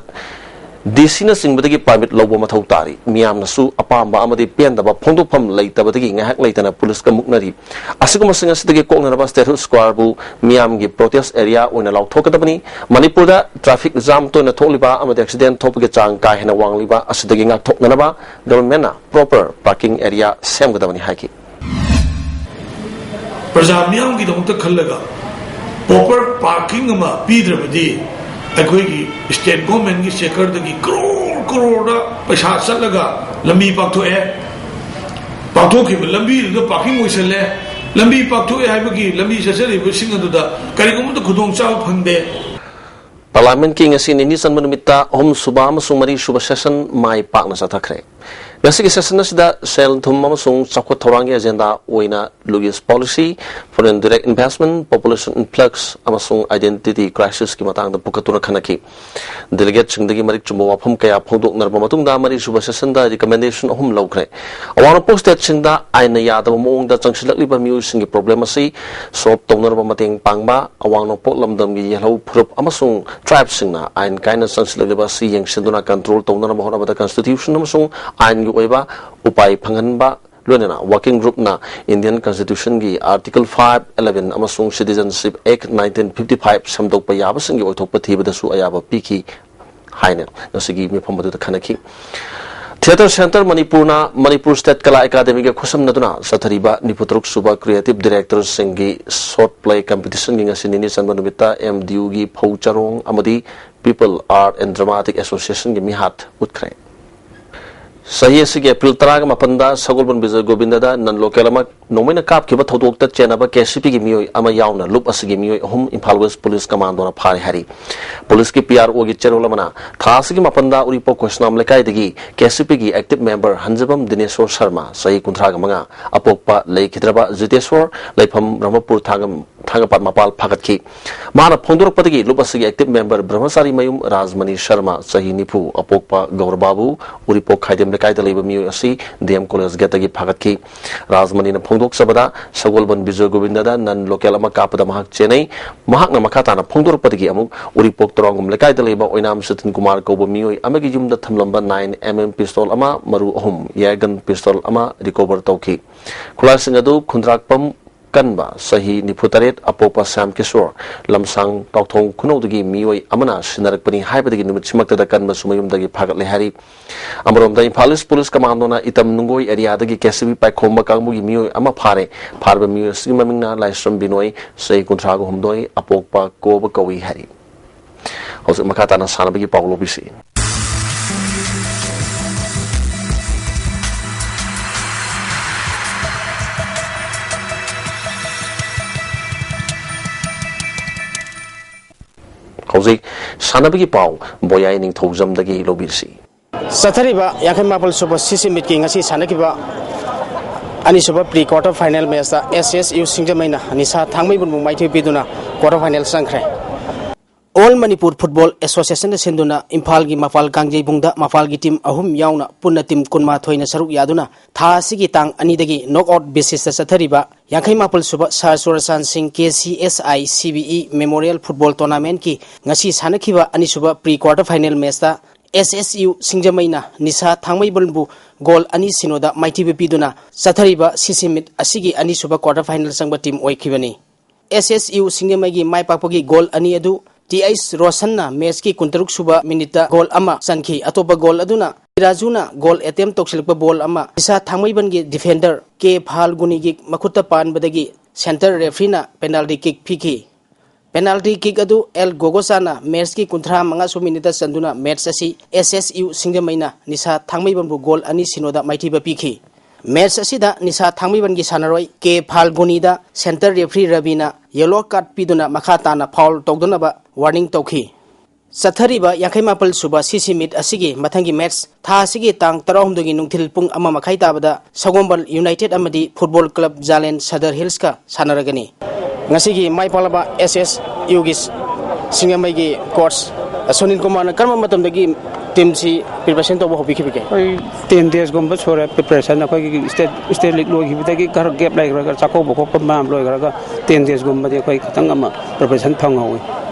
D C ꯅꯆꯤꯡꯕꯗꯒꯤ permit ꯂꯧꯕ ꯃꯊꯧ ꯇꯥꯔꯤ꯫ ꯃꯤꯌꯥꯝꯅꯁꯨ ꯑꯄꯥꯝꯕ ꯑꯃꯗꯤ ꯄꯦꯟꯗꯕ ꯐꯣꯡꯗꯣꯛꯐꯝ ꯂꯩꯇꯕꯗꯒꯤ ꯉꯥꯏꯍꯥꯛ ꯂꯩꯇꯅ ꯄꯨꯂꯤꯁꯀ ꯃꯨꯛꯅꯔꯤ꯫ ꯑꯁꯤꯒꯨꯝꯕꯁꯤꯡ ꯑꯁꯤꯗꯒꯤ ꯀꯣꯛꯅꯅꯕ Statehood Square ꯕꯨ ꯃꯤꯌꯥꯝꯒꯤ protest area ꯑꯣꯏꯅ ꯂꯥꯎꯊꯣꯛꯀꯗꯕꯅꯤ꯫ ꯃꯅꯤꯄꯨꯔꯗ traffic jam ꯇꯣꯏꯅ ꯊꯣꯛꯂꯤꯕ ꯑꯃꯗꯤ accident ꯊꯣꯛꯄꯒꯤ ꯆꯥꯡ ꯀꯥ ꯍꯦꯟꯅ ꯋꯥꯡꯂꯤꯕ ꯑꯁꯤꯗꯒꯤ ꯉꯥꯛꯊꯣꯛꯅꯅꯕ governmentꯅ proper parking area ꯁꯦꯝꯒꯗꯕꯅꯤ ꯍꯥꯏꯈꯤ꯫ ꯄ꯭ꯔꯖꯥ ꯃꯤꯌꯥꯝꯒꯤꯗꯃꯛꯇ ꯈꯜꯂꯒ proper parking ꯑꯃ ꯄꯤꯗ꯭ꯔꯕꯗꯤ ꯑꯩꯈꯣꯏꯒꯤ state governmentꯀꯤ ꯆꯦꯀꯔꯗꯒꯤ ꯀ꯭ꯔꯣꯔ ꯀ꯭ꯔꯣꯔꯗ ꯄꯩꯁꯥ ꯆꯠꯂꯒ ꯂꯝꯕꯤ ꯄꯥꯛꯊꯣꯛꯑꯦ꯫ ꯄꯥꯛꯊꯣꯛꯈꯤꯕ ꯂꯝꯕꯤꯗꯨꯗ parking ꯑꯣꯏꯁꯜꯂꯦ꯫ ꯂꯝꯕꯤ ꯄꯥꯛꯊꯣꯛꯑꯦ ꯍꯥꯏꯕꯒꯤ ꯂꯝꯕꯤ ꯆꯠꯆꯔꯤꯕꯁꯤꯡ ꯑꯗꯨꯗ ꯀꯔꯤꯒꯨꯝꯕ ꯈꯨꯗꯣꯡꯆꯥꯕ ꯐꯪꯗꯦ꯫ Parliamentꯀꯤ ꯉꯁꯤ ꯅꯤꯅꯤ ꯆꯟꯕ ꯅꯨꯃꯤꯠꯇ ꯑꯍꯨꯝꯁꯨꯕ ꯑꯃꯁꯨꯡ ꯃꯔꯤꯁꯨꯕ session ꯃꯥꯏ ꯄꯥꯛꯅ ꯆꯠꯊꯈ꯭ꯔꯦ꯫ ꯉꯁꯤꯒꯤ session ꯑꯁꯤꯗ ꯁꯦꯜ ꯊꯨꯝ ꯑꯃꯁꯨꯡ ꯆꯥꯎꯈꯠ ꯊꯧꯔꯥꯡꯒꯤ agenda ꯑꯣꯏꯅ Louis Policy, Foreign Direct Investment, Population Influx ꯑꯃꯁꯨꯡ Identity Crisisꯀꯤ ꯃꯇꯥꯡꯗ ꯄꯨꯈꯠꯇꯨꯅ ꯈꯟꯅꯈꯤ꯫ Delegateꯁꯤꯡꯗꯒꯤ ꯃꯔꯤꯛ ꯆꯨꯝꯕ ꯋꯥꯐꯝ ꯀꯌꯥ ꯐꯣꯡꯗꯣꯛꯅꯔꯕ ꯃꯇꯨꯡꯗ ꯃꯔꯤꯁꯨꯕ sessionꯗ recommendation ꯑꯍꯨꯝ ꯂꯧꯈ꯭ꯔꯦ꯫ ꯑꯋꯥꯡ ꯅꯣꯡꯄꯣꯛ stateꯁꯤꯡꯗ ꯑꯥꯏꯟꯅ ꯌꯥꯗꯕ ꯃꯑꯣꯡꯗ ꯆꯪꯁꯤꯜꯂꯛꯂꯤꯕ ꯃꯤꯑꯣꯏꯁꯤꯡꯒꯤ problem ꯑꯁꯤ solve ꯇꯧꯅꯅꯕ ꯃꯇꯦꯡ ꯄꯥꯡꯕ, ꯑꯋꯥꯡ ꯅꯣꯡꯄꯣꯛ ꯂꯝꯗꯝꯒꯤ ꯌꯦꯜꯍꯧ ꯐꯨꯔꯨꯞ ꯑꯃꯁꯨꯡ tribeꯁꯤꯡꯅ ꯑꯥꯏꯟ ꯀꯥꯏꯅ ꯆꯪꯁꯤꯜꯂꯛꯂꯤꯕ ꯑꯁꯤ ꯌꯦꯡꯁꯤꯟꯗꯨꯅ control ꯇꯧꯅꯅꯕ ꯍꯣꯠꯅꯕꯗ constitution ꯑꯃꯁꯨꯡ ꯑꯥꯏꯟꯒꯤ ꯑꯣꯏꯕ ꯎꯄꯥꯏ ꯐꯪꯍꯟꯕ, ꯂꯣꯏꯅꯅ working groupꯅ Indian constitutionꯒꯤ article five eleven ꯑꯃꯁꯨꯡ Citizenship Act nineteen fifty five ꯁꯦꯝꯗꯣꯛꯄ ꯌꯥꯕꯁꯤꯡꯒꯤ ꯑꯣꯏꯊꯣꯛꯄ ꯊꯤꯕꯗꯁꯨ ꯑꯌꯥꯕ ꯄꯤꯈꯤ ꯍꯥꯏꯅ ꯉꯁꯤꯒꯤ ꯃꯤꯐꯝ ꯑꯗꯨꯗ ꯈꯟꯅꯈꯤ꯫ Theatre Centre ꯃꯅꯤꯄꯨꯔꯅ ꯃꯅꯤꯄꯨꯔ ꯁ꯭ꯇꯦꯠ ꯀꯂꯥ ꯑꯦꯀꯥꯗꯃꯤꯒ ꯈꯨꯠꯁꯝꯅꯗꯨꯅ ꯆꯠꯊꯔꯤꯕ ꯅꯤꯐꯨ ꯇꯔꯨꯛ ꯁꯨꯕ Creative Directorꯁꯤꯡꯒꯤ Short Play Competitionꯒꯤ ꯉꯁꯤ ꯅꯤꯅꯤ ꯆꯟꯕ ꯅꯨꯃꯤꯠꯇ MDUꯒꯤ ꯐꯧ ꯆꯔꯣꯡ ꯑꯃꯗꯤ People Art and Dramatic Associationꯒꯤ ꯃꯤꯍꯥꯠ ꯎꯠꯈ꯭ꯔꯦ꯫ ꯆꯍꯤ ꯑꯁꯤꯒꯤ ꯑꯦꯄ꯭ꯔꯤꯜ ꯇꯔꯥꯒ ꯃꯥꯄꯟꯗ ꯁꯒꯣꯜꯕꯟ ꯕꯤꯖꯣꯏ ꯒꯣꯕꯤꯟꯗꯗ non local ꯑꯃ ꯅꯣꯡꯃꯩꯅ ꯀꯥꯞꯈꯤꯕ ꯊꯧꯗꯣꯛꯇ ꯆꯦꯟꯅꯕ KCPꯒꯤ ꯃꯤꯑꯣꯏ ꯑꯃ ꯌꯥꯎꯅ ꯂꯨꯞ ꯑꯁꯤꯒꯤ ꯃꯤꯑꯣꯏ ꯑꯍꯨꯝ ꯏꯝꯐꯥꯜ West Police Commandoꯅ ꯐꯥꯔꯦ ꯍꯥꯏꯔꯤ꯫ Policeꯀꯤ PROꯒꯤ ꯆꯦꯔꯣꯜ ꯑꯃꯅ ꯊꯥ ꯑꯁꯤꯒꯤ ꯃꯥꯄꯟꯗ ꯎꯔꯤꯄꯣꯛ ꯀꯣꯏꯁꯅꯥꯝ ꯂꯩꯀꯥꯏꯗꯒꯤ KCPꯒꯤ active member ꯍꯟꯖꯕꯝ ꯗꯤꯅꯦꯁꯣꯔ ꯁꯔꯃ, ꯆꯍꯤ ꯀꯨꯟꯊ꯭ꯔꯥꯒ ꯃꯉꯥ, ꯑꯄꯣꯛꯄ ꯂꯩꯈꯤꯗ꯭ꯔꯕ ꯖꯤꯇꯦꯁꯣꯔ, ꯂꯩꯐꯝ ꯕ꯭ꯔꯍ꯭ꯃꯄꯨꯔ ꯊꯥꯡꯒ ꯊꯥꯡꯒꯄꯥꯠ ꯃꯄꯥꯜ ꯐꯥꯒꯠꯈꯤ꯫ ꯃꯍꯥꯛꯅ ꯐꯣꯡꯗꯣꯔꯛꯄꯗꯒꯤ ꯂꯨꯞ ꯑꯁꯤꯒꯤ active member ꯕ꯭ꯔꯍ꯭ꯃꯆꯥꯔꯤ ꯃꯌꯨꯝ ꯔꯥꯖꯃꯅꯤ ꯁꯔꯃ, ꯆꯍꯤ ꯅꯤꯐꯨ, ꯑꯄꯣꯛꯄ ꯒꯧꯔꯕꯥꯕꯨ, ꯎꯔꯤꯄꯣꯛ ꯈꯥꯏꯗꯦꯝ ꯂꯩꯀꯥꯏꯗ ꯂꯩꯕ ꯃꯤꯑꯣꯏ ꯑꯁꯤ DM College gateꯇꯒꯤ ꯐꯥꯒꯠꯈꯤ꯫ ꯔꯥꯖꯃꯅꯤꯅ ꯐꯣꯡꯗꯣꯛꯆꯕꯗ, ꯁꯒꯣꯜꯕꯟ ꯕꯤꯖꯣꯏ ꯒꯣꯕꯤꯟꯗꯗ non local ꯑꯃ ꯀꯥꯞꯄꯗ ꯃꯍꯥꯛ ꯆꯦꯟꯅꯩ꯫ ꯃꯍꯥꯛꯅ ꯃꯈꯥ ꯇꯥꯅ ꯐꯣꯡꯗꯣꯔꯛꯄꯗꯒꯤ ꯑꯃꯨꯛ ꯎꯔꯤꯄꯣꯛ ꯇꯔꯥꯎꯡꯒꯨꯝ ꯂꯩꯀꯥꯏꯗ ꯂꯩꯕ ꯑꯣꯏꯅꯥꯝ ꯁꯇꯤꯟ ꯀꯨꯃꯥꯔ ꯀꯧꯕ ꯃꯤꯑꯣꯏ ꯑꯃꯒꯤ ꯌꯨꯝꯗ ꯊꯝꯂꯝꯕ nine MM pistol ꯑꯃ, ꯃꯔꯨ ꯑꯍꯨꯝ, air gun pistol ꯑꯃ recover ꯇꯧꯈꯤ꯫ ꯈꯨꯠꯂꯥꯏꯁꯤꯡ ꯑꯗꯨ ꯈꯨꯟꯗ꯭ꯔꯥꯛꯄꯝ ꯀꯟꯕ, ꯆꯍꯤ ꯅꯤꯐꯨ ꯇꯔꯦꯠ, ꯑꯄꯣꯛꯄ ꯁ꯭ꯌꯥꯝ ꯀꯤꯁꯣꯔ, ꯂꯝꯁꯥꯡ ꯇꯥꯎꯊꯣꯡ ꯈꯨꯅꯧꯗꯒꯤ ꯃꯤꯑꯣꯏ ꯑꯃꯅ ꯁꯤꯟꯅꯔꯛꯄꯅꯤ ꯍꯥꯏꯕꯗꯒꯤ ꯅꯨꯃꯤꯠꯁꯤꯃꯛꯇꯗ ꯀꯟꯕꯁꯨ ꯃꯌꯨꯝꯗꯒꯤ ꯐꯥꯒꯠꯂꯦ ꯍꯥꯏꯔꯤ꯫ ꯑꯃꯔꯣꯝꯗ, Imphal East Police Commandoꯅ item ꯅꯨꯡꯒꯣꯏ areaꯗꯒꯤ KCP ꯄꯥꯏꯈꯣꯝꯕ ꯀꯥꯡꯕꯨꯒꯤ ꯃꯤꯑꯣꯏ ꯑꯃ ꯐꯥꯔꯦ꯫ ꯐꯥꯔꯤꯕ ꯃꯤꯑꯣꯏ ꯑꯁꯤꯒꯤ ꯃꯃꯤꯡꯅ ꯂꯥꯏꯁ꯭ꯔꯝ ꯕꯤꯅꯣꯏ, ꯆꯍꯤ ꯀꯨꯟꯊ꯭ꯔꯥꯒ ꯍꯨꯝꯗꯣꯏ, ꯑꯄꯣꯛꯄ ꯀꯣꯕ ꯀꯧꯏ ꯍꯥꯏꯔꯤ꯫ ꯍꯧꯖꯤꯛ ꯃꯈꯥ ꯇꯥꯅ ꯁꯥꯟꯅꯕꯒꯤ ꯄꯥꯎ ꯂꯧꯕꯤꯁꯤ꯫ ꯍꯧꯖꯤꯛ ꯁꯥꯟꯅꯕꯒꯤ ꯄꯥꯎ ꯕꯣꯌꯥꯏ ꯅꯤꯡꯊꯧꯖꯝꯗꯒꯤ ꯂꯧꯕꯤꯔꯁꯤ꯫ ꯆꯠꯊꯔꯤꯕ ꯌꯥꯡꯈꯩ ꯃꯥꯄꯜ ꯁꯨꯕ CC Meetꯀꯤ ꯉꯁꯤ ꯁꯥꯟꯅꯈꯤꯕ ꯑꯅꯤꯁꯨꯕ pre quarter final matchꯇ SSU ꯁꯤꯡꯖꯃꯩꯅ ꯅꯤꯁꯥ ꯊꯥꯡꯃꯩꯕꯟꯕꯨ ꯃꯥꯏꯊꯤꯕ ꯄꯤꯗꯨꯅ quarter final ꯆꯪꯈ꯭ꯔꯦ꯫ All Manipur Football Associationꯅ ꯁꯤꯟꯗꯨꯅ ꯏꯝꯐꯥꯜꯒꯤ ꯃꯄꯥꯜ ꯀꯥꯡꯖꯩꯕꯨꯡꯗ ꯃꯄꯥꯜꯒꯤ team ꯑꯍꯨꯝ ꯌꯥꯎꯅ ꯄꯨꯟꯅ team ꯀꯨꯟꯃꯥꯊꯣꯏꯅ ꯁꯔꯨꯛ ꯌꯥꯗꯨꯅ ꯊꯥ ꯑꯁꯤꯒꯤ ꯇꯥꯡ ꯑꯅꯤꯗꯒꯤ knockout basisꯇ ꯆꯠꯊꯔꯤꯕ ꯌꯥꯡꯈꯩ ꯃꯥꯄꯜ ꯁꯨꯕ Sir ꯆꯨꯔꯆꯥꯟ ꯁꯤꯡ KCSI CBE Memorial Football Tournamentꯀꯤ ꯉꯁꯤ ꯁꯥꯟꯅꯈꯤꯕ ꯑꯅꯤꯁꯨꯕ pre quarter final matchꯇ SSU ꯁꯤꯡꯖꯃꯩꯅ ꯅꯤꯁꯥ ꯊꯥꯡꯃꯩꯕꯟꯕꯨ goal ꯑꯅꯤ ꯁꯤꯅꯣꯗ ꯃꯥꯏꯊꯤꯕ ꯄꯤꯗꯨꯅ ꯆꯠꯊꯔꯤꯕ CC Meet ꯑꯁꯤꯒꯤ ꯑꯅꯤꯁꯨꯕ quarter final ꯆꯪꯕ team ꯑꯣꯏꯈꯤꯕꯅꯤ꯫ SSU ꯁꯤꯡꯖꯃꯩꯒꯤ ꯃꯥꯏ ꯄꯥꯛꯄꯒꯤ goal ꯑꯅꯤ ꯑꯗꯨ Th ꯔꯣꯁꯟꯅ matchꯀꯤ ꯀꯨꯟꯇꯔꯨꯛ ꯁꯨꯕ minuteꯇ goal ꯑꯃ ꯆꯟꯈꯤ꯫ ꯑꯇꯣꯞꯄ goal ꯑꯗꯨꯅ ꯔꯥꯖꯨꯅ ꯒꯣꯜ ꯑꯦꯇꯦꯝ ꯇꯧꯁꯤꯜꯂꯛꯄ ꯕꯣꯜ ꯑꯃ ꯅꯤꯁꯥ ꯊꯥꯡꯃꯩꯕꯟꯒꯤ ꯗꯤꯐꯦꯟꯗꯔ ꯀꯦ ꯐꯥꯜꯒꯨꯅꯤꯒꯤ ꯃꯈꯨꯠꯇ ꯄꯥꯟꯕꯗꯒꯤ ꯁꯦꯟꯇꯔ ꯔꯦꯐ꯭ꯔꯤꯅ ꯄꯦꯅꯥꯜꯇꯤ ꯀꯤꯛ ꯄꯤꯈꯤ꯫ ꯄꯦꯅꯥꯜꯇꯤ ꯀꯤꯛ ꯑꯗꯨ ꯑꯦꯜ ꯒꯣꯒꯣꯆꯥꯅ ꯃꯦꯆꯀꯤ ꯀꯨꯟꯊ꯭ꯔꯥ ꯃꯉꯥꯁꯨ ꯃꯤꯅꯤꯠꯇ ꯆꯟꯗꯨꯅ ꯃꯦꯆ ꯑꯁꯤ ꯑꯦꯁ ꯑꯦꯁ ꯌꯨ ꯁꯤꯡꯖꯃꯩꯅ ꯅꯤꯁꯥ ꯊꯥꯡꯃꯩꯕꯟꯕꯨ ꯒꯣꯜ ꯑꯅꯤ ꯁꯤꯅꯣꯗ ꯃꯥꯏꯊꯤꯕ ꯄꯤꯈꯤ꯫ ꯃꯦꯆ ꯑꯁꯤꯗ ꯅꯤꯁꯥ ꯊꯥꯡꯃꯩꯕꯟꯒꯤ ꯁꯥꯟꯅꯔꯣꯏ ꯀꯦ ꯐꯥꯜꯒꯨꯅꯤꯗ ꯁꯦꯟꯇꯔ ꯔꯦꯐ꯭ꯔꯤ ꯔꯕꯤꯅ ꯌꯦꯂꯣ ꯀꯥꯔꯗ ꯄꯤꯗꯨꯅ ꯃꯈꯥ ꯇꯥꯅ ꯐꯥꯎꯜ ꯇꯧꯗꯅꯕ ꯋꯥꯔꯅꯤꯡ ꯇꯧꯈꯤ꯫ ꯆꯠꯊꯔꯤꯕ ꯌꯥꯡꯈꯩ ꯃꯥꯄꯜ ꯁꯨꯕ ꯁꯤ ꯁꯤ ꯃꯤꯠ ꯑꯁꯤꯒꯤ ꯃꯊꯪꯒꯤ ꯃꯦꯆ ꯊꯥ ꯑꯁꯤꯒꯤ ꯇꯥꯡ ꯇꯔꯥꯍꯨꯝꯗꯣꯏꯒꯤ ꯅꯨꯡꯊꯤꯜ ꯄꯨꯡ ꯑꯃ ꯃꯈꯥꯏ ꯇꯥꯕꯗ ꯁꯒꯣꯝꯕꯜ ꯌꯨꯅꯥꯏꯇꯦꯗ ꯑꯃꯗꯤ ꯐꯨꯠꯕꯣꯜ ꯀ꯭ꯂꯕ ꯖꯥꯂꯦꯟ ꯁꯗꯔ ꯍꯤꯜꯁꯀ ꯁꯥꯟꯅꯔꯒꯅꯤ꯫ ꯉꯁꯤꯒꯤ ꯃꯥꯏ ꯄꯥꯛꯂꯕ ꯑꯦꯁ ꯑꯦꯁ ꯌꯨꯒꯤ ꯁꯤꯡꯖꯃꯩꯒꯤ ꯀꯣꯆ ꯁꯨꯅꯤꯜ ꯀꯨꯃꯥꯔꯅ ꯀꯔꯝꯕ ꯃꯇꯝꯗꯒꯤ ꯇꯤꯝꯁꯤ ꯄ꯭ꯔꯤꯄꯦꯔꯦꯁꯟ ꯇꯧꯕ ꯍꯧꯕꯤꯈꯤꯕꯒꯦ? ꯑꯩꯈꯣꯏ ꯇꯦꯟ ꯗꯦꯖꯀꯨꯝꯕ ꯁꯨꯔꯦ ꯄ꯭ꯔꯤꯄꯦꯔꯦꯁꯟ꯫ ꯑꯩꯈꯣꯏꯒꯤ ꯁ꯭ꯇꯦꯠ, ꯁ꯭ꯇꯦꯠ ꯂꯤꯒ ꯂꯣꯏꯈꯤꯕꯗꯒꯤ ꯈꯔ ꯒꯦꯞ ꯂꯩꯈ꯭ꯔꯒ, ꯆꯥꯛꯀꯧꯕ ꯈꯣꯠꯄ ꯃꯌꯥꯝ ꯂꯣꯏꯈ꯭ꯔꯒ ꯇꯦꯟ ꯗꯦꯖꯀꯨꯝꯕꯗꯤ ꯑꯩꯈꯣꯏ ꯈꯤꯇꯪ ꯑꯃ ꯄ꯭ꯔꯤꯄꯦꯔꯦꯁꯟ ꯐꯪꯍꯧꯋꯤ꯫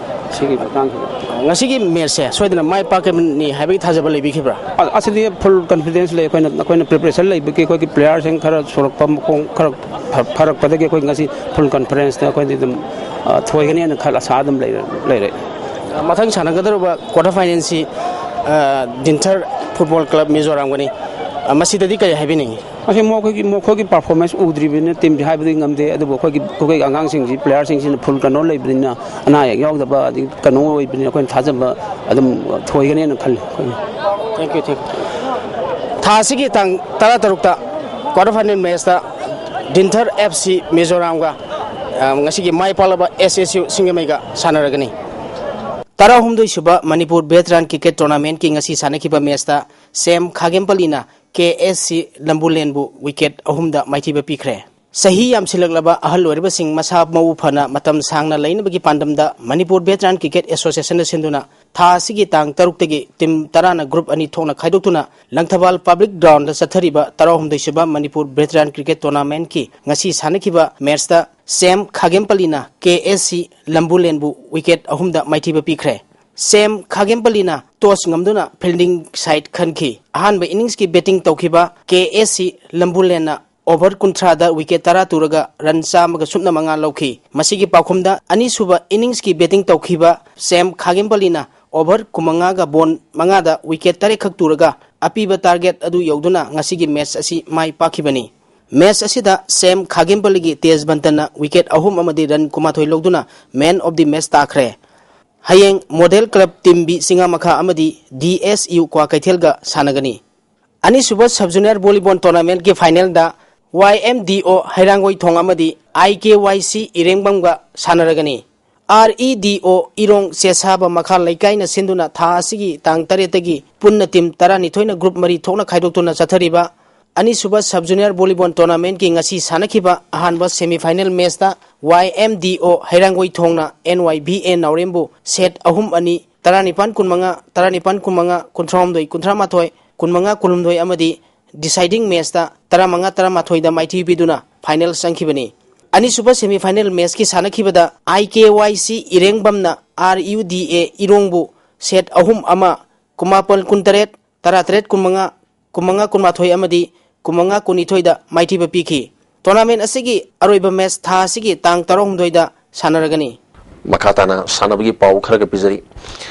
ꯁꯤꯒꯤ ꯃꯇꯥꯡꯁꯤꯗ ꯉꯁꯤꯒꯤ ꯃꯦꯠꯁꯁꯦ ꯁꯣꯏꯗꯅ ꯃꯥꯏ ꯄꯥꯛꯀꯅꯤ ꯍꯥꯏꯕꯒꯤ ꯊꯥꯖꯕ ꯂꯩꯕꯤꯈꯤꯕ꯭ꯔꯥ? ꯑ-, ꯑꯁꯤꯗꯤ ꯐꯨꯜ ꯀꯟꯐꯤꯗꯦꯟꯁ ꯂꯩ꯫ ꯑꯩꯈꯣꯏꯅ, ꯑꯩꯈꯣꯏꯅ ꯄ꯭ꯔꯤꯄꯦꯔꯦꯁꯟ ꯂꯩꯕꯒꯤ, ꯑꯩꯈꯣꯏꯒꯤ ꯄ꯭ꯂꯦꯌꯥꯔꯁꯤꯡ ꯈꯔ ꯁꯣꯔꯛꯄ ꯃꯈꯣꯡ ꯈꯔ ꯐ-, ꯐꯔꯛꯄꯗꯒꯤ ꯑꯩꯈꯣꯏ ꯉꯁꯤ ꯐꯨꯜ ꯀꯟꯐꯤꯗꯦꯟꯁꯇ ꯑꯩꯈꯣꯏꯗꯤ ꯑꯗꯨꯝ, ꯑ, ꯊꯣꯏꯒꯅꯤ ꯍꯥꯏꯅ ꯈꯜ-, ꯑꯁꯥ ꯑꯗꯨꯝ ꯂꯩꯔꯦ, ꯂꯩꯔꯦ꯫ ꯃꯊꯪ ꯁꯥꯟꯅꯒꯗꯧꯔꯤꯕ ꯀ꯭ꯋꯥꯇꯔ ꯐꯥꯏꯅꯦꯜꯁꯤ, ꯑ, ꯗꯤꯟꯊꯔ ꯐꯨꯠꯕꯣꯜ ꯀ꯭ꯂꯕ ꯃꯤꯖꯣꯔꯥꯝꯒꯅꯤ꯫ ꯑ, ꯃꯁꯤꯗꯗꯤ ꯀꯔꯤ ꯍꯥꯏꯕꯤꯅꯤꯡꯉꯤ? ꯑꯁꯤ ꯃꯈꯣꯏꯒꯤ, ꯃꯈꯣꯏꯒꯤ ꯄꯔꯐꯣꯔꯃꯦꯟꯁ ꯎꯗ꯭ꯔꯤꯕꯅꯤꯅ ꯇꯤꯝꯁꯤ ꯍꯥꯏꯕꯗꯤ ꯉꯝꯗꯦ, ꯑꯗꯨꯕꯨ ꯑꯩꯈꯣꯏꯒꯤ, ꯑꯩꯈꯣꯏꯒꯤ ꯑꯉꯥꯡꯁꯤꯡꯁꯤ, ꯄ꯭ꯂꯦꯌꯥꯔꯁꯤꯡꯁꯤꯅ ꯐꯨꯜ ꯀꯩꯅꯣ ꯂꯩꯕꯅꯤꯅ, ꯑꯅꯥ ꯑꯌꯦꯛ ꯌꯥꯎꯗꯕ, ꯑꯗꯒꯤ ꯀꯩꯅꯣ ꯑꯣꯏꯕꯅꯤꯅ ꯑꯩꯈꯣꯏꯅ ꯊꯥꯖꯕ ꯑꯗꯨꯝ ꯊꯣꯏꯒꯅꯦꯅ ꯈꯜꯂꯤ ꯑꯩꯈꯣꯏꯅ꯫ Thank you, thank you. ꯊꯥ ꯑꯁꯤꯒꯤ ꯇꯥꯡ ꯇꯔꯥꯇꯔꯨꯛꯇ ꯀ꯭ꯋꯥꯇꯔ ꯐꯥꯏꯅꯦꯜ ꯃꯦꯠꯁꯇ ꯗꯤꯟꯊꯔ ꯑꯦꯐ ꯁꯤ ꯃꯤꯖꯣꯔꯥꯝꯒ, ꯑ, ꯉꯁꯤꯒꯤ ꯃꯥꯏ ꯄꯥꯛꯂꯕ ꯑꯦꯁ ꯑꯦꯁ ꯌꯨ ꯁꯤꯡꯖꯃꯩꯒ ꯁꯥꯟꯅꯔꯒꯅꯤ꯫ ꯇꯔꯥꯍꯨꯝꯗꯣꯏ ꯁꯨꯕ ꯃꯅꯤꯄꯨꯔ ꯚꯦꯇꯔꯥꯟ ꯀ꯭ꯔꯤꯀꯦꯠ ꯇꯣꯔꯅꯥꯃꯦꯟꯠꯀꯤ ꯉꯁꯤ ꯁꯥꯟꯅꯈꯤꯕ ꯃꯦꯠꯁꯇ ꯁꯦꯝ ꯈꯥꯒꯦꯝꯄꯜꯂꯤꯅ ꯀꯦ ꯑꯦꯁ ꯁꯤ ꯂꯝꯕꯨꯂꯦꯟꯕꯨ ꯋꯤꯀꯦꯠ ꯑꯍꯨꯝꯗ ꯃꯥꯏꯊꯤꯕ ꯄꯤꯈ꯭ꯔꯦ꯫ ꯆꯍꯤ ꯌꯥꯝꯁꯤꯜꯂꯛꯂꯕ ꯑꯍꯜ ꯑꯣꯏꯔꯕꯁꯤꯡ ꯃꯁꯥ ꯃꯎ ꯐꯅ ꯃꯇꯝ ꯁꯥꯡꯅ ꯂꯩꯅꯕꯒꯤ ꯄꯥꯟꯗꯝꯗ ꯃꯅꯤꯄꯨꯔ ꯚꯦꯇꯔꯥꯟ ꯀ꯭ꯔꯤꯀꯦꯠ ꯑꯦꯁꯣꯁꯤꯌꯦꯁꯟꯅ ꯁꯤꯟꯗꯨꯅ ꯊꯥ ꯑꯁꯤꯒꯤ ꯇꯥꯡ ꯇꯔꯨꯛꯇꯒꯤ ꯇꯤꯝ ꯇꯔꯥꯅ ꯒ꯭ꯔꯨꯞ ꯑꯅꯤ ꯊꯣꯛꯅ ꯈꯥꯏꯗꯣꯛꯇꯨꯅ ꯂꯪꯊꯕꯥꯜ ꯄꯕ꯭ꯂꯤꯛ ꯒ꯭ꯔꯥꯎꯟꯗ ꯆꯠꯊꯔꯤꯕ ꯇꯔꯥꯍꯨꯝꯗꯣꯏ ꯁꯨꯕ ꯃꯅꯤꯄꯨꯔ ꯚꯦꯇꯔꯥꯟ ꯀ꯭ꯔꯤꯀꯦꯠ ꯇꯣꯔꯅꯥꯃꯦꯟꯠꯀꯤ ꯉꯁꯤ ꯁꯥꯟꯅꯈꯤꯕ ꯃꯦꯠꯁꯇ ꯁꯦꯝ ꯈꯥꯒꯦꯝꯄꯜꯂꯤꯅ ꯀꯦ ꯑꯦꯁ ꯁꯤ ꯂꯝꯕꯨꯂꯦꯟꯕꯨ ꯋꯤꯀꯦꯠ ꯑꯍꯨꯝꯗ ꯃꯥꯏꯊꯤꯕ ꯄꯤꯈ꯭ꯔꯦ꯫ ꯁꯦꯝ ꯈꯥꯒꯦꯝꯄꯜꯂꯤꯅ ꯇꯣꯁ ꯉꯝꯗꯨꯅ ꯐꯤꯜꯗꯤꯡ ꯁꯥꯏꯠ ꯈꯟꯈꯤ꯫ ꯑꯍꯥꯟꯕ ꯏꯅꯤꯡꯁꯀꯤ ꯕꯦꯇꯤꯡ ꯇꯧꯈꯤꯕ ꯀꯦ ꯑꯦꯁ ꯁꯤ ꯂꯝꯕꯨꯂꯦꯟꯅ ꯑꯣꯚꯔ ꯀꯨꯟꯊ꯭ꯔꯥꯗ ꯋꯤꯀꯦꯠ ꯇꯔꯥ ꯇꯨꯔꯒ ꯔꯟ ꯆꯥꯝꯃꯒ ꯁꯨꯞꯅ ꯃꯉꯥ ꯂꯧꯈꯤ꯫ ꯃꯁꯤꯒꯤ ꯄꯥꯎꯈꯨꯝꯗ ꯑꯅꯤꯁꯨꯕ ꯏꯅꯤꯡꯁꯀꯤ ꯕꯦꯇꯤꯡ ꯇꯧꯈꯤꯕ ꯁꯦꯝ ꯈꯥꯒꯦꯝꯄꯜꯂꯤꯅ ꯑꯣꯚꯔ ꯀꯨꯟꯃꯉꯥꯒ ꯕꯣꯟ ꯃꯉꯥꯗ ꯋꯤꯀꯦꯠ ꯇꯔꯦꯠꯈꯛ ꯇꯨꯔꯒ ꯑꯄꯤꯕ ꯇꯥꯔꯒꯦꯠ ꯑꯗꯨ ꯌꯧꯗꯨꯅ ꯉꯁꯤꯒꯤ ꯃꯦꯠꯆ ꯑꯁꯤ ꯃꯥꯏ ꯄꯥꯛꯈꯤꯕꯅꯤ꯫ ꯃꯦꯠꯆ ꯑꯁꯤꯗ ꯁꯦꯝ ꯈꯥꯒꯦꯝꯄꯜꯂꯤꯒꯤ ꯇꯦꯖꯕꯟꯇꯅ ꯋꯤꯀꯦꯠ ꯑꯍꯨꯝ ꯑꯃꯗꯤ ꯔꯟ ꯀꯨꯟꯃꯥꯊꯣꯏ ꯂꯧꯗꯨꯅ ꯃꯦꯟ ꯑꯣꯐ ꯗꯤ ꯃꯦꯠꯆ ꯇꯥꯈ꯭ꯔꯦ꯫ ꯍꯌꯦꯡ ꯃꯣꯗꯦꯜ ꯀ꯭ꯂꯕ ꯇꯤꯝ ꯕꯤ ꯆꯤꯉꯥꯃꯈꯥ ꯑꯃꯗꯤ ꯗꯤ ꯑꯦꯁ ꯌꯨ ꯀ꯭ꯋꯥꯀꯩꯊꯦꯜꯒ ꯁꯥꯟꯅꯒꯅꯤ꯫ ꯑꯅꯤꯁꯨꯕ ꯁꯕ ꯖꯨꯅꯤꯌꯔ ꯚꯣꯂꯤꯕꯣꯜ ꯇꯣꯔꯅꯥꯃꯦꯟꯠꯀꯤ ꯐꯥꯏꯅꯦꯜꯗ ꯋꯥꯏ ꯑꯦꯝ ꯗꯤ ꯑꯣ ꯍꯩꯔꯥꯡꯒꯣꯏ ꯊꯣꯡ ꯑꯃꯗꯤ ꯑꯥꯏ ꯀꯦ ꯋꯥꯏ ꯁꯤ ꯏꯔꯦꯡꯕꯝꯒ ꯁꯥꯟꯅꯔꯒꯅꯤ꯫ ꯑꯥꯔ ꯏ ꯗꯤ ꯑꯣ ꯏꯔꯣꯡ ꯆꯦꯁꯥꯕ ꯃꯈꯥ ꯂꯩꯀꯥꯏꯅ ꯁꯤꯟꯗꯨꯅ ꯊꯥ ꯑꯁꯤꯒꯤ ꯇꯥꯡ ꯇꯔꯦꯠꯇꯒꯤ ꯄꯨꯟꯅ ꯇꯤꯝ ꯇꯔꯥꯅꯤꯊꯣꯏꯅ ꯒ꯭ꯔꯨꯞ ꯃꯔꯤ ꯊꯣꯛꯅ ꯈꯥꯏꯗꯣꯛꯇꯨꯅ ꯆꯠꯊꯔꯤꯕ ꯑꯅꯤꯁꯨꯕ ꯁꯕ ꯖꯨꯅꯤꯌꯔ ꯚꯣꯂꯤꯕꯣꯜ ꯇꯣꯔꯅꯥꯃꯦꯟꯠꯀꯤ ꯉꯁꯤ ꯁꯥꯟꯅꯈꯤꯕ ꯑꯍꯥꯟꯕ ꯁꯦꯃꯤ ꯐꯥꯏꯅꯦꯜ ꯃꯦꯠꯆꯇ ꯋꯥꯏ ꯑꯦꯝ ꯗꯤ ꯑꯣ ꯍꯩꯔꯥꯡꯒꯣꯏ ꯊꯣꯡꯅ ꯑꯦꯟ ꯋꯥꯏ ꯚꯤ ꯑꯦ ꯅꯥꯎꯔꯦꯝꯕꯨ ꯁꯦꯠ ꯑꯍꯨꯝ ꯑꯅꯤ, ꯇꯔꯥꯅꯤꯄꯥꯟ ꯀꯨꯟꯃꯉꯥ, ꯇꯔꯥꯅꯤꯄꯥꯟ ꯀꯨꯟꯃꯉꯥ, ꯀꯨꯟꯊ꯭ꯔꯥꯍꯨꯝꯗꯣꯏ ꯀꯨꯟꯊ꯭ꯔꯥꯃꯥꯊꯣꯏ, ꯀꯨꯟꯃꯉꯥ ꯀꯨꯟꯍꯨꯝꯗꯣꯏ ꯑꯃꯗꯤ ꯗꯤꯁꯥꯏꯗꯤꯡ ꯃꯦꯠꯆꯇ ꯇꯔꯥꯃꯉꯥ ꯇꯔꯥꯃꯥꯊꯣꯏꯗ ꯃꯥꯏꯊꯤꯕ ꯄꯤꯗꯨꯅ ꯐꯥꯏꯅꯦꯜ ꯆꯪꯈꯤꯕꯅꯤ꯫ ꯑꯅꯤꯁꯨꯕ ꯁꯦꯃꯤ ꯐꯥꯏꯅꯦꯜ ꯃꯦꯠꯆꯀꯤ ꯁꯥꯟꯅꯈꯤꯕꯗ ꯑꯥꯏ ꯀꯦ ꯋꯥꯏ ꯁꯤ ꯏꯔꯦꯡꯕꯝꯅ ꯑꯥꯔ ꯌꯨ ꯗꯤ ꯑꯦ ꯏꯔꯣꯡꯕꯨ ꯁꯦꯠ ꯑꯍꯨꯝ ꯑꯃ, ꯀꯨꯟꯃꯥꯄꯟ ꯀꯨꯟꯇꯔꯦꯠ, ꯇꯔꯥꯇꯔꯦꯠ ꯀꯨꯟꯃꯉꯥ, ꯀꯨꯟꯃꯉꯥ ꯀꯨꯟꯃꯥꯊꯣꯏ ꯑꯃꯗꯤ ꯀꯨꯟꯃꯉꯥ ꯀꯨꯟꯅꯤꯊꯣꯏꯗ ꯃꯥꯏꯊꯤꯕ ꯄꯤꯈꯤ꯫ ꯇꯣꯔꯅꯥꯃꯦꯟꯠ ꯑꯁꯤꯒꯤ ꯑꯔꯣꯏꯕ ꯃꯦꯠꯆ ꯊꯥ ꯑꯁꯤꯒꯤ ꯇꯥꯡ ꯇꯔꯥꯍꯨꯝꯗꯣꯏꯗ ꯁꯥꯟꯅꯔꯒꯅꯤ꯫ ꯃꯈꯥ ꯇꯥꯅ ꯁꯥꯟꯅꯕꯒꯤ ꯄꯥꯎ ꯈꯔꯒ ꯄꯤꯖꯔꯤ꯫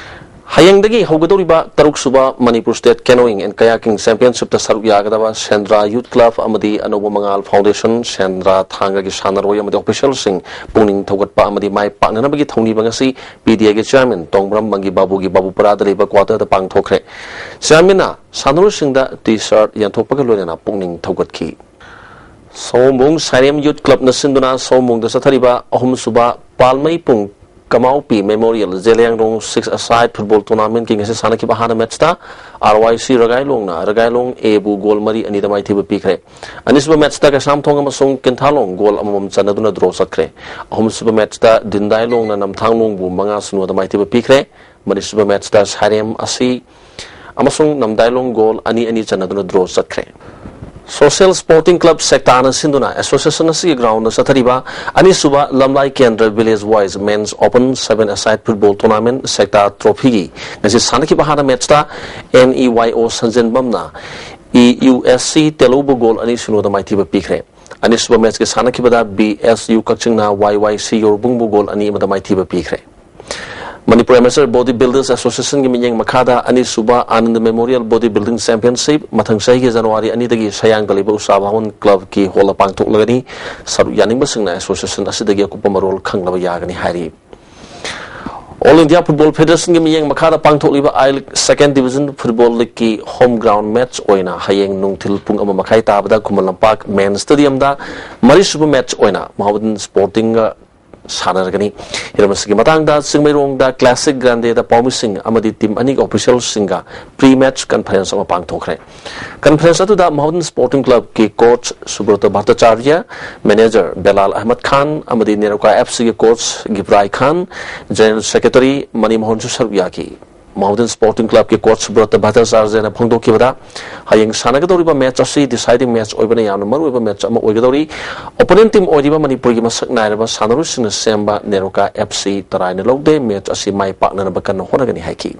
ꯍꯌꯦꯡꯗꯒꯤ ꯍꯧꯒꯗꯧꯔꯤꯕ ꯇꯔꯨꯛꯁꯨꯕ ꯃꯅꯤꯄꯨꯔ ꯁ꯭ꯇꯦꯠ ꯀꯦꯅꯣꯌꯤꯡ ꯑꯦꯟ ꯀꯌꯥꯀꯤꯡ ꯆꯦꯝꯄꯤꯌꯟꯁꯤꯞꯇ ꯁꯔꯨꯛ ꯌꯥꯒꯗꯕ ꯁꯦꯟꯗ꯭ꯔꯥ ꯌꯨꯠ ꯀ꯭ꯂꯕ ꯑꯃꯗꯤ ꯑꯅꯧꯕ ꯃꯉꯥꯜ ꯐꯥꯎꯟꯗꯦꯁꯟ, ꯁꯦꯟꯗ꯭ꯔꯥ ꯊꯥꯡꯒꯒꯤ ꯁꯥꯟꯅꯔꯣꯏ ꯑꯃꯗꯤ ꯑꯣꯐꯤꯁꯤꯌꯦꯜꯁꯤꯡ ꯄꯨꯛꯅꯤꯡ ꯊꯧꯒꯠꯄ ꯑꯃꯗꯤ ꯃꯥꯏ ꯄꯥꯛꯅꯅꯕꯒꯤ ꯊꯧꯅꯤꯕ ꯉꯁꯤ ꯄꯤ ꯗꯤ ꯑꯦꯒꯤ ꯆꯤꯌꯥꯔꯃꯦꯟ ꯇꯣꯡꯕ꯭ꯔꯝ ꯃꯪꯒꯤ ꯕꯥꯕꯨꯒꯤ ꯕꯥꯕꯨꯄꯔꯥꯗ ꯂꯩꯕ ꯀ꯭ꯋꯥꯇꯔꯗ ꯄꯥꯡꯊꯣꯛꯈ꯭ꯔꯦ꯫ ꯆꯤꯌꯥꯔꯃꯦꯟꯅ ꯁꯥꯟꯅꯔꯣꯏꯁꯤꯡꯗ ꯇꯤ ꯁꯥꯔꯠ ꯌꯦꯟꯊꯣꯛꯄꯒ ꯂꯣꯏꯅꯅ ꯄꯨꯛꯅꯤꯡ ꯊꯧꯒꯠꯈꯤ꯫ ꯁꯑꯣꯝꯕꯨꯡ ꯁꯥꯏꯔꯦꯝ ꯌꯨꯠ ꯀ꯭ꯂꯕꯅ ꯁꯤꯟꯗꯨꯅ ꯁꯑꯣꯝꯕꯨꯡꯗ ꯆꯠꯊꯔꯤꯕ ꯑꯍꯨꯝꯁꯨꯕ ꯄꯥꯜꯃꯩ ꯄꯨꯡ ꯀꯃꯥꯎꯄꯤ ꯃꯦꯃꯣꯔꯤꯌꯦꯜ ꯖꯦꯂꯤꯌꯥꯡꯔꯣꯡ ꯁꯤꯛꯁ ꯑꯁꯥꯏꯠ ꯐꯨꯠꯕꯣꯜ ꯇꯣꯔꯅꯥꯃꯦꯟꯠꯀꯤ ꯉꯁꯤ ꯁꯥꯟꯅꯈꯤꯕ ꯑꯍꯥꯟꯕ ꯃꯦꯠꯆꯇ ꯑꯥꯔ ꯋꯥꯏ ꯁꯤ ꯔꯒꯥꯏꯂꯣꯡꯅ ꯔꯒꯥꯏꯂꯣꯡ ꯑꯦꯕꯨ ꯒꯣꯜ ꯃꯔꯤ ꯑꯅꯤꯗ ꯃꯥꯏꯊꯤꯕ ꯄꯤꯈ꯭ꯔꯦ꯫ ꯑꯅꯤꯁꯨꯕ ꯃꯦꯠꯆꯇ ꯀꯩꯁꯥꯝꯊꯣꯡ ꯑꯃꯁꯨꯡ ꯀꯤꯟꯊꯥꯂꯣꯡ ꯒꯣꯜ ꯑꯃꯃꯝ ꯆꯟꯅꯗꯨꯅ ꯗ꯭ꯔꯣ ꯆꯠꯈ꯭ꯔꯦ꯫ ꯑꯍꯨꯝꯁꯨꯕ ꯃꯦꯠꯆꯇ ꯗꯤꯟꯗꯥꯏꯂꯣꯡꯅ ꯅꯝꯊꯥꯡꯂꯣꯡꯕꯨ ꯃꯉꯥ ꯁꯤꯅꯣꯗ ꯃꯥꯏꯊꯤꯕ ꯄꯤꯈ꯭ꯔꯦ꯫ ꯃꯔꯤꯁꯨꯕ ꯃꯦꯠꯆꯇ ꯁꯥꯏꯔꯦꯝ ꯑꯁꯤ ꯑꯃꯁꯨꯡ ꯅꯝꯗꯥꯏꯂꯣꯡ ꯒꯣꯜ ꯑꯅꯤ ꯑꯅꯤ ꯆꯟꯅꯗꯨꯅ ꯗ꯭ꯔꯣ ꯆꯠꯈ꯭ꯔꯦ꯫ ꯁꯣꯁꯤꯌꯦꯜ ꯁ꯭ꯄꯣꯔꯇꯤꯡ ꯀ꯭ꯂꯕ ꯁꯦꯛꯇꯥꯅ ꯁꯤꯟꯗꯨꯅ ꯑꯦꯁꯣꯁꯤꯌꯦꯁꯟ ꯑꯁꯤꯒꯤ ꯒ꯭ꯔꯥꯎꯟꯗ ꯆꯠꯊꯔꯤꯕ ꯑꯅꯤꯁꯨꯕ Lamlai Kendra village wise men's open seven a side football tournament Sekta ꯇ꯭ꯔꯣꯐꯤꯒꯤ ꯉꯁꯤ ꯁꯥꯟꯅꯈꯤꯕ ꯑꯍꯥꯟꯕ ꯃꯦꯠꯆꯇ ꯑꯦꯟ ꯏ ꯋꯥꯏ ꯑꯣ ꯁꯟꯖꯦꯟꯕꯝꯅ E U S C ꯇꯦꯂꯧꯕꯨ goal ꯑꯅꯤ ꯁꯤꯅꯣꯗ ꯃꯥꯏꯊꯤꯕ ꯄꯤꯈ꯭ꯔꯦ꯫ ꯑꯅꯤꯁꯨꯕ ꯃꯦꯠꯆꯀꯤ ꯁꯥꯟꯅꯈꯤꯕꯗ ꯕꯤ ꯑꯦꯁ ꯌꯨ ꯀꯛꯆꯤꯡꯅ ꯋꯥꯏ ꯋꯥꯏ ꯁꯤ ꯌꯣꯔꯕꯨꯡꯕꯨ ꯒꯣꯜ ꯑꯅꯤ ꯑꯃꯗ ꯃꯥꯏꯊꯤꯕ ꯄꯤꯈ꯭ꯔꯦ꯫ ꯃꯅꯤꯄꯨꯔ ꯑꯦꯃꯦꯆꯔ ꯕꯣꯗꯤ ꯕꯤꯜꯗꯔꯁ ꯑꯦꯁꯣꯁꯤꯌꯦꯁꯟꯒꯤ ꯃꯤꯠꯌꯦꯡ ꯃꯈꯥꯗ ꯑꯅꯤꯁꯨꯕ Anand memorial body building championship ꯃꯊꯪ ꯆꯍꯤꯒꯤ ꯖꯅꯋꯥꯔꯤ ꯑꯅꯤꯗꯒꯤ ꯁꯌꯥꯡꯗ ꯂꯩꯕ ꯎꯁꯥ ꯚꯋꯟ ꯀ꯭ꯂꯕꯀꯤ ꯍꯣꯜꯗ ꯄꯥꯡꯊꯣꯛꯂꯒꯅꯤ꯫ ꯁꯔꯨꯛ ꯌꯥꯅꯤꯡꯕꯁꯤꯡꯅ ꯑꯦꯁꯣꯁꯤꯌꯦꯁꯟ ꯑꯁꯤꯗꯒꯤ ꯑꯀꯨꯞꯄ ꯃꯔꯣꯜ ꯈꯪꯅꯕ ꯌꯥꯒꯅꯤ ꯍꯥꯏꯔꯤ꯫ ꯑꯣꯜ ꯏꯟꯗꯤꯌꯥ ꯐꯨꯠꯕꯣꯜ ꯐꯦꯗꯔꯦꯁꯟꯒꯤ ꯃꯤꯠꯌꯦꯡ ꯃꯈꯥꯗ ꯄꯥꯡꯊꯣꯛꯂꯤꯕ I league second division football ꯂꯤꯒꯀꯤ ꯍꯣꯝ ꯒ꯭ꯔꯥꯎꯟ ꯃꯦꯠꯆ ꯑꯣꯏꯅ ꯍꯌꯦꯡ ꯅꯨꯡꯊꯤꯜ ꯄꯨꯡ ꯑꯃ ꯃꯈꯥꯏ ꯇꯥꯕꯗ ꯈꯨꯃꯟ ꯂꯝꯄꯥꯛ ꯃꯦꯟ ꯁ꯭ꯇꯦꯗꯤꯌꯝꯗ ꯃꯔꯤꯁꯨꯕ ꯃꯦꯠꯆ ꯑꯣꯏꯅ ꯃꯍꯥꯎꯗꯤꯟ ꯁ꯭ꯄꯣꯔꯇꯤꯡꯒ ꯁꯥꯟꯅꯔꯒꯅꯤ꯫ ꯍꯤꯔꯝ ꯑꯁꯤꯒꯤ ꯃꯇꯥꯡꯗ ꯆꯤꯡꯃꯩꯔꯣꯡꯗ ꯀ꯭ꯂꯥꯁꯤꯛ ꯒ꯭ꯔꯥꯟꯗꯦꯗ ꯄꯥꯎꯃꯤꯁꯤꯡ ꯑꯃꯗꯤ ꯇꯤꯝ ꯑꯅꯤꯒꯤ ꯑꯣꯐꯤꯁꯤꯌꯦꯜꯁꯤꯡꯒ ꯄ꯭ꯔꯤ ꯃꯦꯠꯆ ꯀꯟꯐꯔꯦꯟꯁ ꯑꯃ ꯄꯥꯡꯊꯣꯛꯈ꯭ꯔꯦ꯫ ꯀꯟꯐꯔꯦꯟꯁ ꯑꯗꯨꯗ ꯃꯍꯥꯎꯗꯤꯟ ꯁ꯭ꯄꯣꯔꯇꯤꯡ ꯀ꯭ꯂꯕꯀꯤ ꯀꯣꯆ ꯁꯨꯕ꯭ꯔꯇ ꯚꯠꯇꯥꯆꯥꯔꯌ, ꯃꯦꯅꯦꯖꯔ ꯕꯦꯂꯥꯜ ꯑꯍꯃꯗ ꯈꯥꯟ ꯑꯃꯗꯤ ꯅꯦꯔꯣꯀꯥ ꯑꯦꯐ ꯁꯤꯒꯤ ꯀꯣꯆ ꯒꯤꯕ꯭ꯔꯥꯏ ꯈꯥꯟ, ꯖꯦꯅꯔꯦꯜ ꯁꯦꯀ꯭ꯔꯦꯇꯔꯤ ꯃꯅꯤ ꯃꯣꯍꯟꯁꯨ ꯁꯔꯨꯛ ꯌꯥꯈꯤ꯫ ꯃꯍꯥꯎꯗꯤꯟ ꯁ꯭ꯄꯣꯔꯇꯤꯡ ꯀ꯭ꯂꯕꯀꯤ ꯀꯣꯆ ꯁꯨꯕ꯭ꯔꯇ ꯚꯠꯇꯥꯆꯥꯔꯌꯅ ꯐꯣꯡꯗꯣꯛꯈꯤꯕꯗ, ꯍꯌꯦꯡ ꯁꯥꯟꯅꯒꯗꯧꯔꯤꯕ ꯃꯦꯠꯆ ꯑꯁꯤ ꯗꯤꯁꯥꯏꯗꯤꯡ ꯃꯦꯠꯆ ꯑꯣꯏꯕꯅ ꯌꯥꯝꯅ ꯃꯔꯨꯑꯣꯏꯕ ꯃꯦꯠꯆ ꯑꯃ ꯑꯣꯏꯒꯗꯧꯔꯤ꯫ ꯑꯣꯄꯣꯅꯦꯟ ꯇꯤꯝ ꯑꯣꯏꯔꯤꯕ ꯃꯅꯤꯄꯨꯔꯒꯤ ꯃꯁꯛ ꯅꯥꯏꯔꯕ ꯁꯥꯟꯅꯔꯣꯏꯁꯤꯡꯅ ꯁꯦꯝꯕ ꯅꯦꯔꯣꯀꯥ ꯑꯦꯐ ꯁꯤ ꯇꯔꯥꯏꯅ ꯂꯧꯗꯦ꯫ ꯃꯦꯠꯆ ꯑꯁꯤ ꯃꯥꯏ ꯄꯥꯛꯅꯅꯕ ꯀꯟꯅ ꯍꯣꯠꯅꯒꯅꯤ ꯍꯥꯏꯈꯤ꯫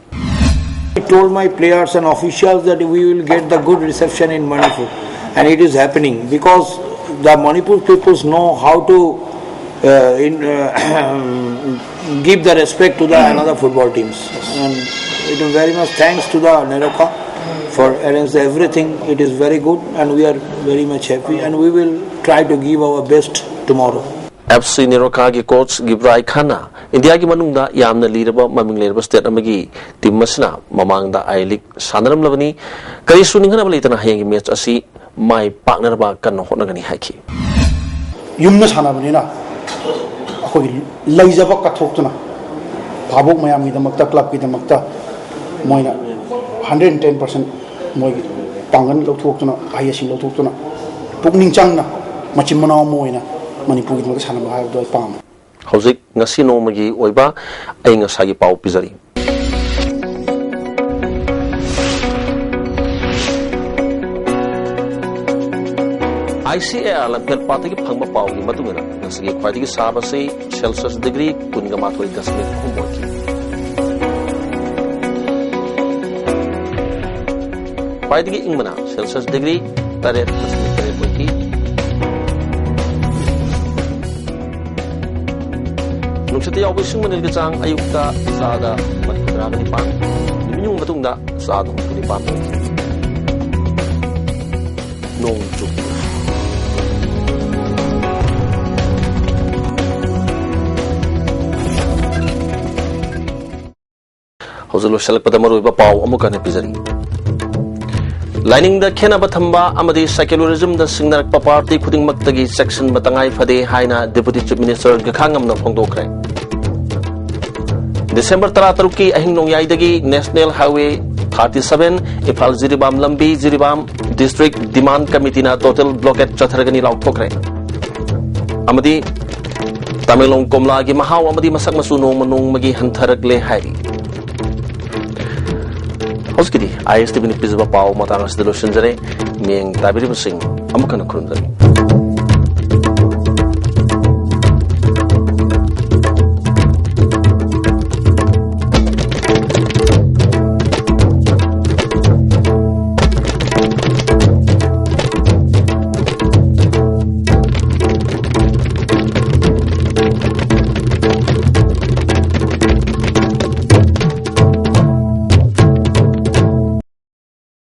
I told my players and officials that we will get the good reception in Manipur, and it is happening because the Manipur peoples know how to uh, in, uh, give the respect to the another football teams. And it is very much thanks to the Neroka for arrange everything. It is very good, and we are very much happy, and we will try to give our best tomorrow. F C ꯅꯦꯔꯣꯀꯥꯒꯤ coach ꯒꯤꯕ꯭ꯔꯥꯏ ꯈꯥꯟꯅ ꯏꯟꯗꯤꯌꯥꯒꯤ ꯃꯅꯨꯡꯗ ꯌꯥꯝꯅ ꯂꯤꯔꯕ ꯃꯃꯤꯡ ꯂꯩꯔꯕ state ꯑꯃꯒꯤ team ꯑꯁꯤꯅ ꯃꯃꯥꯡꯗ ꯑꯥꯏ league ꯁꯥꯟꯅꯔꯝꯂꯕꯅꯤ꯫ ꯀꯔꯤꯁꯨ ꯅꯤꯡꯍꯟꯅꯕ ꯂꯩꯇꯅ ꯍꯌꯦꯡꯒꯤ ꯃꯦꯠꯆ ꯑꯁꯤ ꯃꯥꯏ ꯄꯥꯛꯅꯅꯕ ꯀꯟꯅ ꯍꯣꯠꯅꯒꯅꯤ ꯍꯥꯏꯈꯤ꯫ ꯌꯨꯝꯗ ꯁꯥꯟꯅꯕꯅꯤꯅ ꯑꯩꯈꯣꯏꯒꯤ ꯂꯩꯖꯕ ꯀꯠꯊꯣꯛꯇꯨꯅ ꯚꯥꯕꯣꯛ ꯃꯌꯥꯝꯒꯤꯗꯃꯛꯇ, ꯀ꯭ꯂꯕꯀꯤꯗꯃꯛꯇ ꯃꯣꯏꯅ ꯍꯟꯗ꯭ꯔꯦꯠ ꯇꯦꯟ ꯄꯥꯔꯁꯦꯟ ꯃꯣꯏꯒꯤ ꯄꯥꯡꯒꯜ ꯂꯧꯊꯣꯛꯇꯨꯅ, ꯑꯍꯩ ꯑꯁꯤꯡ ꯂꯧꯊꯣꯛꯇꯨꯅ, ꯄꯨꯛꯅꯤꯡ ꯆꯪꯅ ꯃꯆꯤꯟ ꯃꯅꯥꯎ ꯑꯃ ꯑꯣꯏꯅ ꯃꯅꯤꯄꯨꯔꯒꯤꯗꯃꯛꯇ ꯁꯥꯟꯅꯕ ꯍꯥꯏꯕꯗꯣ ꯑꯩ ꯄꯥꯝꯃꯤ꯫ ꯍꯧꯖꯤꯛ ꯉꯁꯤ ꯅꯣꯡꯃꯒꯤ ꯑꯣꯏꯕ ꯑꯏꯪ ꯑꯁꯥꯒꯤ ꯄꯥꯎ ꯄꯤꯖꯔꯤ꯫ ꯑꯥꯏ ꯁꯤ ꯑꯦ ꯑꯥꯔ ꯂꯝꯐꯦꯜ ꯄꯥꯠꯇꯒꯤ ꯐꯪꯕ ꯄꯥꯎꯒꯤ ꯃꯇꯨꯡ ꯏꯟꯅ, ꯉꯁꯤꯒꯤ ꯈ꯭ꯋꯥꯏꯗꯒꯤ ꯁꯥꯕꯁꯤ ꯁꯦꯜꯁꯤꯌꯁ ꯗꯤꯒ꯭ꯔꯤ ꯀꯨꯟꯒ ꯃꯥꯊꯣꯏ ꯗꯁꯃꯤꯛ ꯑꯍꯨꯝ ꯑꯣꯏꯈꯤ꯫ ꯈ꯭ꯋꯥꯏꯗꯒꯤ ꯏꯪꯕꯅ ꯁꯦꯜꯁꯤꯌꯁ ꯗꯤꯒ꯭ꯔꯤ ꯇꯔꯦꯠ ꯗꯁꯃꯤꯛ ꯇꯔꯦꯠ ꯑꯣꯏꯈꯤ꯫ ꯁꯤꯗ ꯌꯥꯎꯕ ꯏꯁꯤꯡ ꯃꯅꯤꯜꯒꯤ ꯆꯥꯡ ꯑꯌꯨꯛꯇ ꯆꯥꯗ ꯃꯔꯤꯐꯨꯇꯔꯥ ꯅꯤꯄꯥꯟ, ꯅꯨꯃꯤꯠ ꯌꯨꯡꯕ ꯃꯇꯨꯡꯗ ꯆꯥꯗ ꯍꯨꯝꯐꯨ ꯅꯤꯄꯥꯟ꯫ ꯅꯣꯡ ꯆꯨ꯫ ꯍꯧꯖꯤꯛ ꯂꯣꯏꯁꯤꯜꯂꯛꯄꯗ ꯃꯔꯨꯑꯣꯏꯕ ꯄꯥꯎ ꯑꯃꯨꯛ ꯍꯟꯅ ꯄꯤꯖꯔꯤ꯫ ꯂꯥꯏꯅꯤꯡꯗ ꯈꯦꯠꯅꯕ ꯊꯝꯕ ꯑꯃꯗꯤ ꯁꯦꯀ꯭ꯌꯨꯂꯔꯤꯖꯝꯗ ꯁꯤꯡꯅꯔꯛꯄ ꯄꯥꯔꯇꯤ ꯈꯨꯗꯤꯡꯃꯛꯇꯒꯤ ꯆꯦꯛꯁꯤꯟꯕ ꯇꯉꯥꯏ ꯐꯗꯦ ꯍꯥꯏꯅ ꯗꯤꯄꯨꯇꯤ ꯆꯤꯐ ꯃꯤꯅꯤꯁꯇꯔ ꯒꯈꯥ ꯉꯝꯅ ꯐꯣꯡꯗꯣꯛꯈ꯭ꯔꯦ꯫ ꯗꯤꯁꯦꯝꯕꯔ ꯇꯔꯥꯇꯔꯨꯛꯀꯤ ꯑꯍꯤꯡ ꯅꯣꯡꯌꯥꯏꯗꯒꯤ national highway thirty seven Imphal Jiribam ꯂꯝꯕꯤ ꯖꯤꯔꯤꯕꯥꯝ ꯗꯤꯁꯇ꯭ꯔꯤꯛ ꯗꯤꯃꯥꯟ ꯀꯃꯤꯇꯤꯅ ꯇꯣꯇꯦꯜ ꯕ꯭ꯂꯣꯀꯦꯠ ꯆꯠꯊꯔꯒꯅꯤ ꯂꯥꯎꯊꯣꯛꯈ꯭ꯔꯦ꯫ ꯑꯃꯗꯤ ꯇꯃꯦꯡꯂꯣꯡ ꯀꯣꯝꯂꯥꯒꯤ ꯃꯍꯥꯎ ꯑꯃꯗꯤ ꯃꯁꯛ ꯃꯆꯨ ꯅꯣꯡꯃ ꯅꯣꯡꯃꯒꯤ ꯍꯟꯊꯔꯛꯂꯦ ꯍꯥꯏꯔꯤ꯫ ꯍꯧꯖꯤꯛꯀꯤꯗꯤ ꯑꯥꯏ ꯑꯦꯁ ꯇꯤ ꯚꯤꯅ ꯄꯤꯖꯕ ꯄꯥꯎ ꯃꯇꯥꯡ ꯑꯁꯤꯗ ꯂꯣꯏꯁꯤꯟꯖꯔꯦ꯫ ꯃꯤꯠꯌꯦꯡ ꯇꯥꯕꯤꯔꯤꯕꯁꯤꯡ ꯑꯃꯨꯛ ꯍꯟꯅ ꯈꯨꯔꯨꯝꯖꯔꯤ꯫